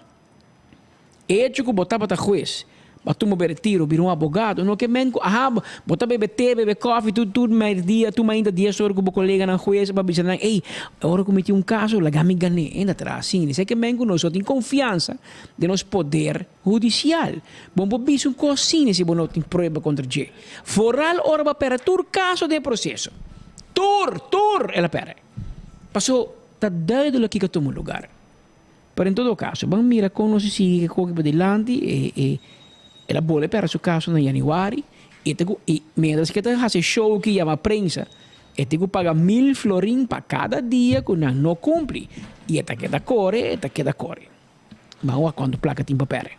[SPEAKER 1] E hecho ku bo tabata hues, bo a tuma bo retiro, bira un abogado, no ke men ku aha bo ta bebe te, bebe kòfi tur tur mèrdia, tur mainta dies ora ku bo koleganan hues pa bisa nan, ey, ora ku mi tin un kaso laga mi gan'é. E ta traha asina. Esei ke men ku nos no tin konfiansa den nos poder hudisial. Bo por bisa un kos asina si bo no tin prueba kontra dje. Foral ora bo a pèrdè tur kaso den e proseso. Tur! Tur! El a pèrdè. Paso ta duidelijk kiko a tuma lugar. Pero en todo kaso, ban mira kon nos a sigui ku e koki padilanti. E, e, el a bolbe pèrdè su kaso na yanüari. E ta ku, i mientras ku e ta hasi e show ki yama prensa, e tin ku paga mil florin pa kada dia ku nan no kumpli. I e ta keda kore, e ta keda kore. Ban wak kuantu plaka tin pa pèrdè.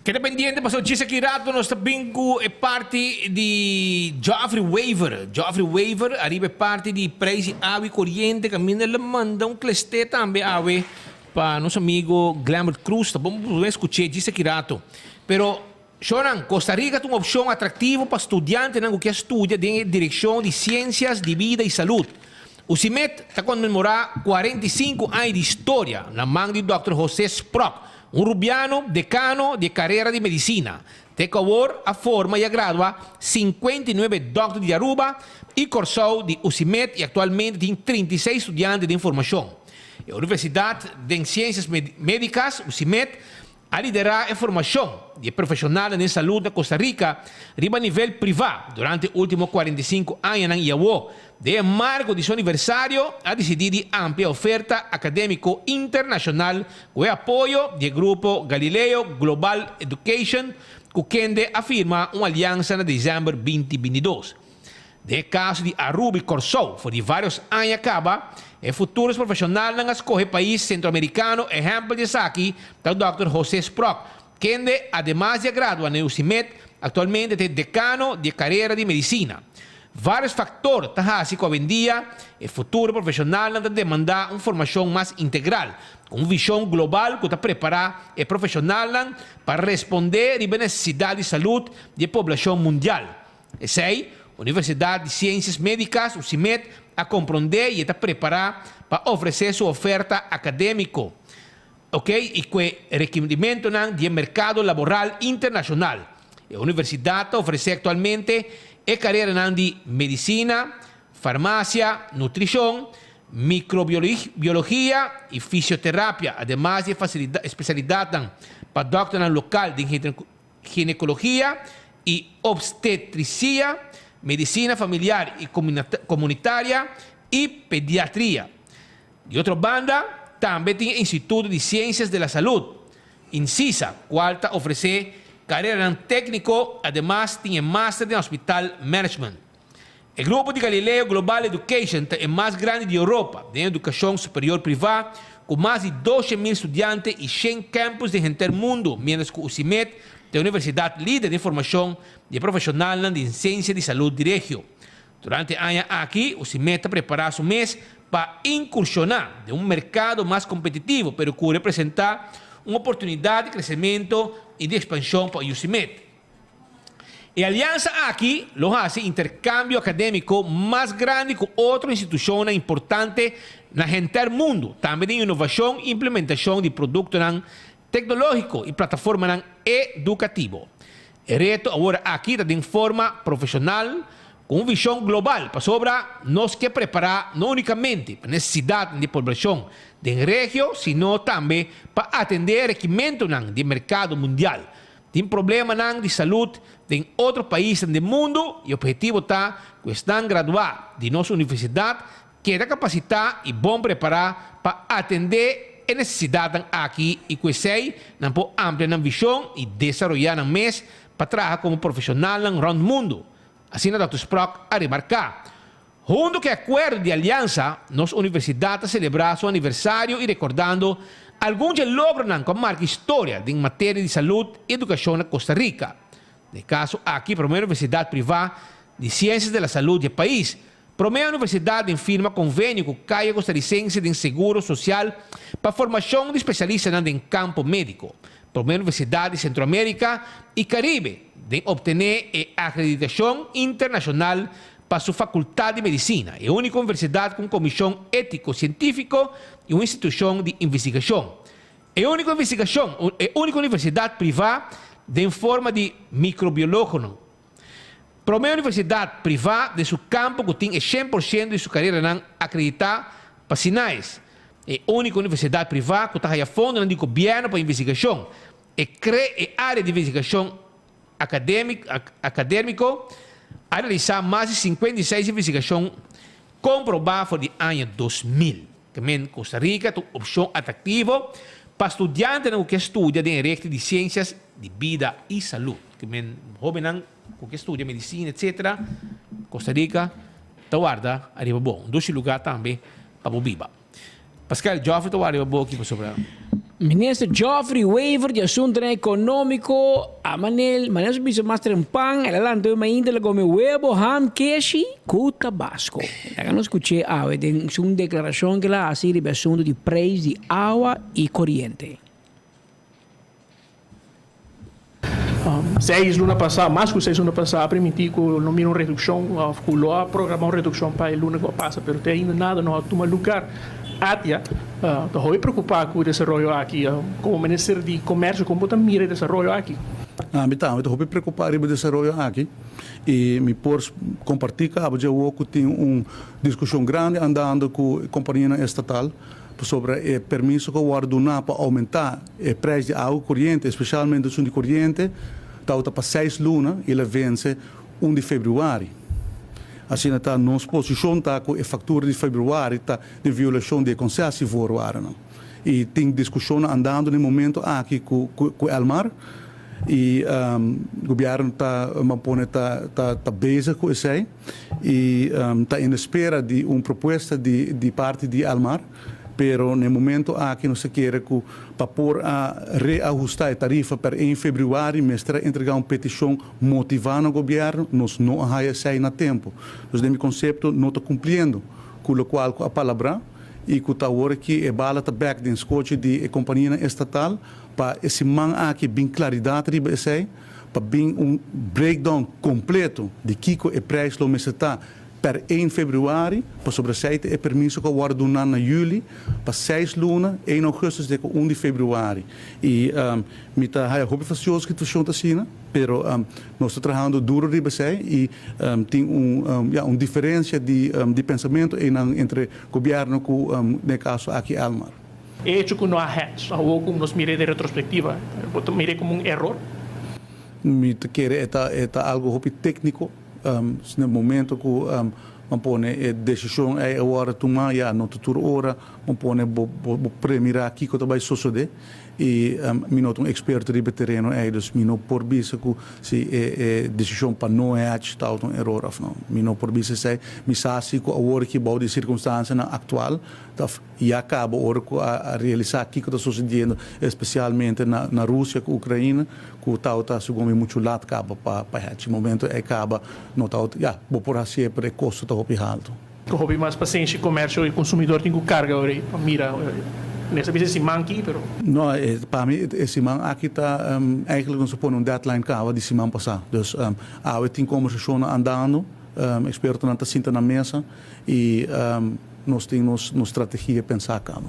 [SPEAKER 2] Keda pendiente pasobra djis aki rato nos ta bin ku e parti di Geoffrey Wever. Geoffrey Wever ariba e parti di prijs di awa y coriente caminda el a manda un klesté tambe awe pa nos amigo Glenbert Croes. Ta bon pa bo escuché djis aki rato. Pero Shonan, Costa Rica ta un opcion atractivo pa studiantenan cu kier studia den e direccion di ciencias di bida y salud. UCIMED ta conmemora 45 aña di historia na man di Dòkter José Sprock, Un rubiano, decano di e carera di medicina. Te cu awor a forma y a gradua 59 dokter di Aruba y Corsou di UCIMED y actualmente tin 36 studiante den formacion. E Universidad den Ciencias Medicas, UCIMED, a lidera e formacion di e profesionalnan den salud na Costa Rica riba nivel priva durante e ultimo 45 añanan y awo Den e marko di su aniversario a disidí di amplia oferta akadémiko internashonal ku e apoyo di e grupo Galileo Global Education ku kende a firma un aliansa na desèmber 2022. Den e kaso di Aruba i Kòrsou for di vários aña kaba e futuros profeshonalnan a skohe pais sentroamerikano ehèmpel di esaki ta dòkter José Sprock kende ademas di a gradua na UCIMED aktualmente ta e dekano di e karera di medisina. Vários faktor ta hasi ku awendia e futuro profeshonalnan ta demandá un formashon mas integral, ku un vishon global ku ta prepará e profeshonalnan pa respondé riba e nesesidat di salud di e poblashon mundial. Esei, Universidat di Siensias Médikas, UCIMED, a komprondé i e ta prepará pa ofresé su oferta akadémiko, oke, i ku e rekirimentonan di e merkado laboral internashonal. E universidat ta ofresé aktualmente e kareranan di medisina, farmasia, nutrishon, mikrobiologia i fisioterapia, ademas di e spesialidatnan pa dòkternan lokal den ginekologia i opstetrisia, medisina familiar i komunitaria i pediatria. Di otro banda, tambe tin e Instituto di Ciencias de la Salud, INCISA, cual ta ofrece careranan tecnico, ademas tin e Master den Hospital Management. E grupo di Galileo Global Education ta e mas grandi di Europa den educacion superior priva, cu mas di 12,000 studiante y 100 campus den henter mundo, mientras cu UCIMED ta e universidad lider den formacion di e profesionalnan di ciencia di salud di regio. Durante e aña aki, UCIMED ta prepará su mes pa inkurshoná den un merkado mas kompetitivo, pero ku representá un oportunidat di kresementu i di ekspanshon pa UCIMED. E aliansa aki lo hasi interkambio akadémiko mas grandi ku otro institushonnan importante na henter mundu, tambe den inovashon i implementashon di produktonan teknológiko i plataformanan edukativo. E reto awor aki ta den forma profeshonal ku un vishon global pasobra nos ke prepará no únikamente pa nesesidatnan di poblashon den regio sino tambe pa atendé rekimentunan di merkado mundial. Tin problemanan di salud den otro paisnan den mundu i ophetivo ta ku esnan graduá di nos universidat Keda kapasitá i bon prepará pa atendé e nesesidatnan aki i ku esei nan por amplia nan vishon i desaroyá nan mes pa traha komo profeshonalnan rònt mundu, asina Dòkter Sprock a remarká. Huntu ku e akuerdo di aliansa, nos universidat ta selebrá su aniversario i rekordando algun dje logronan ku a marka historia den materia di salud i edukashon na Costa Rica. Den e kaso aki promé universidat privá di siensias de la salud di e pais. Promé universidat den firma konvenio ku Kaya Kostarisense den seguro sosial pa formashon di spesialistanan den kampo médiko. Promé universidat di Sentroamerika i Karibe den optené e akreditashon internashonal pa su fakultat di medisina. E úniko universidat ku un komishon étiko sientífiko i un institushon di investigashon. E úniko investigashon, e úniko universidat privá den forma di mikrobiológonan. Promé universidat privá den su kampo ku tin e 100% di su kareranan akreditá pa SINAES. E úniko universidat privá ku ta haya fondonan di gobièrnu pa investigashon. E kre e área di investigashon akadémiko a realisá mas di 56 investigashon komprobá for di aña 2000. Ke men Costa Rica ta un opshon atraktivo pa studiantenan ku ke studia den e rekti di siensias di bida i salud. Ke men hóbennan ku ke studia medisina etsetera, Costa Rica ta warda ariba bo. Un dushi lugá tambe pa bo biba. Pascal, Geoffrey ta warda riba bo aki pasobra.
[SPEAKER 1] Minister Geoffrey Wever di Asuntonan Economico a manel, manel su bisa mas trempan, el a lanta hoy mainta el a come webo, ham, keshi cu tabasco. Laga nos scuch'e awe den su declaracion cu el a haci riba e asunto di prijs di awa y coriente.
[SPEAKER 10] Seis luna pasá, mas ku seis luna pasá a primintí ku lo mira un redukshon òf ku lo a programá un redukshon pa e luna ku a pasa, pero te ainda nada no a tuma lugar. ATIA ta hopi preokupá ku e desaroyo aki. Komo minister di Komersio, kon bo ta mira e desaroyo aki?
[SPEAKER 11] Ami tambe ta hopi preokupá riba e desaroyo aki i mi por kompartí ku abo dje awor ku tin un diskushon grandi andando ku e kompanianan estatal. Pasobra e permiso ku a wòrdu duná pa oumentá e preis di awa koriente, espesialmente esun di koriente, tabata pa seis luna i el a vense un di febrüari. Asina ta nos posishon ta ku e faktura di febrüari ta den violashon di e konsesievoorwaardennan. I tin diskushonnan andando na e momento aki ku ku Elmar i gobièrnu ta pone ta ta bezig ku esei. y ta en espera di un propuesta di di parti di Elmar, pero na e momento aki nos ta kere cu pa por a reahusta e tarifa per een februari mester a entrega un peticion motiva na gobierno, nos no a haya esey na tempo. Dus den mi concepto no ta cumpliendo cu locual cu a palabra y cu ta awor aki e bala ta bek den scochi di e companianan estatal pa e siman aki bin claridad riba esey. pa bin un breakdown completo di kico e prijs lo mester ta per een februari, pasobra esey ta e permiso cu a wordo duna na juli pa seis luna, een augustus te cu un di februari. Y mi ta haya hopi fastioso cu situacion ta asina, pero nos ta trahando duro riba esey y tin un ya un diferencia di di pensamento eynan entre gobierno cu den e caso aki Elmar.
[SPEAKER 10] E hecho ku no a hedge, awor ku nos mir'é den retrospektiva, bo ta mir'é komo un eror?
[SPEAKER 11] Mi ta kere e ta e ta algu hopi tékniko. Na e momento ku bo pone e desishon ei a wòrdu tumá, ya no ta tur ora bo pone bo bo premirá kiko ta bai sosodé. I mi no ta un eksperto riba e tereno ei, dus mi no por bisa ku si e e desishon pa no hedge tabata un eror òf no. Mi no por bisa esei. Mi sa si ku awor aki bou di e sirkunstansianan aktual ta Ya caba ora cu a realisa kico ta sucediendo especialmente na Rusia cu Ucraina cu tawata segun mi mucho laat caba pa haci. Momento ey caba no tawata ya bo por hacié pero e costo ta hopi halto.
[SPEAKER 10] Cu hopi mas pasenshi comercio y consumidor tin cu carga ora ey pa mira mester bisa e siman aki pero.
[SPEAKER 11] No pa mi e siman aki ta eigenlijk nos a pone un deadline caba di siman pasa dus awe tin conversacionnan andando expertonan ta sinta na mesa y Nos tin nos nos strategia pensá kaba.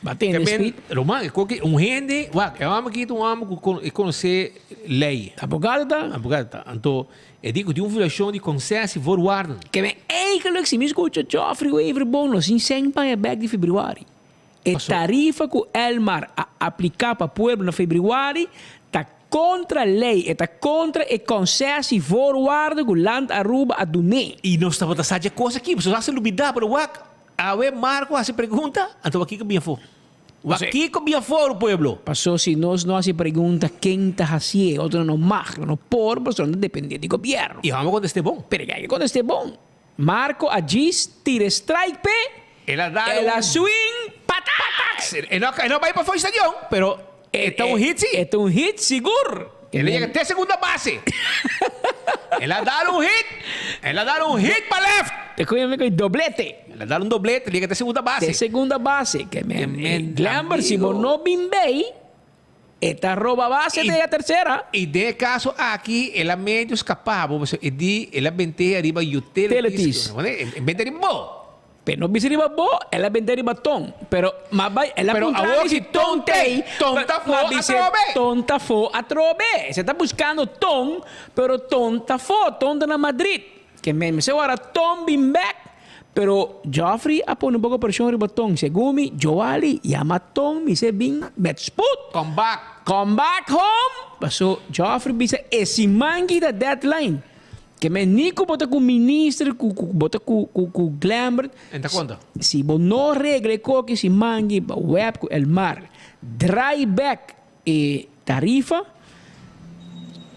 [SPEAKER 1] Batende
[SPEAKER 2] Ke men,
[SPEAKER 1] speed.
[SPEAKER 2] Roman, e koki un hende, wak, e hòmber aki ta un hòmber ku kon, e konosé lei.
[SPEAKER 1] Abogado ta.
[SPEAKER 2] Abogado ta. Anto, e di ku tin un violashon di konsesi voorwaarden.
[SPEAKER 1] Ke men, eigenlijk si mi skucha Geoffrey Wever bon, nos tin sèn paña bèk di febrüari. E tarifa ku Elmar a apliká pa pueblo na febrüari ta kontra lei, e ta kontra e konsesi voorwaarden ku Land Aruba a dun'é.
[SPEAKER 2] I nos tabata sa dje kos aki, pasobra nos a lubidá, pero wak, awe Marco hasi pregunta, anto wak kiko bin afó? Wak kiko bin afó, pueblo?
[SPEAKER 1] Paso si nos no hasi pregunta ken ta hasié, otronan no mag, no por, pasobra nan ta dependé di gobièrnu.
[SPEAKER 2] I hòmber kontest'é bon.
[SPEAKER 1] Pero ke kontest'é bon. Marco a djis tira e strike p'e,
[SPEAKER 2] El a dal
[SPEAKER 1] el a
[SPEAKER 2] un
[SPEAKER 1] swing, pataks!
[SPEAKER 2] E no e no bai pa for stadion, pero e ta un hit si.
[SPEAKER 1] E ta un hit sigur.
[SPEAKER 2] El a yega te segunda base. El a dal un hit, el a dal un hit pa left.
[SPEAKER 1] Te koe mi koe doblete.
[SPEAKER 2] El a dal un doblete, el yega te segunda base.
[SPEAKER 1] Te segunda base. Ke men, Glenber, si bo no bin bei, E ta roba base te e tercera.
[SPEAKER 2] I den e kaso aki el a medio skapá bo pasobra e di el a bent'é ariba utilities. E bent'é riba bo.
[SPEAKER 1] Pero no bisa riba bo, el a bent'é riba Ton. Pero ma bai el a puntra mi si Ton t'ei.
[SPEAKER 2] Ton ta fo atrobe.
[SPEAKER 1] Ton ta fo atrobe. Se ta buskando Ton, pero Ton ta fo. Ton ta na Madrid. Ke men mester wara Ton bin bek. Pero Geoffrey a pone un poco presion riba Ton. Segun mi, Joali yama Ton mi se bin met spoed.
[SPEAKER 2] Come back.
[SPEAKER 1] Come back home! Paso Geoffrey bisa e siman ki ta deadline. Ke men ni ku bo ta ku minister, ku ku bo ta ku ku ku Glambert.
[SPEAKER 2] En ta konta.
[SPEAKER 1] Si bo no regla e koki siman ki pa web ku Elmar draai back e tarifa.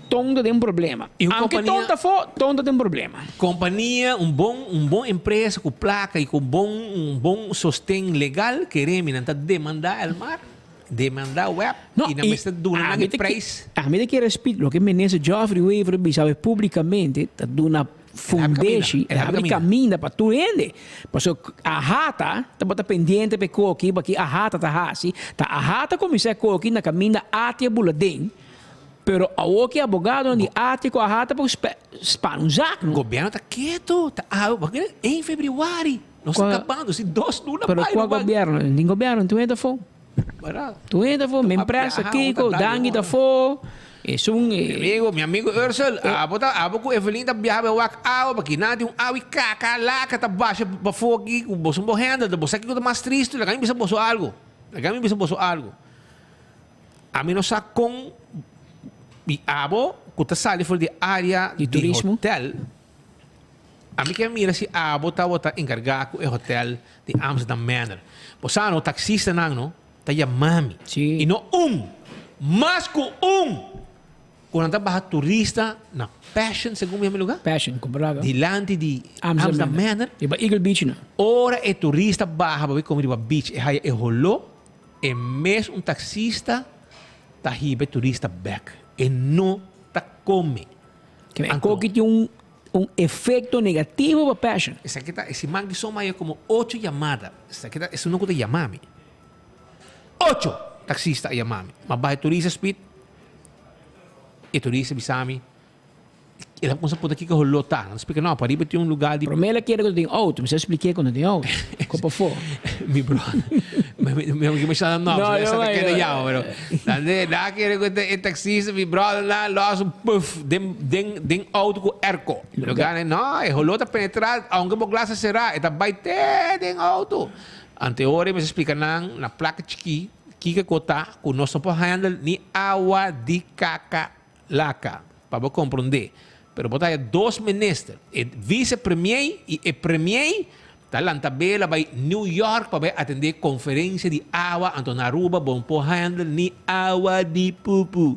[SPEAKER 1] Ton ta den problema.
[SPEAKER 2] I un
[SPEAKER 1] Aunke
[SPEAKER 2] kompania-
[SPEAKER 1] ton ta afó, ton ta den problema.
[SPEAKER 2] Kompania, un bon un bon empresa ku plaka i ku bon un bon sosten legal, kere mi nan ta demandá Elmar, demandá web
[SPEAKER 1] No,
[SPEAKER 2] i nan
[SPEAKER 1] i
[SPEAKER 2] mester duna nan
[SPEAKER 1] ami
[SPEAKER 2] e
[SPEAKER 1] ta ki-
[SPEAKER 2] prijs.
[SPEAKER 1] Ami ta kere speed loke minister Geoffrey Wever a bisa awe publicamente ta duna fundeshi,
[SPEAKER 2] El
[SPEAKER 1] el
[SPEAKER 2] habri
[SPEAKER 1] habri
[SPEAKER 2] kaminda.
[SPEAKER 1] kaminda pa tur hende. Pasobra AHATA tabata pendiente pa e koki, pa ki AHATA ta hasi, ta AHATA kuminsá e koki na kaminda Atia Buladen. Pero awor ki abogadonan di ATI ku AHA ta por span un zak no.
[SPEAKER 2] Gobierno ta keto, ta awe, bo kere en februari, nos ta kabando, si dos luna
[SPEAKER 1] Pero
[SPEAKER 2] bai
[SPEAKER 1] kua
[SPEAKER 2] no bai.
[SPEAKER 1] gobierno? Tin gobierno, tur hende ta afó.
[SPEAKER 2] Bara.
[SPEAKER 1] Tur hende ta afó, mi empresa, Kiko, Dangui ta afó, esun.
[SPEAKER 2] Mi amigo, mi amigo Ursel, abo ta, abo ku Evelyn ta biaha bai wak awa, paki nan tin un awa i kaka, laka ta basha pafó aki, ku boso no por handle, bo sa kiko ta mas tristu, laga mi bisa boso algo, laga mi bisa boso algo. Ami no sa kon i abo ku ta sali for di área
[SPEAKER 1] Di
[SPEAKER 2] di
[SPEAKER 1] turismo.
[SPEAKER 2] hotel, ami ke mira si abo tabata enkargá ku e hotel di Amsterdam Manor. Bo sa no, taksistanan no ta yama mi.
[SPEAKER 1] Sí.
[SPEAKER 2] I no un, mas ku un ku nan ta baha turista na Passion, segun mi yama e lugá?
[SPEAKER 1] Passion, kompará.
[SPEAKER 2] Dilanti di
[SPEAKER 1] Amsterdam
[SPEAKER 2] Amsterdam
[SPEAKER 1] Manor.
[SPEAKER 2] Manor.
[SPEAKER 1] Riba Eagle Beach no.
[SPEAKER 2] Ora e turista baha pa bai kome riba beach e haya e holó. E mes un taxista ta hiba e turista bek. E no ta come.
[SPEAKER 1] Ke men
[SPEAKER 2] Anto.
[SPEAKER 1] koki tin un un efecto negativo pa Passion.
[SPEAKER 2] Esaki ta e siman ki soma ya como ocho yamada. Esaki ta esun ku ta yama mi. Ocho taxista a yama mi. Ma baha e turista speed. E turista bisa mi. El a kumsa punta kiko holó ta. Nan splika, no, pariba tin un lugá di.
[SPEAKER 1] Promé el a kere ku ta tin outo. Mi sa spliké ku no tin outo. Ko pafó.
[SPEAKER 2] Mi brother. Mi mi mi sa nan nòmber, so esa ta keda yama, pero nan de nan a kere ku e taksista, mi brother nan lòs un puf den den den outo ku airco. Lugá nan, no, e holó ta penetrá, aunke bo glas a será, e ta bai te den outo. Ante ora mi sa splika nan na plaka chikí kiko ku ta ku nos no por handle ni awa di kaka Laca, pa bo comprende. Pero bo ta haya dos minister, e vice premier y e premier ta lanta bela bay New York pa bay atende conferencia di awa, anto na Aruba bo no por handle ni awa di pupu.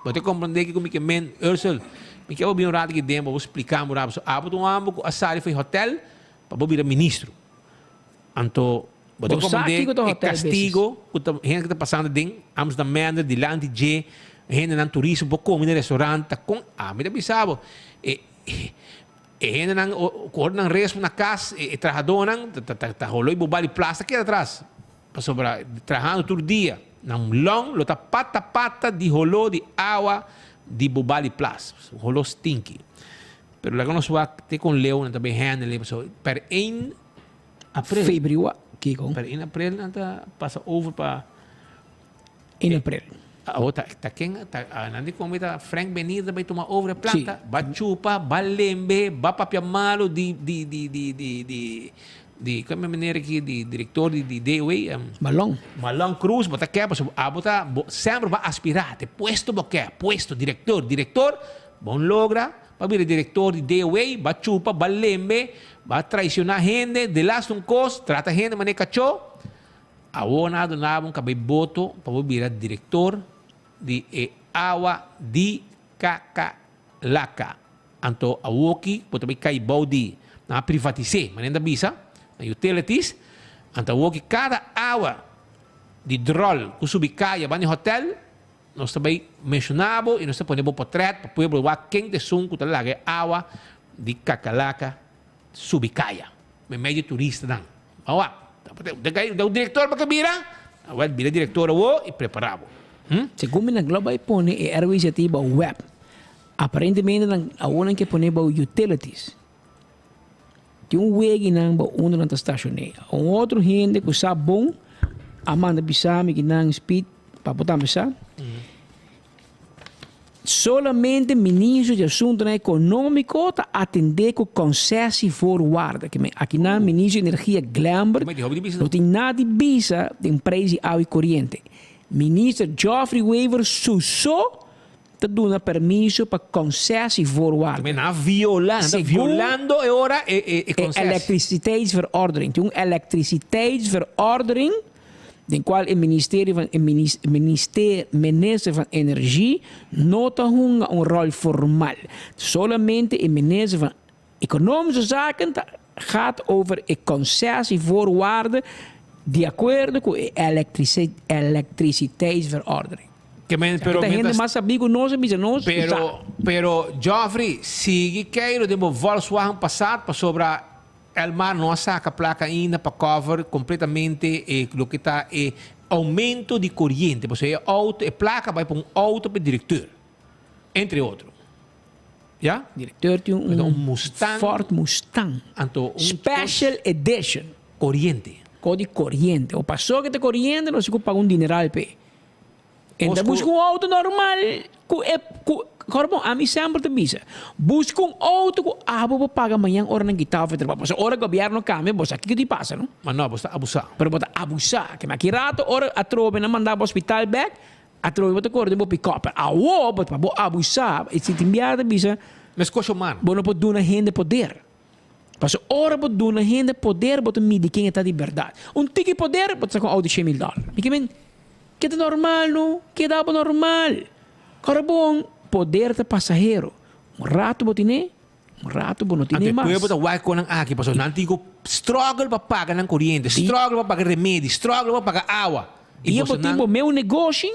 [SPEAKER 2] Bo ta comprende kico mi ke men, Ursel? Mi ke bo bin un rato aki den pa bo splica mi un rato. Pasobra abo ta un homber cu a sali for e hotel pa bo bira ministro. Anto bo ta
[SPEAKER 1] Bo sa
[SPEAKER 2] comprende
[SPEAKER 1] kiko ta
[SPEAKER 2] e
[SPEAKER 1] hotel business.
[SPEAKER 2] castigo cu ta hende cu ta pasando den Amsterdam Manor dilanti dje hendenan turismo por come na restaurant ta con ami ta bisa bo e e hendenan cu ora nan respo na cas e trahadonan ta ta ta holo y bo bali plas ta keda atras pasobra trahando tur dia nan long lo ta pata pata di holo di awa di bo bali plas holo stinky pero laga nos wak te con leu nan ta bay handle pasobra per een April.
[SPEAKER 1] Februa, kiko?
[SPEAKER 2] Pero in april nan ta pasa over pa.
[SPEAKER 1] In april.
[SPEAKER 2] Awo ta ta ken ta nan di komo ta Frank Benir ta bai tuma over e planta.
[SPEAKER 1] Si.
[SPEAKER 2] Ba chupa, ba lembe, ba papia malo di di di di di di di komo e meneer aki di director di di DOW.
[SPEAKER 1] Malon.
[SPEAKER 2] Malon Cruz bo ta ke pasobra abo ta bo semper bo a aspira te puesto bo ke puesto director director bo logra. Ba bira director di DOA, ba chupa, ba lembe, ba traiciona hende, delaste un cos, trata hende mane cacho. Awor nan a duna bo un cabey boto pa bo bira director di e awa di Kakalaka. Anto awoki bo ta bay cay bou di, nan a privatise, mane nan ta bisa, na utilities. Anto awoki cada awa di drol cu subi caya banda di hotel, Nos ta bai menshoná bo i nos ta pone bo potrèt pa pueblo wak ken ta esun ku ta laga e awa di kakalaka subi kaya meimei di turistanan. Ban wak. Ta un direktor bo ke bira? Awel bira direktor awo i prepará bo. Hm?
[SPEAKER 1] Segun mi nan lo bai pone e RWZT bou web. Aparentemente nan awor nan ke pone bou utilities. Tin un weginan bou unda nan ta stashoné. Un otro hende ku sa bon a manda bisa mi ki nan speed Pa bo tambe sa. Solamente Ministro di Asuntonan Economico ta atende cu concessievoorwaarden. Ke men akinan Ministro di Energia Glenbert no tin nada di bisa den prijs di awa y coriente. Minister Geoffrey Wever su so ta duna permiso pa concessievoorwaarden.
[SPEAKER 2] Men a viola, nan ta violando e ora e
[SPEAKER 1] E
[SPEAKER 2] concessie.
[SPEAKER 1] Elektriciteitsverordening. Tin un Elektriciteitsverordening. Den cual e ministerio van e minister minister van Energie no ta hunga un rol formal. Solamente e minister van Economische Zaken ta gaat over e concessievoorwaarden di acuerdo cu e elektriciteitsverordening.
[SPEAKER 2] Ke men, pero
[SPEAKER 1] Ta hende
[SPEAKER 2] mientras-
[SPEAKER 1] mas sabi cu nos a bisa nos
[SPEAKER 2] Pero,
[SPEAKER 1] sa.
[SPEAKER 2] pero Geoffrey, sigui keiro den bo Volkswagen Passat pasobra Elmar no a saca placa ainda pa cover completamente e loke ta e aumento di coriente. Pasobra e auto, e placa bay pa un auto pa e directeur, entre otro. Ya?
[SPEAKER 1] Directeur tin un,
[SPEAKER 2] un Mustang.
[SPEAKER 1] Ford Mustang.
[SPEAKER 2] Anto un
[SPEAKER 1] Special Edition.
[SPEAKER 2] Coriente.
[SPEAKER 1] Co di coriente. O paso que ta coriente no si cu paga un dineral p'e. En ta
[SPEAKER 2] Os cu-
[SPEAKER 1] busca un auto normal cu e cu Corbo, ami semper ta bisa. Busca un auto cu abo por paga mañan ora nan kita of e trabaho. Pasobra ora gobierno cambia, bo sa kico di pasa, no?
[SPEAKER 2] Ma no, bo ta abusa.
[SPEAKER 1] Pero bo ta abusa. Ke aki rato ora atrobe nan manda bo hospital bek, atrobe bo ta core den bo pick-up. Awo, bo pa bo abusa, e si tin biaha ta bisa,
[SPEAKER 2] Mescos humano.
[SPEAKER 1] Bo no por duna hende poder. Pasobra ora bo duna hende poder, bo ta midi ken e ta di berdad. Un tiki poder, bo ta sa cu un auto di shen mil dollar. Mi ke men, Keda normal no, keda bo normal. Ora bon, poder ta pasahero. Un rato bo tine, un rato bo no tine
[SPEAKER 2] Anto e
[SPEAKER 1] mas.
[SPEAKER 2] pueblo ta wak con nan aki pasobra nan tin cu struggle pa paga nan coriente, struggle pa paga remedi, struggle pa paga awa. Y
[SPEAKER 1] Dia bo
[SPEAKER 2] boso
[SPEAKER 1] tin
[SPEAKER 2] nan
[SPEAKER 1] bo meu negoshi,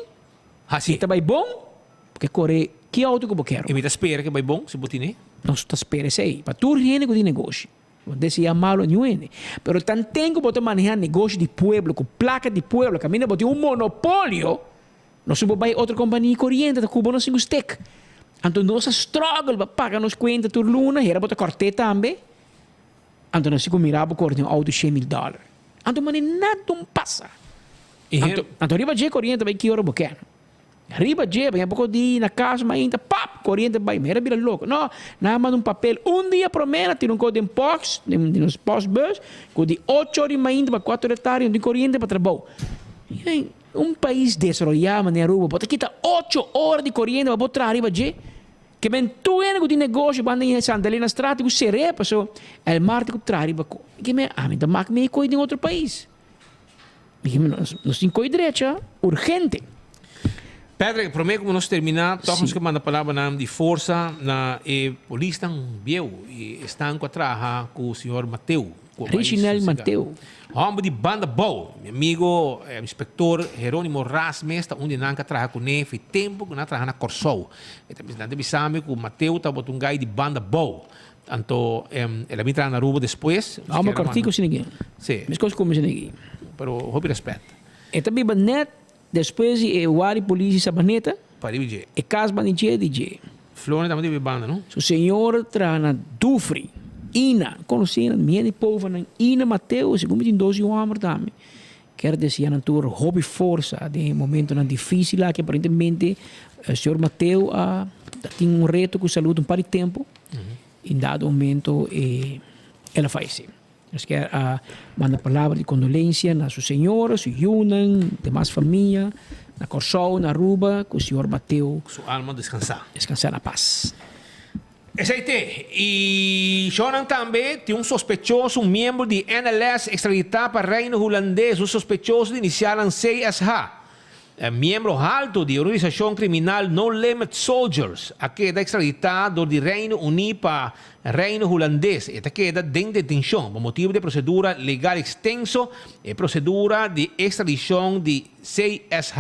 [SPEAKER 2] haci.
[SPEAKER 1] e ta bay bon, bo ke core ki auto cu bo kero.
[SPEAKER 2] Y mi ta spera cu bay bon si bo tine.
[SPEAKER 1] Nos ta spera esey pa tur hende cu tin negoshi. Bo desea malo niun hende. Pero tanten ku bo ta maneha negoshi di pueblo ku plaka di pueblo kaminda bo tin un monopolio, no su bo bai otro kompania koriente ta ku bo no sin ku stek. Anto nos a struggle pa paga nos kuenta tur luna, hera bo ta kòrt'é tambe. Anto nos si ku mira bo kòrte un outo 100,000 dòler. Anto mane nada un pasa. Anto, anto riba dje koriente bai ki ora bo ker. Riba dje, baña poko di na kas mainta, pap! Koriente bai, mi era bira loko. No, nan a manda un papel un dia promé, nan tira un kos den post, den nos postbus, ku di ocho ora di mainta pa kuater ora di tardi no tin koriente pa trabou. Un pais desaroyá manera Aruba, bo ta kita ocho ora di koriente pa bo traha riba dje? Ke men tur hende ku tin negoshi banda di Santa Elena Straat tin ku ser'é pasobra el mar tin ku traha riba ko. Ke men ami ta mak mi koi den otro pais. Nos tin koe drecha urgente.
[SPEAKER 2] Patrick, promé ku nos terminá, tòg nos ke manda palabranan di forsa na e polisnan bieu i esnan ku a traha ku señor Mateo. Ku a bai
[SPEAKER 1] Richinel
[SPEAKER 2] sosegá.
[SPEAKER 1] Mateo.
[SPEAKER 2] Hòmber di banda bou. Mi amigo inspektor Heronimo Ras mes ta un di nan ku a traha kuné fi tempu ku nan a traha na Kòrsou. E ta bisa, nan ta bisa mi ku Mateo tabata un gai di banda bou. Anto el a bin traha na Aruba despues.
[SPEAKER 1] Hòmber kòrtiku asina aki.
[SPEAKER 2] Sí.
[SPEAKER 1] Meskos ku mi asina aki.
[SPEAKER 2] Pero hopi rèspèt.
[SPEAKER 1] E ta biba nèt despues di e wari polis di Sabaneta.
[SPEAKER 2] Pa riba dje.
[SPEAKER 1] E kas banda di dje di dje.
[SPEAKER 2] Florne tambe ta biba banda, no?
[SPEAKER 1] Su señora traha na Dufry. Ina, konosí nan mi hende povernan. Ina Mateo, segun mi tin dos yu hòmber tambe. Kier deseá nan tur hopi forsa den e momentonan difísil aki. Aparentemente señor Mateo a tin un reto ku salud un par di tempu. En dado momento el a fayesé. Nos kier a manda palabra di kondolensia na su señora, su yunan, demas famia na Kòrsou, na Aruba, ku señor Mateo.
[SPEAKER 2] Su alma deskansá.
[SPEAKER 1] Deskansá na pas.
[SPEAKER 2] Esei te. I shownan tambe tin un sospechoso, un miembro di NLS ekstraditá pa Reino Hulandes, un sospechoso di inisialnan CSH. E miembro haltu di e organisashon kriminal No Limit Soldiers a keda ekstraditá dor di Reino Uní pa Reino Hulandes. E ta keda den detenshon pa motibu di e prosedura legal ekstenso. E prosedura di ekstradishon di CSH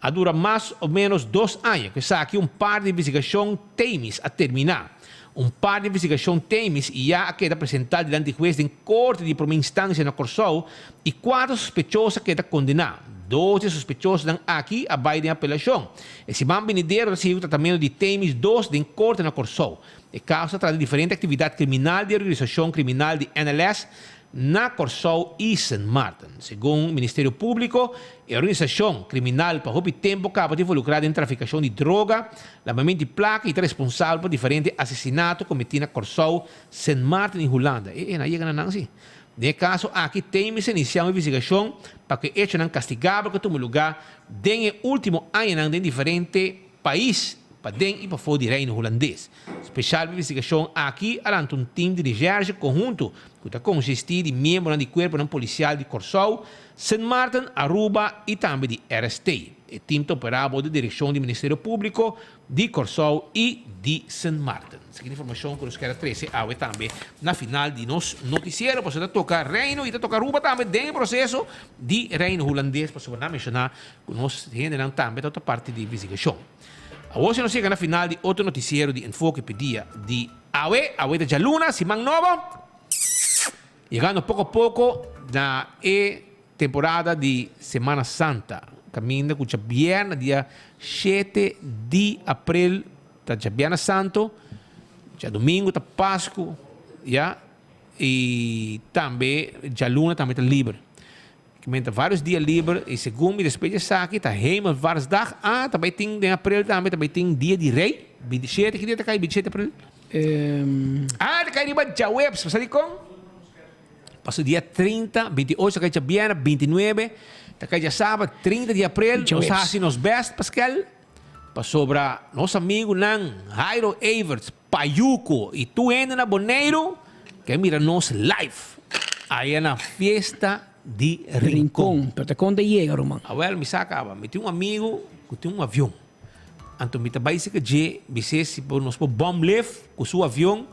[SPEAKER 2] A dura mas o ménos dos aña ku esaki un par di investigashon Themis a terminá. Un par di investigashon Themis i ya a keda presentá dilanti hues den korte di promé instansia na Kòrsou i kuater sospechoso a keda kondená. Dos di e sospechosonan aki a bai den apelashon. E siman binidero ta sigui ku tratamentu di Themis dos den korte na Kòrsou. E kaso ta trata di diferente aktividat kriminal di e organisashon kriminal di NLS na Kòrsou i Sint Maarten. Segun Ministerio Públiko, e organisashon kriminal pa hopi tempu kaba ta involukrá den trafikashon di droga, labamentu di plaka i ta responsabel pa diferente asesinato kometí na Kòrsou, Sint Maarten i Hulanda. E e na yega na nan si. Den e kaso aki Themis a inisiá un investigashon pa ku e echonan kastigabel ku a tuma lugá den e último añanan den diferente pais. paden i pafó di Reino Hulandes. Speshal pa e investigashon aki a lanta un tim di reshèrshe konhunto ku ta konsistí di miembronan di kuerponan polisial di Kòrsou, Sint Maarten, Aruba i tambe di RST. E tim ta operá bou di direkshon di Ministerio Públiko di Kòrsou i di Sint Maarten. Esaki ta informashon ku nos kier a trese awe tambe na final di nos notisiero pasobra ta toka Reino i ta toka Aruba tambe den e proseso di Reino Hulandes pasobra nan a menshoná ku nos hendenan tambe ta parti di investigashon. Awor si nos yega na final di otro notisiero di Enfoke p'e dia di awe. Awe ta djaluna, siman nobo. Yegando poko poko na e temporada di Semana Santa, kaminda ku djabièrnè dia shete di aprel ta djabièrnè santo, djadumingu ta Pasku, ya, i tambe djaluna tambe ta liber. Kimen ta varios dia liber i segun mi despues di esaki ta Hemelvaartsdag, ah ta bai tin den aprel tambe ta bai tin dia di rei, 27, ki dia ta kai 27 aprel? Ah ta kai riba djaweps, bo sa dikon? Paso dia 30, 28 ta kai djabièrnè, 29 ta kai djasabra, 30 di aprel nos a hasi nos bèst Paskel, pasobra nos amigunan Jairo Everts, Payuco y tur hende na Boneiru ke mira nos live aya na fiesta di Rincon.
[SPEAKER 1] Rincon, pero ta kon ta yega ruman?
[SPEAKER 2] Awel mi sa kaba, mi tin un amigo ku tin un avion, anto mi ta bai sika dje bis'é si por nos por bom lef ku su avion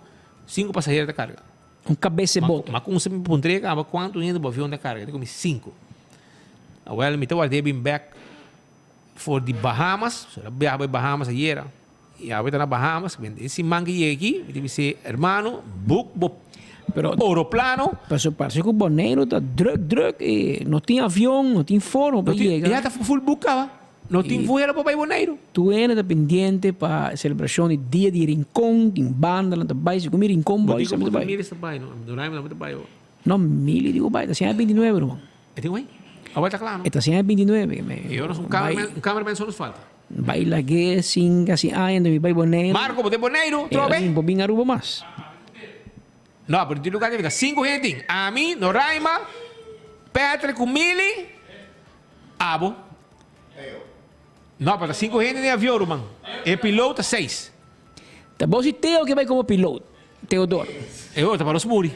[SPEAKER 2] sinku pasahero ta karga.
[SPEAKER 1] Un kabes e boto.
[SPEAKER 2] Ma kumsa mi puntr'é kaba kuantu hende bo avion ta karga, e di ku mi sinku. Awel mi ta ward'é bin bek for di Bahamas, so el a biaha bai Bahamas ayera. I awe ta na Bahamas, mi e siman ki yega aki, mi ta bis'é, Hermano, boek bo oroplano.
[SPEAKER 1] Paso parse ku Boneiru ta druk druk i no tin avion, no tin forma pa yega.
[SPEAKER 2] Ya ta full boek kaba, no tin vuelo pa bai Boneiru.
[SPEAKER 1] Tur hende ta pendiente pa selebrashon di Dia di Rincon, tin bandanan ta bai, segun mi Rincon Boys tambe ta bai.
[SPEAKER 2] Bo di ku Mili ta bai no, Doraemon tambe ta bai awo.
[SPEAKER 1] No, Mili di ku bai, ta siña 29 ruman.
[SPEAKER 2] E tin bai? Awe ta kla no?
[SPEAKER 1] E ta siña 29.
[SPEAKER 2] I ora un cameraman so nos falta.
[SPEAKER 1] Bai lag'é sin casi aña enton mi bai Boneiru.
[SPEAKER 2] Marco, bo ta Boneiru trobe?
[SPEAKER 1] E bo bin Aruba mas.
[SPEAKER 2] No, pero di lugar di bida cinco hende tin. Ami, Noraima, Patrick cu Milly, abo. No, pero ta cinco hende den avion, ruman. E piloot ta seis.
[SPEAKER 1] Ta bo si Theo ke bai como piloot, Theodor.
[SPEAKER 2] E otro pa nos muri.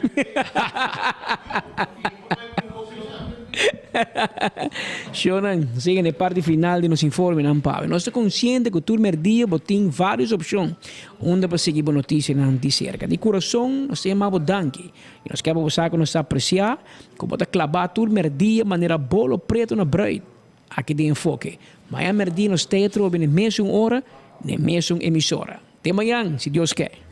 [SPEAKER 1] Shownan, sigue na e parti final di nos informenan pawe. Nos ta konsiente ku tur merdia bo tin vários opshon unda pa sigui bo notisianan di serka. Di kurason nos ta yama bo danki i nos ke pa bo sa ku nos ta apresiá ku bo ta klabá tur merdia manera bolo pretu na bruid aki den Enfoke. Mañan merdia nos ta atrobe na e mesun ora, na e mesun emisora. Te mañan, si Dios ke.